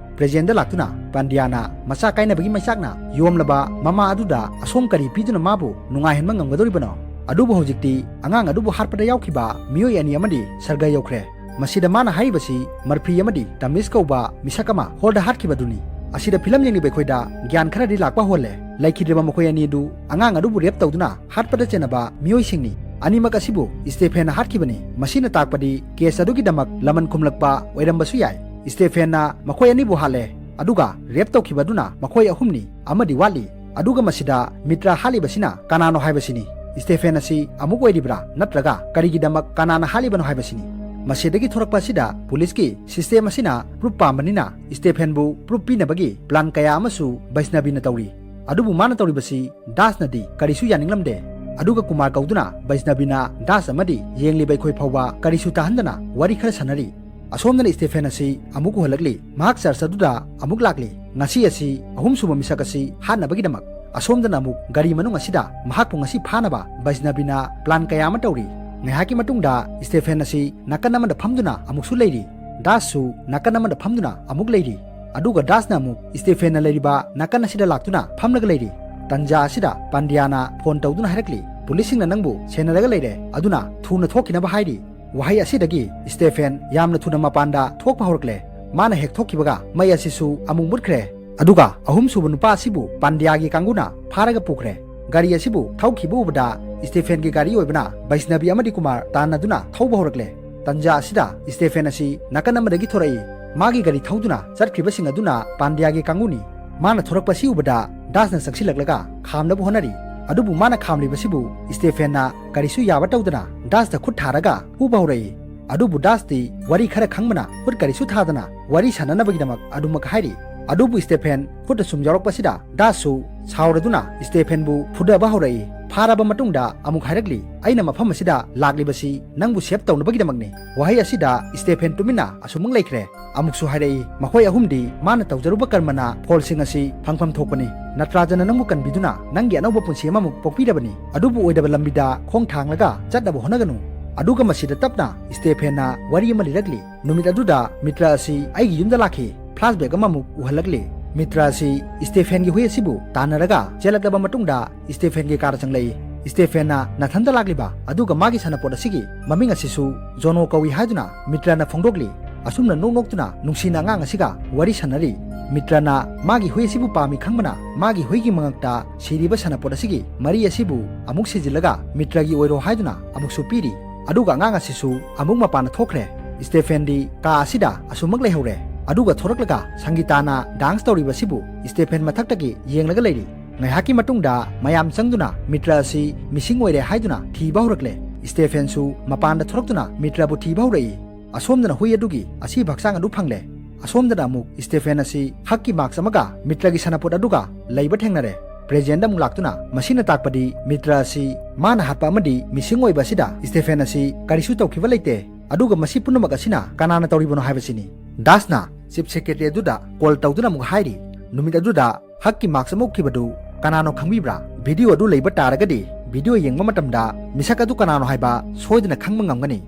Presentꯗ ꯂꯥꯛꯇꯨꯅ ꯄꯥꯟꯗ꯭ꯌꯥꯅ ꯃꯆꯥ ꯀꯥꯏꯅꯕꯒꯤ ꯃꯩꯆꯥꯛꯅ ꯌꯣꯝꯂꯕ ꯃꯃꯥ ꯑꯗꯨꯗ ꯑꯁꯣꯝ ꯀꯔꯤ ꯄꯤꯗꯨꯅ ꯃꯥꯕꯨ ꯅꯨꯡꯉꯥꯏꯍꯟꯕ ꯉꯝꯒꯗꯧꯔꯤꯕꯅꯣ? ꯑꯗꯨꯕꯨ ꯍꯧꯖꯤꯛꯇꯤ ꯑꯉꯥꯡ ꯑꯗꯨꯕꯨ ꯍꯥꯠꯄꯗ ꯌꯥꯎꯈꯤꯕ ꯃꯤꯑꯣꯏ ꯑꯅꯤ ꯑꯃꯗꯤ ꯁꯔꯒ ꯌꯧꯈ꯭ꯔꯦ꯫ ꯃꯁꯤꯗ ꯃꯥꯅ ꯍꯥꯏꯔꯤꯕꯁꯤ ꯃꯔꯐꯤ ꯑꯃꯗꯤ ꯇꯃꯤꯁ ꯀꯧꯕ ꯃꯤꯁꯛ ꯑꯃ hallꯗ ꯍꯥꯠꯈꯤꯕꯗꯨꯅꯤ꯫ ꯑꯁꯤꯗ ꯐꯤꯂꯝ ꯌꯦꯡꯂꯤꯕ ꯑꯩꯈꯣꯏꯗ ꯒ꯭ꯌꯥꯟ ꯈꯔꯗꯤ ꯂꯥꯛꯄ ꯍꯣꯜꯂꯦ꯫ ꯂꯩꯈꯤꯗ꯭ꯔꯕ ꯃꯈꯣꯏ ꯑꯅꯤ ꯑꯗꯨ ꯑꯉꯥꯡ ꯑꯗꯨꯕꯨ rape ꯇꯧꯗꯨꯅ ꯍꯥꯠꯄꯗ ꯆꯦꯟꯅꯕ ꯃꯤꯑꯣꯏꯁꯤꯡꯅꯤ꯫ ꯑꯅꯤꯃꯛ ꯑꯁꯤꯕꯨ ꯁ꯭ꯇꯦꯐꯦꯟꯅ ꯍꯥꯠꯈꯤꯕꯅꯤ꯫ ꯃꯁꯤꯅ ꯇꯥꯛꯄꯗꯤ case ꯑꯗꯨꯒꯤꯗꯃꯛ ꯂꯃꯟ ꯈꯨꯝꯂꯛꯄ ꯑꯣꯏꯔꯝꯕꯁꯨ ꯌꯥꯏ꯫ ꯁ꯭ꯇꯦꯐꯦꯟꯅ ꯃꯈꯣꯏ ꯑꯅꯤꯕꯨ ꯍꯥꯠꯂꯦ, ꯑꯗꯨꯒ rape ꯇꯧꯈꯤꯕ ꯑꯗꯨꯅ ꯃꯈꯣꯏ ꯑꯍꯨꯝꯅꯤ꯫ ꯑꯃꯗꯤ ꯋꯥꯠꯂꯤ꯫ ꯑꯗꯨꯒ ꯃꯁꯤꯗ ꯃꯤꯇ꯭ꯔ ꯍꯥꯠꯂꯤꯕꯁꯤꯅ ꯀꯅꯥꯅꯣ ꯍꯥꯏꯕꯁꯤꯅꯤ꯫ ꯁ꯭ꯇꯦꯐꯦꯟ ꯑꯁꯤ ꯑꯃꯨꯛ ꯑꯣꯏꯔꯤꯕ꯭ꯔꯥ, ꯅꯠꯇ꯭ꯔꯒ ꯀꯔꯤꯒꯤꯗꯃꯛ ꯀꯅꯥꯅ ꯍꯥꯠꯂꯤꯕꯅꯣ ꯍꯥꯏꯕꯁꯤꯅꯤ꯫ ꯃꯁꯤꯗꯒꯤ ꯊꯣꯔꯛꯄ ꯑꯁꯤꯗ ꯄꯨꯂꯤꯁꯀꯤ system ꯑꯁꯤꯅ proof ꯄꯥꯝꯕꯅꯤꯅ ꯁ꯭ꯇꯦꯐꯦꯟꯕꯨ proof ꯄꯤꯅꯕꯒꯤ plan ꯀꯌꯥ ꯑꯃꯁꯨ ꯕꯩꯁꯅꯕꯤꯅ ꯇꯧꯔꯤ꯫ ꯑꯗꯨꯕꯨ ꯃꯥꯅ ꯇꯧꯔꯤꯕꯁꯤ ꯗꯥꯁꯅꯗꯤ ꯀꯔꯤꯁꯨ ꯌꯥꯅꯤꯡꯂꯝꯗꯦ꯫ ꯑꯗꯨꯒ ꯀꯨꯃꯥꯔ ꯀꯧꯗꯨꯅ ꯕꯩꯁꯅꯕꯤꯅ ꯗꯥꯁ ꯑꯃꯗꯤ ꯌꯦꯡꯂꯤꯕ ꯑꯩꯈꯣꯏ ꯐꯥꯎꯕ ꯀꯔꯤꯁꯨ ꯇꯥꯍꯟꯗꯅ ꯋꯥꯔꯤ ꯈꯔ ꯁꯥꯟꯅꯔꯤ꯫ ꯑꯁꯣꯝꯗꯅ ꯁ꯭ꯇꯦꯐꯦꯟ ꯑꯁꯤ ꯑꯃꯨꯛ ꯎꯍꯜꯂꯛꯂꯤ꯫ ꯃꯍꯥꯛ church ꯑꯗꯨꯗ ꯑꯃꯨꯛ ꯂꯥꯛꯂꯤ꯫ ꯉꯁꯤ ꯑꯁꯤ ꯑꯍꯨꯝꯁꯨꯕ ꯃꯤꯁꯛ ꯑꯁꯤ ꯍꯥꯠꯅꯕꯒꯤꯗꯃꯛ꯫ ꯑꯁꯣꯝꯗꯅ ꯑꯃꯨꯛ ꯒꯥꯔꯤ ꯃꯅꯨꯡ ꯑꯁꯤꯗ ꯃꯍꯥꯛꯄꯨ ꯉꯁꯤ ꯐꯥꯅꯕ ꯕꯩꯁꯅꯕꯤꯅ plan ꯀꯌꯥ ꯑꯃ ꯇꯧꯔꯤ꯫ ꯉꯥꯏꯍꯥꯛꯀꯤ ꯃꯇꯨꯡꯗ ꯁ꯭ꯇꯦꯐꯦꯟ ꯑꯁꯤ ꯅꯥꯀꯟ ꯑꯃꯗ ꯐꯝꯗꯨꯅ ꯑꯃꯨꯛꯁꯨ ꯂꯩꯔꯤ꯫ ꯗꯥꯁꯁꯨ ꯅꯥꯀꯟ ꯑꯃꯗ ꯐꯝꯗꯨꯅ ꯑꯃꯨꯛ ꯂꯩꯔꯤ꯫ ꯑꯗꯨꯒ ꯗꯥꯁꯅ ꯑꯃꯨꯛ ꯁ꯭ꯇꯦꯐꯦꯟꯅ ꯂꯩꯔꯤꯕ ꯅꯥꯀꯟ ꯑꯁꯤꯗ ꯂꯥꯛꯇꯨꯅ ꯐꯝꯂꯒ ꯂꯩꯔꯤ꯫ ꯇꯟꯖꯥ ꯑꯁꯤꯗ ꯄꯥꯟꯗ꯭ꯌꯥꯅ phone ꯇꯧꯗꯨꯅ ꯍꯥꯏꯔꯛꯂꯤ, "ꯄꯨꯂꯤꯁꯁꯤꯡꯅ ꯅꯪꯕꯨ ꯁꯦꯟꯅꯔꯒ ꯂꯩꯔꯦ, ꯑꯗꯨꯅ ꯊꯨꯅ ꯊꯣꯛꯈꯤꯅꯕ ꯍꯥꯏꯔꯤ"꯫ ꯋꯥꯍꯩ ꯑꯁꯤꯗꯒꯤ ꯁ꯭ꯇꯦꯐꯦꯟ ꯌꯥꯝꯅ ꯊꯨꯅ ꯃꯄꯥꯟꯗ ꯊꯣꯛꯄ ꯍꯧꯔꯛꯂꯦ꯫ ꯃꯥꯅ ꯍꯦꯛ ꯊꯣꯛꯈꯤꯕꯒ ꯃꯩ ꯑꯁꯤꯁꯨ ꯑꯃꯨꯛ ꯃꯨꯠꯈ꯭ꯔꯦ꯫ ꯑꯗꯨꯒ ꯑꯍꯨꯝꯁꯨꯕ ꯅꯨꯄꯥ ꯑꯁꯤꯕꯨ ꯄꯥꯟꯗ꯭ꯌꯥꯒꯤ ꯀꯥꯡꯕꯨꯅ ꯐꯥꯔꯒ ꯄꯨꯈ꯭ꯔꯦ꯫ ꯒꯥꯔꯤ ꯑꯁꯤꯕꯨ ꯊꯧꯈꯤꯕ ꯎꯕꯗ ꯁ꯭ꯇꯦꯐꯦꯟꯒꯤ ꯒꯥꯔꯤ ꯑꯣꯏꯕꯅ ꯕꯩꯁꯅꯕꯤ ꯑꯃꯗꯤ ꯀꯨꯃꯥꯔ ꯇꯥꯟꯅꯗꯨꯅ ꯊꯧꯕ ꯍꯧꯔꯛꯂꯦ꯫ ꯇꯟꯖꯥ ꯑꯁꯤꯗ ꯁ꯭ꯇꯦꯐꯦꯟ ꯑꯁꯤ ꯅꯥꯀꯟ ꯑꯃꯗꯒꯤ ꯊꯣꯔꯛꯏ꯫ ꯃꯥꯒꯤ ꯒꯥꯔꯤ ꯊꯧꯗꯨꯅ ꯆꯠꯈ꯭ꯔꯤꯕꯁꯤꯡ ꯑꯗꯨꯅ ꯄꯥꯟꯗ꯭ꯌꯥꯒꯤ ꯀꯥꯡꯕꯨꯅꯤ꯫ ꯃꯥꯅ ꯊꯣꯔꯛꯄꯁꯤ ꯎꯕꯗ ꯗꯥꯁꯅ ꯆꯪꯁꯤꯜꯂꯛꯂꯒ ꯈꯥꯝꯅꯕ ꯍꯣꯠꯅꯔꯤ꯫ ꯑꯗꯨꯕꯨ ꯃꯥꯅ ꯈꯥꯝꯂꯤꯕꯁꯤꯕꯨ ꯁ꯭ꯇꯦꯐꯦꯟꯅ ꯀꯔꯤꯁꯨ ꯌꯥꯕ ꯇꯧꯗꯅ ꯗꯥꯁꯇ ꯈꯨꯠ ꯊꯥꯔꯒ ꯐꯨꯕ ꯍꯧꯔꯛꯏ꯫ ꯑꯗꯨꯕꯨ ꯗꯥꯁꯇꯤ ꯋꯥꯔꯤ ꯈꯔ ꯈꯪꯕꯅ ꯈꯨꯠ ꯀꯔꯤꯁꯨ ꯊꯥꯗꯅ ꯋꯥꯔꯤ ꯁꯥꯟꯅꯅꯕꯒꯤꯗꯃꯛ ꯑꯗꯨꯃꯛ ꯍꯥꯏꯔꯤ꯫ ꯑꯗꯨꯕꯨ ꯁ꯭ꯇꯦꯐꯦꯟ ꯈꯨꯠꯇ ꯁꯨꯝ ꯌꯥꯎꯔꯛꯄꯁꯤꯗ ꯗꯥꯁꯁꯨ ꯁꯥꯎꯔꯗꯨꯅ ꯁ꯭ꯇꯦꯐꯦꯟꯕꯨ ꯐꯨꯗꯕ ꯍꯧꯔꯛꯏ꯫ ꯐꯥꯔꯕ ꯃꯇꯨꯡꯗ ꯑꯃꯨꯛ ꯍꯥꯏꯔꯛꯂꯤ, "ꯑꯩꯅ ꯃꯐꯝ ꯑꯁꯤꯗ ꯂꯥꯛꯂꯤꯕꯁꯤ ꯅꯪꯕꯨ ꯁꯦꯞ ꯇꯧꯅꯕꯒꯤꯗꯃꯛꯅꯤ"꯫ ꯋꯥꯍꯩ ꯑꯁꯤꯗ ꯁ꯭ꯇꯦꯐꯦꯟ ꯇꯨꯃꯤꯟꯅ ꯑꯁꯨꯃꯛ ꯂꯩꯈ꯭ꯔꯦ꯫ ꯑꯃꯨꯛꯁꯨ ꯍꯥꯏꯔꯛꯏ, "ꯃꯈꯣꯏ ꯑꯍꯨꯝꯗꯤ ꯃꯥꯅ ꯇꯧꯖꯔꯨꯕ ꯀꯔꯃꯅ ꯐꯣꯜꯁꯤꯡ ꯑꯁꯤ ꯐꯪꯐꯝ ꯊꯣꯛꯄꯅꯤ꯫ ꯅꯠꯇ꯭ꯔꯥꯖꯅ ꯅꯪꯕꯨ ꯀꯟꯕꯤꯗꯨꯅ ꯅꯪꯒꯤ ꯑꯅꯧꯕ ꯄꯨꯟꯁꯤ ꯑꯃꯃꯨꯛ ꯄꯣꯛꯄꯤꯔꯕꯅꯤ꯫ ꯑꯗꯨꯕꯨ ꯑꯣꯏꯗꯕ ꯂꯝꯕꯤꯗ ꯈꯣꯡ ꯊꯥꯡꯂꯒ ꯆꯠꯅꯕ ꯍꯣꯠꯅꯒꯅꯨ"꯫ ꯑꯗꯨꯒ ꯃꯁꯤꯗ ꯇꯞꯅ ꯁ꯭ꯇꯦꯐꯦꯟꯅ ꯋꯥꯔꯤ ꯑꯃ ꯂꯤꯔꯛꯂꯤ꯫ ꯅꯨꯃꯤꯠ ꯑꯗꯨꯗ ꯃꯤꯇ꯭ꯔ ꯑꯁꯤ ꯑꯩꯒꯤ ꯌꯨꯝꯗ ꯂꯥꯛꯈꯤ꯫ ꯐ꯭ꯂꯥꯁꯕꯦꯛ ꯑꯃꯃꯨꯛ ꯎꯍꯜꯂꯛꯂꯤ꯫ ꯃꯤꯇ꯭ꯔ ꯑꯁꯤ ꯁ꯭ꯇꯦꯐꯦꯟꯒꯤ ꯍꯨꯏ ꯑꯁꯤꯕꯨ ꯇꯥꯟꯅꯔꯒ ꯆꯦꯜꯂꯛꯂꯕ ꯃꯇꯨꯡꯗ ꯁ꯭ꯇꯦꯐꯦꯟꯒꯤ ꯀꯥꯗ ꯆꯪꯂꯛꯏ꯫ ꯁ꯭ꯇꯦꯐꯦꯟꯅ ꯅꯥꯊꯟꯇ ꯂꯥꯛꯂꯤꯕ ꯑꯗꯨꯒ ꯃꯥꯒꯤ ꯁꯥꯟꯅꯄꯣꯠ ꯑꯁꯤꯒꯤ ꯃꯃꯤꯡ ꯑꯁꯤꯁꯨ ꯖꯣꯅꯣ ꯀꯧꯏ ꯍꯥꯏꯗꯨꯅ ꯃꯤꯇ꯭ꯔꯅ ꯐꯣꯡꯗꯣꯛꯂꯤ꯫ ꯑꯁꯨꯝꯅ ꯅꯣꯛ ꯅꯣꯛꯇꯨꯅ ꯅꯨꯡꯁꯤꯅ ꯑꯉꯥꯡ ꯑꯁꯤꯒ ꯋꯥꯔꯤ ꯁꯥꯟꯅꯔꯤ꯫ ꯃꯤꯇ꯭ꯔꯅ ꯃꯥꯒꯤ ꯍꯨꯏ ꯑꯁꯤꯕꯨ ꯄꯥꯝꯃꯤ ꯈꯪꯕꯅ ꯃꯥꯒꯤ ꯍꯨꯏꯒꯤ ꯃꯉꯛꯇ ꯁꯤꯔꯤꯕ ꯁꯥꯟꯅꯄꯣꯠ ꯑꯁꯤꯒꯤ ꯃꯔꯤ ꯑꯁꯤꯕꯨ ꯑꯃꯨꯛ ꯁꯤꯖꯤꯜꯂꯒ ꯃꯤꯇ꯭ꯔꯒꯤ ꯑꯣꯏꯔꯣ ꯍꯥꯏꯗꯨꯅ ꯑꯃꯨꯛꯁꯨ ꯄꯤꯔꯤ꯫ ꯑꯗꯨꯒ ꯑꯉꯥꯡ ꯑꯁꯤꯁꯨ ꯑꯃꯨꯛ ꯃꯄꯥꯟꯗ ꯊꯣꯛꯈ꯭ꯔꯦ꯫ ꯁ꯭ꯇꯦꯐꯦꯟꯗꯤ ꯀꯥ ꯑꯁꯤꯗ ꯑꯁꯨꯃꯛ ꯂꯩꯍꯧꯔꯦ꯫ ꯑꯗꯨꯒ ꯊꯣꯔꯛꯂꯒ ꯁꯪꯒꯤꯇꯥꯅ ꯗꯥꯟꯁ ꯇꯧꯔꯤꯕ ꯑꯁꯤꯕꯨ ꯁ꯭ꯇꯦꯐꯦꯟ ꯃꯊꯛꯇꯒꯤ ꯌꯦꯡꯂꯒ ꯂꯩꯔꯤ꯫ ꯉꯥꯏꯍꯥꯛꯀꯤ ꯃꯇꯨꯡꯗ ꯃꯌꯥꯝ ꯆꯪꯗꯨꯅ ꯃꯤꯇ꯭ꯔ ꯑꯁꯤ ꯃꯤꯁꯤꯡ ꯑꯣꯏꯔꯦ ꯍꯥꯏꯗꯨꯅ ꯊꯤꯕ ꯍꯧꯔꯛꯂꯦ꯫ ꯁ꯭ꯇꯦꯐꯦꯟꯁꯨ ꯃꯄꯥꯟꯗ ꯊꯣꯔꯛꯇꯨꯅ ꯃꯤꯇ꯭ꯔꯕꯨ ꯊꯤꯕ ꯍꯧꯔꯛꯏ꯫ ꯑꯁꯣꯝꯗꯅ ꯍꯨꯏ ꯑꯗꯨꯒꯤ ꯑꯁꯤꯕ ꯍꯛꯆꯥꯡ ꯑꯗꯨ ꯐꯪꯂꯦ꯫ ꯑꯁꯣꯝꯗꯅ ꯑꯃꯨꯛ ꯁ꯭ꯇꯦꯐꯦꯟ ꯑꯁꯤ ꯍꯛꯀꯤ ꯃꯥꯛꯁ ꯑꯃꯒ ꯃꯤꯇ꯭ꯔꯒꯤ ꯁꯥꯟꯅꯄꯣꯠ ꯑꯗꯨꯒ ꯂꯩꯕ ꯊꯦꯡꯅꯔꯦ꯫ ꯄ꯭ꯔꯦꯖꯦꯟꯗ ꯑꯃꯨꯛ ꯂꯥꯛꯇꯨꯅ ꯃꯁꯤꯅ ꯇꯥꯛꯄꯗꯤ ꯃꯤꯇ꯭ꯔ ꯑꯁꯤ ꯃꯥꯅ ꯍꯥꯠꯄ ꯑꯃꯗꯤ ꯃꯤꯁꯤꯡ ꯑꯣꯏꯕ ꯑꯁꯤꯗ ꯁ꯭ꯇꯦꯐꯦꯟ ꯑꯁꯤ ꯀꯔꯤꯁꯨ ꯇꯧꯈꯤꯕ ꯂꯩꯇꯦ꯫ ꯑꯗꯨꯒ ꯃꯁꯤ ꯄꯨꯝꯅꯃꯛ ꯑꯁꯤꯅ ꯀꯅꯥꯅ ꯇꯧꯔꯤꯕꯅꯣ ꯍꯥꯏꯕꯁꯤꯅꯤ꯫ ꯗꯥꯁꯅ ꯆꯤꯐ ꯁꯦꯀ꯭ꯔꯦꯇꯔꯤ ꯑꯗꯨꯗ ꯀꯣꯜ ꯇꯧꯗꯨꯅ ꯑꯃꯨꯛ ꯍꯥꯏꯔꯤ, "ꯅꯨꯃꯤꯠ ꯑꯗꯨꯗ ꯍꯛꯀꯤ ꯃꯥꯛꯁ ꯑꯃ ꯎꯠꯈꯤꯕꯗꯨ ꯀꯅꯥꯅꯣ ꯈꯪꯕꯤꯕ꯭ꯔꯥ? ꯚꯤꯗꯤꯑꯣ ꯑꯗꯨ ꯂꯩꯕ ꯇꯥꯔꯒꯗꯤ ꯚꯤꯗꯤꯑꯣ ꯌꯦꯡꯕ ꯃꯇꯝꯗ ꯃꯤꯁꯛ ꯑꯗꯨ ꯀꯅꯥꯅꯣ ꯍꯥꯏꯕ ꯁꯣꯏꯗꯅ ꯈꯪꯕ ꯉꯝꯒꯅꯤ"꯫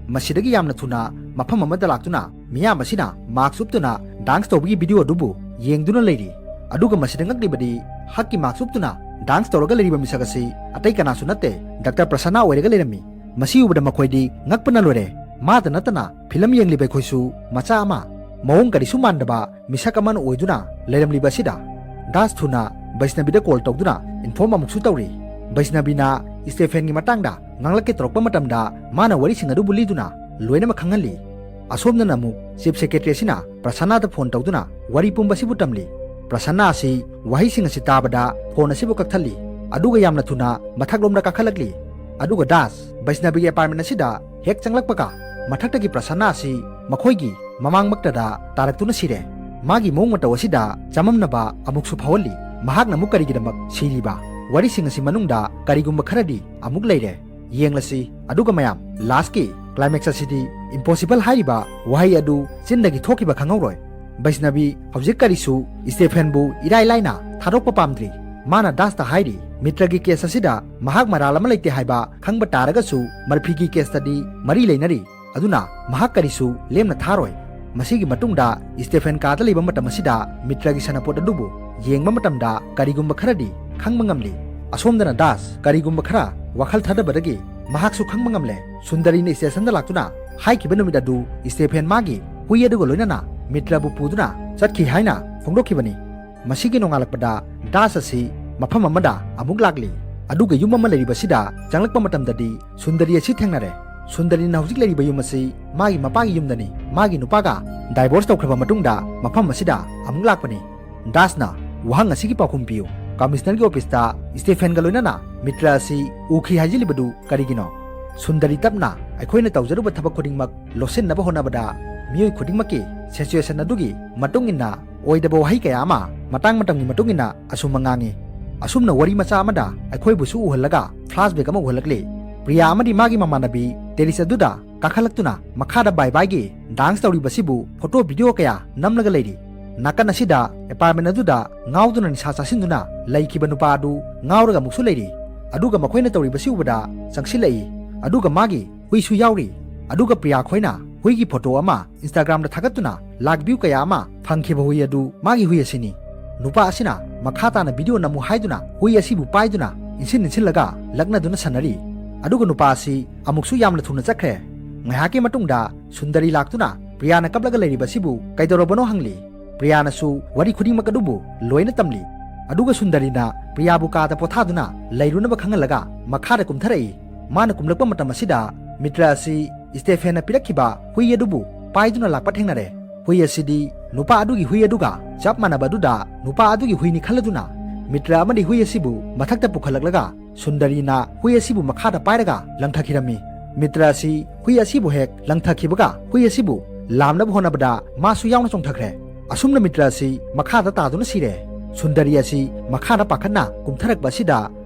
ꯃꯁꯤꯗꯒꯤ ꯌꯥꯝꯅ ꯊꯨꯅ ꯃꯐꯝ ꯑꯃꯗ ꯂꯥꯛꯇꯨꯅ ꯃꯤꯌꯥꯝ ꯑꯁꯤꯅ ꯃꯥꯛꯁ ꯎꯞꯇꯨꯅ ꯗꯥꯟꯁ ꯇꯧꯕꯒꯤ ꯚꯤꯗꯤꯑꯣ ꯑꯗꯨꯕꯨ ꯌꯦꯡꯗꯨꯅ ꯂꯩꯔꯤ꯫ ꯑꯗꯨꯒ ꯃꯁꯤꯗ ꯉꯛꯂꯤꯕꯗꯤ ꯍꯛꯀꯤ ꯃꯥꯛꯁ ꯎꯞꯇꯨꯅ ꯗꯥꯟꯁ ꯇꯧꯔꯒ ꯂꯩꯔꯤꯕ ꯃꯤꯁꯛ ꯑꯁꯤ ꯑꯇꯩ ꯀꯅꯥꯁꯨ ꯅꯠꯇꯦ, ꯗꯥꯛꯇꯔ ꯄ꯭ꯔꯁꯟꯅ ꯑꯣꯏꯔꯒ ꯂꯩꯔꯝꯃꯤ꯫ ꯃꯁꯤ ꯎꯕꯗ ꯃꯈꯣꯏꯗꯤ ꯉꯛꯄꯅ ꯂꯣꯏꯔꯦ꯫ ꯃꯥꯇ ꯅꯠꯇꯅ ꯐꯤꯂꯝ ꯌꯦꯡꯂꯤꯕ ꯑꯩꯈꯣꯏꯁꯨ ꯃꯆꯥ ꯑꯃ, ꯃꯑꯣꯡ ꯀꯔꯤꯁꯨ ꯃꯥꯟꯗꯕ ꯃꯤꯁꯛ ꯑꯃꯅ ꯑꯣꯏꯗꯨꯅ ꯂꯩꯔꯝꯂꯤꯕ ꯑꯁꯤꯗ ꯗꯥꯁ ꯊꯨꯅ ꯕꯩꯁꯅꯕꯤꯗ ꯀꯣꯜ ꯇꯧꯗꯨꯅ ꯏꯟꯐꯣꯔꯝ ꯑꯃꯨꯛꯁꯨ ꯇꯧꯔꯤ꯫ ꯕꯩꯁꯅꯕꯤꯅ ꯁ꯭ꯇꯦꯐꯦꯟꯒꯤ ꯃꯇꯥꯡꯗ ꯉꯥꯡꯂꯛꯀꯦ ꯇꯧꯔꯛꯄ ꯃꯇꯝꯗ ꯃꯥꯅ ꯋꯥꯔꯤꯁꯤꯡ ꯑꯗꯨꯕꯨ ꯂꯤꯗꯨꯅ ꯂꯣꯏꯅꯃꯛ ꯈꯪꯍꯜꯂꯤ꯫ ꯑꯁꯣꯝꯗꯅ ꯑꯃꯨꯛ ꯆꯤꯐ ꯁꯦꯀ꯭ꯔꯦꯇꯔꯤ ꯑꯁꯤꯅ ꯄ꯭ꯔꯁꯟꯅꯗ ꯐꯣꯟ ꯇꯧꯗꯨꯅ ꯋꯥꯔꯤ ꯄꯨꯝꯕꯁꯤꯕꯨ ꯇꯝꯂꯤ꯫ ꯄ꯭ꯔꯁꯟꯅ ꯑꯁꯤ ꯋꯥꯍꯩꯁꯤꯡ ꯑꯁꯤ ꯇꯥꯕꯗ ꯐꯣꯟ ꯑꯁꯤꯕꯨ ꯀꯛꯊꯠꯂꯤ, ꯑꯗꯨꯒ ꯌꯥꯝꯅ ꯊꯨꯅ ꯃꯊꯛꯂꯣꯝꯗ ꯀꯥꯈꯠꯂꯛꯂꯤ꯫ ꯑꯗꯨꯒ ꯗꯥꯁ ꯕꯩꯁꯅꯕꯤꯒꯤ ꯑꯦꯄꯥꯔꯠꯃꯦꯟ ꯑꯁꯤꯗ ꯍꯦꯛ ꯆꯪꯂꯛꯄꯒ ꯃꯊꯛꯇꯒꯤ ꯄ꯭ꯔꯁꯟꯅ ꯑꯁꯤ ꯃꯈꯣꯏꯒꯤ ꯃꯃꯥꯡꯃꯛꯇꯗ ꯇꯥꯔꯛꯇꯨꯅ ꯁꯤꯔꯦ꯫ ꯃꯥꯒꯤ ꯃꯑꯣꯡ ꯃꯇꯧ ꯑꯁꯤꯗ ꯆꯃꯝꯅꯕ ꯑꯃꯨꯛꯁꯨ ꯐꯥꯎꯍꯜꯂꯤ꯫ ꯃꯍꯥꯛꯅ ꯑꯃꯨꯛ ꯀꯔꯤꯒꯤꯗꯃꯛ ꯁꯤꯔꯤꯕ? ꯋꯥꯔꯤꯁꯤꯡ ꯑꯁꯤ ꯃꯅꯨꯡꯗ ꯀꯔꯤꯒꯨꯝꯕ ꯈꯔꯗꯤ ꯑꯃꯨꯛ ꯂꯩꯔꯦ꯫ ꯌꯦꯡꯂꯁꯤ꯫ ꯑꯗꯨꯒ ꯃꯌꯥꯝ, ꯂꯥꯁꯀꯤ ꯀ꯭ꯂꯥꯏꯃꯦꯛꯁ ꯑꯁꯤꯗꯤ ꯏꯝꯄꯣꯁꯤꯕꯜ ꯍꯥꯏꯔꯤꯕ ꯋꯥꯍꯩ ꯑꯗꯨ ꯆꯤꯟꯗꯒꯤ ꯊꯣꯛꯈꯤꯕ ꯈꯪꯍꯧꯔꯣꯏ꯫ ꯕꯩꯁꯅꯕꯤ ꯍꯧꯖꯤꯛ ꯀꯔꯤꯁꯨ ꯏꯁꯇꯦꯐꯦꯟꯕꯨ ꯏꯔꯥꯏ ꯂꯥꯏꯅ ꯊꯥꯗꯣꯛꯄ ꯄꯥꯝꯗ꯭ꯔꯤ꯫ ꯃꯥꯅ ꯗꯥꯁꯇ ꯍꯥꯏꯔꯤ, ꯃꯤꯇ꯭ꯔꯒꯤ ꯀꯦꯁ ꯑꯁꯤꯗ ꯃꯍꯥꯛ ꯃꯔꯥꯜ ꯑꯃ ꯂꯩꯇꯦ ꯍꯥꯏꯕ ꯈꯪꯕ ꯇꯥꯔꯒꯁꯨ ꯃꯔꯐꯤꯒꯤ ꯀꯦꯁꯇꯗꯤ ꯃꯔꯤ ꯂꯩꯅꯔꯤ꯫ ꯑꯗꯨꯅ ꯃꯍꯥꯛ ꯀꯔꯤꯁꯨ ꯂꯦꯝꯅ ꯊꯥꯔꯣꯏ꯫ ꯃꯁꯤꯒꯤ ꯃꯇꯨꯡꯗ ꯏꯁꯇꯦꯐꯦꯟ ꯀꯥꯗ ꯂꯩꯕ ꯃꯇꯝ ꯑꯁꯤꯗ ꯃꯤꯇ꯭ꯔꯒꯤ ꯁꯅꯄꯣꯠ ꯑꯗꯨꯕꯨ ꯌꯦꯡꯕ ꯃꯇꯝꯗ ꯀꯔꯤꯒꯨꯝꯕ ꯈꯔꯗꯤ ꯈꯪꯕ ꯉꯝꯂꯤ꯫ ꯑꯁꯣꯝꯗꯅ ꯗꯥꯁ ꯀꯔꯤꯒꯨꯝꯕ ꯈꯔ ꯋꯥꯈꯜ ꯊꯥꯗꯕꯗꯒꯤ ꯃꯍꯥꯛꯁꯨ ꯈꯪꯕ ꯉꯝꯂꯦ꯫ ꯁꯨꯟꯗꯔꯤꯅ ꯏꯁꯇꯦꯁꯟꯗ ꯂꯥꯛꯇꯨꯅ ꯍꯥꯏꯈꯤꯕ ꯅꯨꯃꯤꯠ ꯑꯗꯨ ꯏꯁꯇꯦꯐꯦꯟ ꯃꯥꯒꯤ ꯍꯨꯏ ꯑꯗꯨꯒ ꯂꯣꯏꯅꯅ ꯃꯤꯇ꯭ꯔꯕꯨ ꯄꯨꯗꯨꯅ ꯆꯠꯈꯤ ꯍꯥꯏꯅ ꯐꯣꯡꯗꯣꯛꯈꯤꯕꯅꯤ꯫ ꯃꯁꯤꯒꯤ ꯅꯣꯡꯉꯥꯜꯂꯛꯄꯗ ꯗꯥꯁ ꯑꯁꯤ ꯃꯐꯝ ꯑꯃꯗ ꯑꯃꯨꯛ ꯂꯥꯛꯂꯤ꯫ ꯑꯗꯨꯒ ꯌꯨꯝ ꯑꯃ ꯂꯩꯔꯤꯕꯁꯤꯗ ꯆꯪꯂꯛꯄ ꯃꯇꯝꯗꯗꯤ ꯁꯨꯟꯗꯔꯤ ꯑꯁꯤ ꯊꯦꯡꯅꯔꯦ꯫ ꯁꯨꯟꯗꯔꯤꯅ ꯍꯧꯖꯤꯛ ꯂꯩꯔꯤꯕ ꯌꯨꯝ ꯑꯁꯤ ꯃꯥꯒꯤ ꯃꯄꯥꯒꯤ ꯌꯨꯝꯗꯅꯤ꯫ ꯃꯥꯒꯤ ꯅꯨꯄꯥꯒ ꯗꯥꯏꯚꯣꯔꯁ ꯇꯧꯈ꯭ꯔꯕ ꯃꯇꯨꯡꯗ ꯃꯐꯝ ꯑꯁꯤꯗ ꯑꯃꯨꯛ ꯂꯥꯛꯄꯅꯤ꯫ ꯗꯥꯁꯅ ꯋꯥꯍꯪ ꯑꯁꯤꯒꯤ ꯄꯥꯎꯈꯨꯝ ꯄꯤꯌꯨ꯫ ꯀꯃꯤꯁꯅꯔꯒꯤ ꯑꯣꯐꯤꯁꯇ ꯏꯁꯇꯦꯐꯦꯟꯒ ꯂꯣꯏꯅꯅ ꯃꯤꯇ꯭ꯔ ꯑꯁꯤ ꯎꯈꯤ ꯍꯥꯏꯖꯤꯜꯂꯤꯕꯗꯨ ꯀꯔꯤꯒꯤꯅꯣ? ꯁꯨꯟꯗꯔꯤ ꯇꯞꯅ, ꯑꯩꯈꯣꯏꯅ ꯇꯧꯖꯔꯨꯕ ꯊꯕꯛ ꯈꯨꯗꯤꯡꯃꯛ ꯂꯣꯠꯁꯤꯟꯅꯕ ꯍꯣꯠꯅꯕꯗ ꯃꯤꯑꯣꯏ ꯈꯨꯗꯤꯡꯃꯛꯀꯤ ꯁꯤꯆꯨꯋꯦꯁꯟ ꯑꯗꯨꯒꯤ ꯃꯇꯨꯡ ꯏꯟꯅ ꯑꯣꯏꯗꯕ ꯋꯥꯍꯩ ꯀꯌꯥ ꯑꯃ ꯃꯇꯥꯡ ꯃꯇꯝꯒꯤ ꯃꯇꯨꯡ ꯏꯟꯅ ꯑꯁꯨꯝꯕ ꯉꯥꯡꯉꯤ꯫ ꯑꯁꯨꯝꯅ ꯋꯥꯔꯤ ꯃꯆꯥ ꯑꯃꯗ ꯑꯩꯈꯣꯏꯕꯨꯁꯨ ꯎꯍꯜꯂꯒ ꯐ꯭ꯂꯥꯁꯕꯦꯛ ꯑꯃ ꯎꯍꯜꯂꯛꯂꯤ꯫ ꯄ꯭ꯔꯤꯌꯥ ꯑꯃꯗꯤ ꯃꯥꯒꯤ ꯃꯃꯥꯟꯅꯕꯤ ꯇꯦꯔꯤꯁ ꯑꯗꯨꯗ ꯀꯥꯈꯠꯂꯛꯇꯨꯅ ꯃꯈꯥꯗ ꯕꯥꯏ ꯕꯥꯏꯒꯤ ꯗꯥꯟꯁ ꯇꯧꯔꯤꯕꯁꯤꯕꯨ ꯐꯣꯇꯣ ꯚꯤꯗꯤꯑꯣ ꯀꯌꯥ ꯅꯝꯂꯒ ꯂꯩꯔꯤ꯫ ꯅꯥꯀꯟ ꯑꯁꯤꯗ ꯑꯦꯄꯥꯔꯠꯃꯦꯟ ꯑꯗꯨꯗ ꯉꯥꯎꯗꯨꯅ ꯅꯤꯁꯥ ꯆꯥꯁꯤꯟꯗꯨꯅ ꯂꯩꯈꯤꯕ ꯅꯨꯄꯥ ꯑꯗꯨ ꯉꯥꯎꯔꯒ ꯑꯃꯨꯛꯁꯨ ꯂꯩꯔꯤ꯫ ꯑꯗꯨꯒ ꯃꯈꯣꯏꯅ ꯇꯧꯔꯤꯕꯁꯤ ꯎꯕꯗ ꯆꯪꯁꯤꯜꯂꯛꯏ꯫ ꯑꯗꯨꯒ ꯃꯥꯒꯤ ꯍꯨꯏꯁꯨ ꯌꯥꯎꯔꯤ꯫ ꯑꯗꯨꯒ ꯄ꯭ꯔꯤꯌꯥ ꯈꯣꯏꯅ ꯍꯨꯏꯒꯤ ꯐꯣꯇꯣ ꯑꯃ ꯏꯟꯁꯇꯥꯒ꯭ꯔꯥꯝꯗ ꯊꯥꯒꯠꯇꯨꯅ ꯂꯥꯛ ꯚ꯭ꯌꯨ ꯀꯌꯥ ꯑꯃ ꯐꯪꯈꯤꯕ ꯍꯨꯏ ꯑꯗꯨ ꯃꯥꯒꯤ ꯍꯨꯏ ꯑꯁꯤꯅꯤ꯫ ꯅꯨꯄꯥ ꯑꯁꯤꯅ ꯃꯈꯥ ꯇꯥꯅ ꯚꯤꯗꯤꯑꯣ ꯅꯝꯃꯨ ꯍꯥꯏꯗꯨꯅ ꯍꯨꯏ ꯑꯁꯤꯕꯨ ꯄꯥꯏꯗꯨꯅ ꯏꯟꯁꯤꯟ ꯏꯟꯁꯤꯜꯂꯒ ꯂꯛꯅꯗꯨꯅ ꯁꯥꯟꯅꯔꯤ꯫ ꯑꯗꯨꯒ ꯅꯨꯄꯥ ꯑꯁꯤ ꯑꯃꯨꯛꯁꯨ ꯌꯥꯝꯅ ꯊꯨꯅ ꯆꯠꯈ꯭ꯔꯦ꯫ ꯉꯥꯏꯍꯥꯛꯀꯤ ꯃꯇꯨꯡꯗ ꯁꯨꯟꯗꯔꯤ ꯂꯥꯛꯇꯨꯅ ꯄ꯭ꯔꯤꯌꯥꯅ ꯀꯞꯂꯒ ꯂꯩꯔꯤꯕꯁꯤꯕꯨ ꯀꯩꯗꯧꯔꯕꯅꯣ ꯍꯪꯂꯤ꯫ ꯄ꯭ꯔꯤꯌꯥꯅꯁꯨ ꯋꯥꯔꯤ ꯈꯨꯗꯤꯡꯃꯛ ꯑꯗꯨꯕꯨ ꯂꯣꯏꯅ ꯇꯝꯂꯤ꯫ ꯑꯗꯨꯒ ꯁꯨꯟꯗꯔꯤꯅ ꯄ꯭ꯔꯤꯌꯥꯕꯨ ꯀꯥꯗ ꯄꯣꯊꯥꯗꯨꯅ ꯂꯩꯔꯨꯅꯕ ꯈꯪꯍꯜꯂꯒ ꯃꯈꯥꯗ ꯀꯨꯝꯊꯔꯛꯏ꯫ ꯃꯥꯅ ꯀꯨꯝꯂꯛꯄ ꯃꯇꯝ ꯑꯁꯤꯗ ꯃꯤꯇ꯭ꯔ ꯑꯁꯤ ꯏꯁꯇꯦꯐꯦꯟꯅ ꯄꯤꯔꯛꯈꯤꯕ ꯍꯨꯏ ꯑꯗꯨꯕꯨ ꯄꯥꯏꯗꯨꯅ ꯂꯥꯛꯄ ꯊꯦꯡꯅꯔꯦ꯫ ꯍꯨꯏ ꯑꯁꯤꯗꯤ ꯅꯨꯄꯥ ꯑꯗꯨꯒꯤ ꯍꯨꯏ ꯑꯗꯨꯒ ꯆꯞ ꯃꯥꯟꯅꯕ ꯑꯗꯨꯗ ꯅꯨꯄꯥ ꯑꯗꯨꯒꯤ ꯍꯨꯏꯅꯤ ꯈꯜꯂꯗꯨꯅ ꯃꯤꯇ꯭ꯔ ꯑꯃꯗꯤ ꯍꯨꯏ ꯑꯁꯤꯕꯨ ꯃꯊꯛꯇ ꯄꯨꯈꯠꯂꯛꯂꯒ ꯁꯨꯟꯗꯔꯤꯅ ꯍꯨꯏ ꯑꯁꯤꯕꯨ ꯃꯈꯥꯗ ꯄꯥꯏꯔꯒ ꯂꯪꯊꯈꯤꯔꯝꯃꯤ꯫ ꯃꯤꯇ꯭ꯔ ꯑꯁꯤ ꯍꯨꯏ ꯑꯁꯤꯕꯨ ꯍꯦꯛ ꯂꯪꯊꯈꯤꯕꯒ ꯍꯨꯏ ꯑꯁꯤꯕꯨ ꯂꯥꯝꯅꯕ ꯍꯣꯠꯅꯕꯗ ꯃꯥꯁꯨ ꯌꯥꯎꯅ ꯆꯣꯡꯊꯈ꯭ꯔꯦ꯫ ꯑꯁꯨꯝꯅ ꯃꯤꯇ꯭ꯔ ꯑꯁꯤ ꯃꯈꯥꯗ ꯇꯥꯗꯨꯅ ꯁꯤꯔꯦ꯫ ꯁꯨꯟꯗꯔꯤ ꯑꯁꯤ ꯃꯈꯥꯗ ꯄꯥꯈꯠꯅ ꯀꯨꯝꯊꯔꯛꯄ ꯑꯁꯤꯗ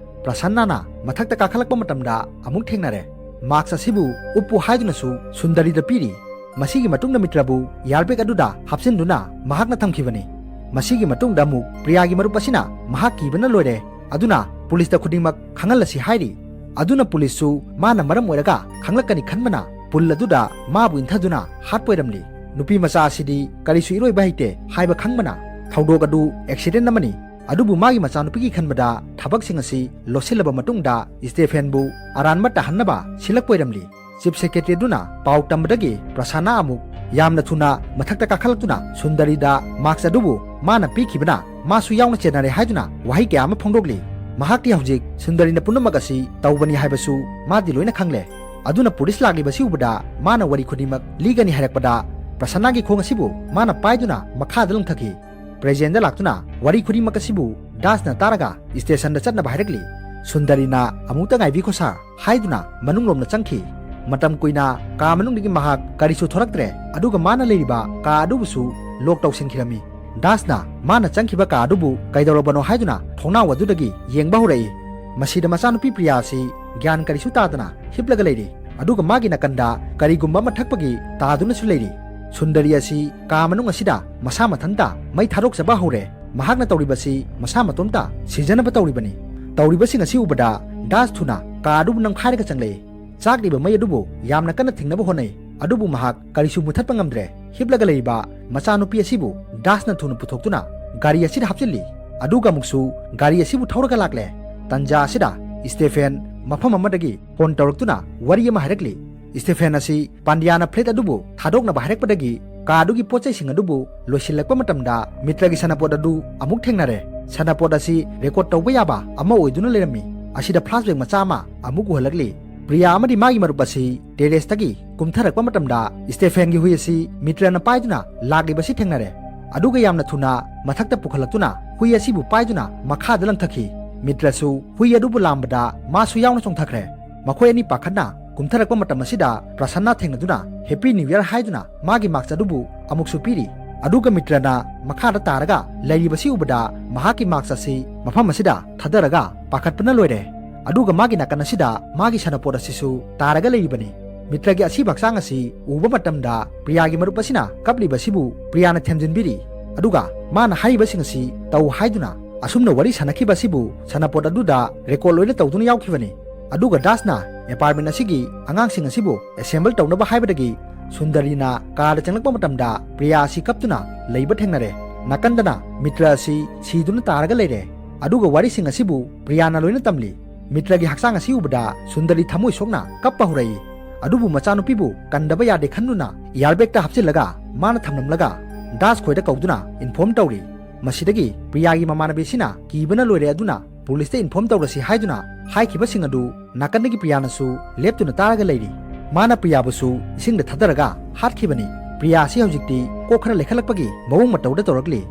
ꯄ꯭ꯔꯁꯟꯅꯥꯅ ꯃꯊꯛꯇ ꯀꯥꯈꯠꯂꯛꯄ ꯃꯇꯝꯗ ꯑꯃꯨꯛ ꯊꯦꯡꯅꯔꯦ꯫ ꯃꯥꯛꯁ ꯑꯁꯤꯕꯨ ꯎꯞꯄꯨ ꯍꯥꯏꯗꯨꯅꯁꯨ ꯁꯨꯟꯗꯔꯤꯗ ꯄꯤꯔꯤ꯫ ꯃꯁꯤꯒꯤ ꯃꯇꯨꯡꯗ ꯃꯤꯇ꯭ꯔꯕꯨ ꯏꯌꯥꯔꯕꯦꯒ ꯑꯗꯨꯗ ꯍꯥꯞꯆꯤꯟꯗꯨꯅ ꯃꯍꯥꯛꯅ ꯊꯝꯈꯤꯕꯅꯤ꯫ ꯃꯁꯤꯒꯤ ꯃꯇꯨꯡꯗ ꯑꯃꯨꯛ ꯄ꯭ꯔꯤꯌꯥꯒꯤ ꯃꯔꯨꯞ ꯑꯁꯤꯅ ꯃꯍꯥꯛ ꯀꯤꯕꯅ ꯂꯣꯏꯔꯦ, ꯑꯗꯨꯅ ꯄꯨꯂꯤꯁꯇ ꯈꯨꯗꯤꯡꯃꯛ ꯈꯪꯍꯜꯂꯁꯤ ꯍꯥꯏꯔꯤ꯫ ꯑꯗꯨꯅ ꯄꯨꯂꯤꯁꯁꯨ ꯃꯥꯅ ꯃꯔꯝ ꯑꯣꯏꯔꯒ ꯈꯪꯂꯛꯀꯅꯤ ꯈꯟꯕꯅ ꯄꯨꯜ ꯑꯗꯨꯗ ꯃꯥꯕꯨ ꯏꯟꯊꯗꯨꯅ ꯍꯥꯠꯄ ꯑꯣꯏꯔꯝꯂꯤ꯫ ꯅꯨꯄꯤ ꯃꯆꯥ ꯑꯁꯤꯗꯤ ꯀꯔꯤꯁꯨ ꯏꯔꯣꯏꯕ ꯍꯩꯇꯦ ꯍꯥꯏꯕ ꯈꯪꯕꯅ ꯊꯧꯗꯣꯛ ꯑꯗꯨ ꯑꯦꯛꯁꯤꯗꯦꯟ ꯑꯃꯅꯤ, ꯑꯗꯨꯕꯨ ꯃꯥꯒꯤ ꯃꯆꯥꯅꯨꯄꯤꯒꯤ ꯈꯟꯕꯗ ꯊꯕꯛꯁꯤꯡ ꯑꯁꯤ ꯂꯣꯠꯁꯤꯜꯂꯕ ꯃꯇꯨꯡꯗ ꯁ꯭ꯇꯦꯐꯦꯟꯕꯨ ꯑꯔꯥꯟꯕ ꯇꯥꯍꯟꯅꯕ ꯁꯤꯜꯂꯛꯄ ꯑꯣꯏꯔꯝꯂꯤ꯫ ꯆꯤꯐ ꯁꯦꯀ꯭ꯔꯦꯇꯔꯤ ꯑꯗꯨꯅ ꯄꯥꯎ ꯇꯝꯕꯗꯒꯤ ꯄ꯭ꯔꯁꯥꯅꯥ ꯑꯃꯨꯛ ꯌꯥꯝꯅ ꯊꯨꯅ ꯃꯊꯛꯇ ꯀꯥꯈꯠꯂꯛꯇꯨꯅ ꯁꯨꯟꯗꯔꯤꯗ ꯃꯥꯛꯁ ꯑꯗꯨꯕꯨ ꯃꯥꯅ ꯄꯤꯈꯤꯕꯅ ꯃꯥꯁꯨ ꯌꯥꯎꯅ ꯆꯦꯟꯅꯔꯦ ꯍꯥꯏꯗꯨꯅ ꯋꯥꯍꯩ ꯀꯌꯥ ꯑꯃ ꯐꯣꯡꯗꯣꯛꯂꯤ꯫ ꯃꯍꯥꯛꯇꯤ ꯍꯧꯖꯤꯛ ꯁꯨꯟꯗꯔꯤꯅ ꯄꯨꯝꯅꯃꯛ ꯑꯁꯤ ꯇꯧꯕꯅꯤ ꯍꯥꯏꯕꯁꯨ ꯃꯥꯗꯤ ꯂꯣꯏꯅ ꯈꯪꯂꯦ꯫ ꯑꯗꯨꯅ ꯄꯨꯂꯤꯁ ꯂꯥꯛꯂꯤꯕꯁꯤ ꯎꯕꯗ ꯃꯥꯅ ꯋꯥꯔꯤ ꯈꯨꯗꯤꯡꯃꯛ ꯂꯤꯒꯅꯤ ꯍꯥꯏꯔꯛꯄꯗ ꯄ꯭ꯔꯁꯥꯅꯥꯒꯤ ꯈꯣꯡ ꯑꯁꯤꯕꯨ ꯃꯥꯅ ꯄꯥꯏꯗꯨꯅ ꯃꯈꯥꯗ ꯂꯪꯊꯈꯤ꯫ ꯄ꯭ꯔꯦꯖꯦꯟꯗ ꯂꯥꯛꯇꯨꯅ ꯋꯥꯔꯤ ꯈꯨꯗꯤꯡꯃꯛ ꯑꯁꯤꯕꯨ ꯗꯥꯁꯅ ꯇꯥꯔꯒ ꯁ꯭ꯇꯦꯁꯟꯗ ꯆꯠꯅꯕ ꯍꯥꯏꯔꯛꯂꯤ꯫ ꯁꯨꯟꯗꯔꯤꯅ "ꯑꯃꯨꯛꯇ ꯉꯥꯏꯕꯤꯈꯣ ꯁꯥꯔ" ꯍꯥꯏꯗꯨꯅ ꯃꯅꯨꯡꯂꯣꯝꯗ ꯆꯪꯈꯤ꯫ ꯃꯇꯝ ꯀꯨꯏꯅ ꯀꯥ ꯃꯅꯨꯡꯗꯒꯤ ꯃꯍꯥꯛ ꯀꯔꯤꯁꯨ ꯊꯣꯔꯛꯇ꯭ꯔꯦ, ꯑꯗꯨꯒ ꯃꯥꯅ ꯂꯩꯔꯤꯕ ꯀꯥ ꯑꯗꯨꯕꯨꯁꯨ ꯂꯣꯛ ꯇꯧꯁꯤꯟꯈꯤꯔꯝꯃꯤ꯫ ꯗꯥꯁꯅ ꯃꯥꯅ ꯆꯪꯈꯤꯕ ꯀꯥ ꯑꯗꯨꯕꯨ ꯀꯩꯗꯧꯔꯕꯅꯣ ꯍꯥꯏꯗꯨꯅ ꯊꯣꯡꯅꯥꯎ ꯑꯗꯨꯗꯒꯤ ꯌꯦꯡꯕ ꯍꯧꯔꯛꯏ꯫ ꯃꯁꯤꯗ ꯃꯆꯥꯅꯨꯄꯤ ꯄ꯭ꯔꯤꯌꯥ ꯑꯁꯤ ꯒ꯭ꯌꯥꯟ ꯀꯔꯤꯁꯨ ꯇꯥꯗꯅ ꯍꯤꯞꯂꯒ ꯂꯩꯔꯤ, ꯑꯗꯨꯒ ꯃꯥꯒꯤ ꯅꯥꯀꯟꯗ ꯀꯔꯤꯒꯨꯝꯕ ꯑꯃ ꯊꯛꯄꯒꯤ ꯇꯥꯗꯨꯅꯁꯨ ꯂꯩꯔꯤ꯫ ꯁꯨꯟꯗꯔꯤ ꯑꯁꯤ ꯀꯥ ꯃꯅꯨꯡ ꯑꯁꯤꯗ ꯃꯁꯥ ꯃꯊꯟꯇ ꯃꯩ ꯊꯥꯗꯣꯛꯆꯕ ꯍꯧꯔꯦ꯫ ꯃꯍꯥꯛꯅ ꯇꯧꯔꯤꯕꯁꯤ ꯃꯁꯥ ꯃꯇꯣꯝꯇ ꯁꯤꯖꯅꯕ ꯇꯧꯔꯤꯕꯅꯤ꯫ ꯇꯧꯔꯤꯕꯁꯤꯡ ꯑꯁꯤ ꯎꯕꯗ ꯗꯥꯁ ꯊꯨꯅ ꯀꯥ ꯑꯗꯨꯕꯨ ꯅꯝꯈꯥꯏꯔꯒ ꯆꯪꯂꯛꯏ꯫ ꯆꯥꯛꯂꯤꯕ ꯃꯩ ꯑꯗꯨꯕꯨ ꯌꯥꯝꯅ ꯀꯟꯅ ꯊꯤꯡꯅꯕ ꯍꯣꯠꯅꯩ, ꯑꯗꯨꯕꯨ ꯃꯍꯥꯛ ꯀꯔꯤꯁꯨ ꯃꯨꯊꯠꯄ ꯉꯝꯗ꯭ꯔꯦ꯫ ꯍꯤꯞꯂꯒ ꯂꯩꯔꯤꯕ ꯃꯆꯥꯅꯨꯄꯤ ꯑꯁꯤꯕꯨ ꯗꯥꯁꯅ ꯊꯨꯅ ꯄꯨꯊꯣꯛꯇꯨꯅ ꯒꯥꯔꯤ ꯑꯁꯤꯗ ꯍꯥꯞꯆꯤꯜꯂꯤ꯫ ꯑꯗꯨꯒ ꯑꯃꯨꯛꯁꯨ ꯒꯥꯔꯤ ꯑꯁꯤꯕꯨ ꯊꯧꯔꯒ ꯂꯥꯛꯂꯦ꯫ ꯇꯟꯖꯥ ꯑꯁꯤꯗ ꯁ꯭ꯇꯦꯐꯦꯟ ꯃꯐꯝ ꯑꯃꯗꯒꯤ ꯐꯣꯟ ꯇꯧꯔꯛꯇꯨꯅ ꯋꯥꯔꯤ ꯑꯃ ꯍꯥꯏꯔꯛꯂꯤ꯫ ꯁ꯭ꯇꯦꯐꯦꯟ ꯑꯁꯤ ꯄꯥꯟꯗ꯭ꯌꯥꯅ ꯐ꯭ꯂꯦꯠ ꯑꯗꯨꯕꯨ ꯊꯥꯗꯣꯛꯅꯕ ꯍꯥꯏꯔꯛꯄꯗꯒꯤ ꯀꯥ ꯑꯗꯨꯒꯤ ꯄꯣꯠ ꯆꯩꯁꯤꯡ ꯑꯗꯨꯕꯨ ꯂꯣꯏꯁꯤꯜꯂꯛꯄ ꯃꯇꯝꯗ ꯃꯤꯇ꯭ꯔꯒꯤ ꯁꯥꯟꯅꯄꯣꯠ ꯑꯗꯨ ꯑꯃꯨꯛ ꯊꯦꯡꯅꯔꯦ꯫ ꯁꯥꯟꯅꯄꯣꯠ ꯑꯁꯤ ꯔꯦꯀꯣꯔꯗ ꯇꯧꯕ ꯌꯥꯕ ꯑꯃ ꯑꯣꯏꯗꯨꯅ ꯂꯩꯔꯝꯃꯤ꯫ ꯑꯁꯤꯗ ꯐ꯭ꯂꯥꯁꯕꯦꯛ ꯃꯆꯥ ꯑꯃ ꯑꯃꯨꯛ ꯎꯍꯜꯂꯛꯂꯤ꯫ ꯄ꯭ꯔꯤꯌꯥ ꯑꯃꯗꯤ ꯃꯥꯒꯤ ꯃꯔꯨꯞ ꯑꯁꯤ ꯇꯦꯔꯦꯁꯇꯒꯤ ꯀꯨꯝꯊꯔꯛꯄ ꯃꯇꯝꯗ ꯁ꯭ꯇꯦꯐꯦꯟꯒꯤ ꯍꯨꯏ ꯑꯁꯤ ꯃꯤꯇ꯭ꯔꯅ ꯄꯥꯏꯗꯨꯅ ꯂꯥꯛꯂꯤꯕꯁꯤ ꯊꯦꯡꯅꯔꯦ꯫ ꯑꯗꯨꯒ ꯌꯥꯝꯅ ꯊꯨꯅ ꯃꯊꯛꯇ ꯄꯨꯈꯠꯂꯛꯇꯨꯅ ꯍꯨꯏ ꯑꯁꯤꯕꯨ ꯄꯥꯏꯗꯨꯅ ꯃꯈꯥꯗ ꯂꯪꯊꯈꯤ꯫ ꯃꯤꯇ꯭ꯔꯁꯨ ꯍꯨꯏ ꯑꯗꯨꯕꯨ ꯂꯥꯝꯕꯗ ꯃꯥꯁꯨ ꯌꯥꯎꯅ ꯆꯣꯡꯊꯈ꯭ꯔꯦ꯫ ꯃꯈꯣꯏ ꯑꯅꯤ ꯄꯥꯈꯠꯅ ꯀꯨꯝꯊꯔꯛꯄ ꯃꯇꯝ ꯑꯁꯤꯗ ꯄ꯭ꯔꯁꯟꯅ ꯊꯦꯡꯅꯗꯨꯅ "Happy New Year" ꯍꯥꯏꯗꯨꯅ ꯃꯥꯒꯤ mask ꯑꯗꯨꯕꯨ ꯑꯃꯨꯛꯁꯨ ꯄꯤꯔꯤ꯫ ꯑꯗꯨꯒ ꯃꯤꯇ꯭ꯔꯅ ꯃꯈꯥꯗ ꯇꯥꯔꯒ ꯂꯩꯔꯤꯕꯁꯤ ꯎꯕꯗ ꯃꯍꯥꯛꯀꯤ mask ꯑꯁꯤ ꯃꯐꯝ ꯑꯁꯤꯗ ꯊꯥꯗꯔꯒ ꯄꯥꯈꯠꯄꯅ ꯂꯣꯏꯔꯦ꯫ ꯑꯗꯨꯒ ꯃꯥꯒꯤ ꯅꯥꯀꯟ ꯑꯁꯤꯗ ꯃꯥꯒꯤ ꯁꯥꯟꯅꯄꯣꯠ ꯑꯁꯤꯁꯨ ꯇꯥꯔꯒ ꯂꯩꯔꯤꯕꯅꯤ꯫ ꯃꯤꯇ꯭ꯔꯒꯤ ꯑꯁꯤꯕ ꯍꯛꯆꯥꯡ ꯑꯁꯤ ꯎꯕ ꯃꯇꯝꯗ ꯄ꯭ꯔꯤꯌꯥꯒꯤ ꯃꯔꯨꯞ ꯑꯁꯤꯅ ꯀꯞꯂꯤꯕꯁꯤꯕꯨ ꯄ꯭ꯔꯤꯌꯥꯅ ꯊꯦꯝꯖꯤꯟꯕꯤꯔꯤ꯫ ꯑꯗꯨꯒ ꯃꯥꯅ ꯍꯥꯏꯔꯤꯕꯁꯤꯡ ꯑꯁꯤ ꯇꯧ ꯍꯥꯏꯗꯨꯅ ꯑꯁꯨꯝꯅ ꯋꯥꯔꯤ ꯁꯥꯟꯅꯈꯤꯕ ꯑꯁꯤꯕꯨ ꯁꯥꯟꯅꯄꯣꯠ ꯑꯗꯨꯗ record ꯂꯣꯏꯅ ꯇꯧꯗꯨꯅ ꯌꯥꯎꯈꯤꯕꯅꯤ꯫ ꯑꯗꯨꯒ ꯗꯥꯁꯅ apartment ꯑꯁꯤꯒꯤ ꯑꯉꯥꯡꯁꯤꯡ ꯑꯁꯤꯕꯨ assemble ꯇꯧꯅꯕ ꯍꯥꯏꯕꯗꯒꯤ ꯁꯨꯟꯗꯔꯤꯅ ꯀꯥꯗ ꯆꯪꯂꯛꯄ ꯃꯇꯝꯗ ꯄ꯭ꯔꯤꯌꯥ ꯑꯁꯤ ꯀꯞꯇꯨꯅ ꯂꯩꯕ ꯊꯦꯡꯅꯔꯦ꯫ ꯅꯥꯀꯟꯗꯅ ꯃꯤꯇ꯭ꯔ ꯑꯁꯤ ꯁꯤꯗꯨꯅ ꯇꯥꯔꯒ ꯂꯩꯔꯦ꯫ ꯑꯗꯨꯒ ꯋꯥꯔꯤꯁꯤꯡ ꯑꯁꯤꯕꯨ ꯄ꯭ꯔꯤꯌꯥꯅ ꯂꯣꯏꯅ ꯇꯝꯂꯤ꯫ ꯃꯤꯇ꯭ꯔꯒꯤ ꯍꯛꯆꯥꯡ ꯑꯁꯤ ꯎꯕꯗ ꯁꯨꯟꯗꯔꯤ ꯊꯃꯣꯏ ꯁꯣꯛꯅ ꯀꯞꯄ ꯍꯧꯔꯛꯏ꯫ ꯑꯗꯨꯕꯨ ꯃꯆꯥꯅꯨꯄꯤꯕꯨ ꯀꯟꯗꯕ ꯌꯥꯗꯦ ꯈꯟꯗꯨꯅ air bagꯇ ꯍꯥꯞꯆꯤꯜꯂꯒ ꯃꯥꯅ ꯊꯝꯂꯝꯂꯒ ꯗꯥꯁ ꯈꯣꯏꯗ ꯀꯧꯗꯨꯅ inform ꯇꯧꯔꯤ꯫ ꯃꯁꯤꯗꯒꯤ ꯄ꯭ꯔꯤꯌꯥꯒꯤ ꯃꯃꯥꯟꯅꯕꯤꯁꯤꯅ ꯀꯤꯕꯅ ꯂꯣꯏꯔꯦ ꯑꯗꯨꯅ ꯄꯨꯂꯤꯁꯇ inform ꯇꯧꯔꯁꯤ ꯍꯥꯏꯗꯨꯅ ꯍꯥꯏꯈꯤꯕꯁꯤꯡ ꯑꯗꯨ ꯅꯥꯀꯟꯗꯒꯤ ꯄ꯭ꯔꯤꯌꯥꯅꯁꯨ ꯂꯦꯞꯇꯨꯅ ꯇꯥꯔꯒ ꯂꯩꯔꯤ꯫ ꯃꯥꯅ ꯄ꯭ꯔꯤꯌꯥꯕꯨꯁꯨ ꯏꯁꯤꯡꯗ ꯊꯥꯗꯔꯒ ꯍꯥꯠꯈꯤꯕꯅꯤ꯫ ꯄ꯭ꯔꯤꯌꯥ ꯑꯁꯤ ꯍꯧꯖꯤꯛꯇꯤ ꯀꯣꯛ ꯈꯔ ꯂꯩꯈꯠꯂꯛꯄꯒꯤ ꯃꯑꯣꯡ ꯃꯇꯧꯗ ꯇꯧꯔꯛꯂꯤ꯫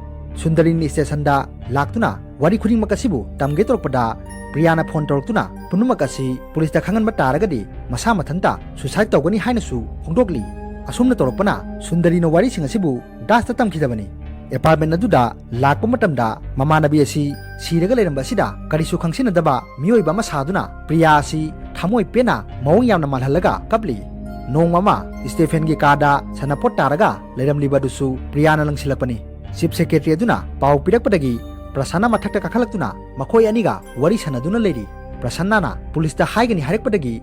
ꯁꯨꯟꯗꯔꯤꯅ stationꯗ ꯂꯥꯛꯇꯨꯅ ꯋꯥꯔꯤ ꯈꯨꯗꯤꯡꯃꯛ ꯑꯁꯤꯕꯨ ꯇꯝꯒꯦ ꯇꯧꯔꯛꯄꯗ ꯄ꯭ꯔꯤꯌꯥꯅ phone ꯇꯧꯔꯛꯇꯨꯅ ꯄꯨꯝꯅꯃꯛ ꯑꯁꯤ ꯄꯨꯂꯤꯁꯇ ꯈꯪꯍꯟꯕ ꯇꯥꯔꯒꯗꯤ ꯃꯁꯥ ꯃꯊꯟꯇ suicide ꯇꯧꯒꯅꯤ ꯍꯥꯏꯅꯁꯨ ꯐꯣꯡꯗꯣꯛꯂꯤ꯫ ꯑꯁꯨꯝꯅ ꯇꯧꯔꯛꯄꯅ ꯁꯨꯟꯗꯔꯤꯅ ꯋꯥꯔꯤꯁꯤꯡ ꯑꯁꯤꯕꯨ ꯗꯥꯁꯇ ꯇꯝꯈꯤꯗꯕꯅꯤ꯫ Apartment ꯑꯗꯨꯗ ꯂꯥꯛꯄ ꯃꯇꯝꯗ ꯃꯃꯥꯟꯅꯕꯤ ꯑꯁꯤ ꯁꯤꯔꯒ ꯂꯩꯔꯝꯕ ꯑꯁꯤꯗ ꯀꯔꯤꯁꯨ ꯈꯪꯁꯤꯟꯅꯗꯕ ꯃꯤꯑꯣꯏꯕ ꯑꯃ ꯁꯥꯗꯨꯅ ꯄ꯭ꯔꯤꯌꯥ ꯑꯁꯤ ꯊꯃꯣꯏ ꯄꯦꯟꯅ ꯃꯑꯣꯡ ꯌꯥꯝꯅ ꯃꯥꯜꯍꯜꯂꯒ ꯀꯞꯂꯤ꯫ ꯅꯣꯡꯃ ꯑꯃ ꯁ꯭ꯇꯦꯐꯦꯟꯒꯤ ꯀꯥꯗ ꯁꯥꯟꯅꯄꯣꯠ ꯇꯥꯔꯒ ꯂꯩꯔꯝꯂꯤꯕ ꯑꯗꯨꯁꯨ ꯄ꯭ꯔꯤꯌꯥꯅ ꯂꯪꯁꯤꯜꯂꯛꯄꯅꯤ꯫ Chief Secretary ꯑꯗꯨꯅ ꯄꯥꯎ ꯄꯤꯔꯛꯄꯗꯒꯤ ꯄ꯭ꯔꯁꯟꯅ ꯃꯊꯛꯇ ꯀꯥꯈꯠꯂꯛꯇꯨꯅ ꯃꯈꯣꯏ ꯑꯅꯤꯒ ꯋꯥꯔꯤ ꯁꯥꯟꯅꯗꯨꯅ ꯂꯩꯔꯤ꯫ ꯄ꯭ꯔꯁꯟꯅꯅ ꯄꯨꯂꯤꯁꯇ ꯍꯥꯏꯒꯅꯤ ꯍꯥꯏꯔꯛꯄꯗꯒꯤ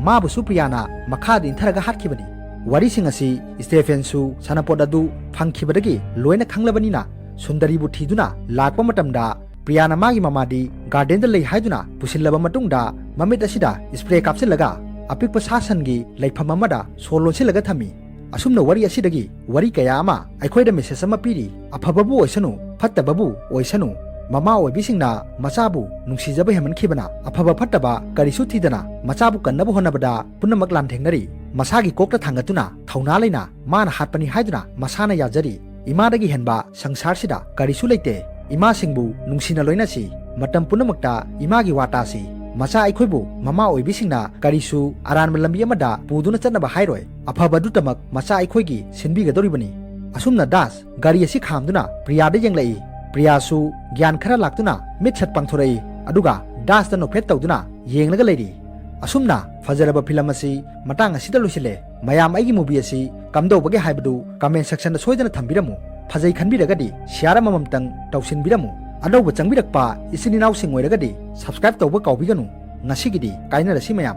ꯃꯥꯕꯨꯁꯨ ꯄ꯭ꯔꯤꯌꯥꯅ ꯃꯈꯥꯗ ꯏꯟꯊꯔꯒ ꯍꯥꯠꯈꯤꯕꯅꯤ꯫ ꯋꯥꯔꯤꯁꯤꯡ ꯑꯁꯤ ꯁ꯭ꯇꯦꯐꯦꯟꯁꯨ ꯁꯥꯟꯅꯄꯣꯠ ꯑꯗꯨ ꯐꯪꯈꯤꯕꯗꯒꯤ ꯂꯣꯏꯅ ꯈꯪꯂꯕꯅꯤꯅ ꯁꯨꯟꯗꯔꯤꯕꯨ ꯊꯤꯗꯨꯅ ꯂꯥꯛꯄ ꯃꯇꯝꯗ ꯄ꯭ꯔꯤꯌꯥꯅ ꯃꯥꯒꯤ ꯃꯃꯥꯗꯤ gardenꯗ ꯂꯩ ꯍꯥꯏꯗꯨꯅ ꯄꯨꯁꯤꯜꯂꯕ ꯃꯇꯨꯡꯗ ꯃꯃꯤꯠ ꯑꯁꯤꯗ spray ꯀꯥꯞꯁꯤꯜꯂꯒ ꯑꯄꯤꯛꯄ ꯁꯥ ꯁꯟꯒꯤ ꯂꯩꯐꯝ ꯑꯃꯗ ꯁꯣ ꯂꯣꯟꯁꯤꯜꯂꯒ ꯊꯝꯃꯤ꯫ ꯑꯁꯨꯝꯅ ꯋꯥꯔꯤ ꯑꯁꯤꯗꯒꯤ ꯋꯥꯔꯤ ꯀꯌꯥ ꯑꯃ ꯑꯩꯈꯣꯏꯗ message ꯑꯃ ꯄꯤꯔꯤ꯫ ꯑꯐꯕꯕꯨ ꯑꯣꯏꯁꯅꯨ, ꯐꯠꯇꯕꯕꯨ ꯑꯣꯏꯁꯅꯨ, ꯃꯃꯥ ꯑꯣꯏꯕꯤꯁꯤꯡꯅ ꯃꯆꯥꯕꯨ ꯅꯨꯡꯁꯤꯖꯕ ꯍꯦꯟꯃꯟꯈꯤꯕꯅ ꯑꯐꯕ ꯐꯠꯇꯕ ꯀꯔꯤꯁꯨ ꯊꯤꯗꯅ ꯃꯆꯥꯕꯨ ꯀꯟꯅꯕ ꯍꯣꯠꯅꯕꯗ ꯄꯨꯝꯅꯃꯛ ꯂꯥꯟꯊꯦꯡꯅꯔꯤ꯫ ꯃꯁꯥꯒꯤ ꯀꯣꯛꯇ ꯊꯥꯡꯒꯠꯇꯨꯅ ꯊꯧꯅꯥ ꯂꯩꯅ ꯃꯥꯅ ꯍꯥꯠꯄꯅꯤ ꯍꯥꯏꯗꯨꯅ ꯃꯁꯥꯅ ꯌꯥꯖꯔꯤ꯫ ꯏꯃꯥꯗꯒꯤ ꯍꯦꯟꯕ ꯁꯪꯁꯥꯔꯁꯤꯗ ꯀꯔꯤꯁꯨ ꯂꯩꯇꯦ꯫ ꯏꯃꯥꯁꯤꯡꯕꯨ ꯅꯨꯡꯁꯤꯅ ꯂꯣꯏꯅꯁꯤ꯫ ꯃꯇꯝ ꯄꯨꯝꯅꯃꯛꯇ ꯏꯃꯥꯒꯤ ꯋꯥ ꯇꯥꯁꯤ꯫ ꯃꯆꯥ ꯑꯩꯈꯣꯏꯕꯨ ꯃꯃꯥ ꯑꯣꯏꯕꯤꯁꯤꯡꯅ ꯀꯔꯤꯁꯨ ꯑꯔꯥꯟꯕ ꯂꯝꯕꯤ ꯑꯃꯗ ꯄꯨꯗꯨꯅ ꯆꯠꯅꯕ ꯍꯥꯏꯔꯣꯏ꯫ ꯑꯐꯕꯗꯨꯇꯃꯛ ꯃꯆꯥ ꯑꯩꯈꯣꯏꯒꯤ ꯁꯤꯟꯕꯤꯒꯗꯧꯔꯤꯕꯅꯤ꯫ ꯑꯁꯨꯝꯅ ꯗꯥꯁ ꯒꯥꯔꯤ ꯑꯁꯤ ꯈꯥꯝꯗꯨꯅ ꯄ꯭ꯔꯤꯌꯥꯗ ꯌꯦꯡꯂꯛꯏ꯫ ꯄ꯭ꯔꯤꯌꯥꯁꯨ ꯒ꯭ꯌꯥꯟ ꯈꯔ ꯂꯥꯛꯇꯨꯅ ꯃꯤꯠ ꯁꯠ ꯄꯥꯡꯊꯣꯔꯛꯏ, ꯑꯗꯨꯒ ꯗꯥꯁꯇ ꯅꯣꯛꯐꯦꯠ ꯇꯧꯗꯨꯅ ꯌꯦꯡꯂꯒ ꯂꯩꯔꯤ꯫ ꯑꯁꯨꯝꯅ ꯐꯖꯔꯕ ꯐꯤꯂꯝ ꯑꯁꯤ ꯃꯇꯥꯡ ꯑꯁꯤꯗ ꯂꯣꯏꯁꯤꯜꯂꯦ꯫ ꯃꯌꯥꯝ ꯑꯩꯒꯤ movie ꯑꯁꯤ ꯀꯝꯗꯧꯕꯒꯦ ꯍꯥꯏꯕꯗꯨ comment sectionꯗ ꯁꯣꯏꯗꯅ ꯊꯝꯕꯤꯔꯝꯃꯨ꯫ ꯐꯖꯩ ꯈꯟꯕꯤꯔꯒꯗꯤ share ꯑꯃꯃꯝꯇꯪ ꯇꯧꯁꯤꯟꯕꯤꯔꯝꯃꯨ꯫ ꯑꯅꯧꯕ ꯆꯪꯕꯤꯔꯛꯄ ꯏꯆꯤꯟ ꯏꯅꯥꯎꯁꯤꯡ ꯑꯣꯏꯔꯒꯗꯤ subscribe ꯇꯧꯕ ꯀꯥꯎꯕꯤꯒꯅꯨ꯫ ꯉꯁꯤꯒꯤꯗꯤ ꯀꯥꯏꯅꯔꯁꯤ ꯃꯌꯥꯝ꯫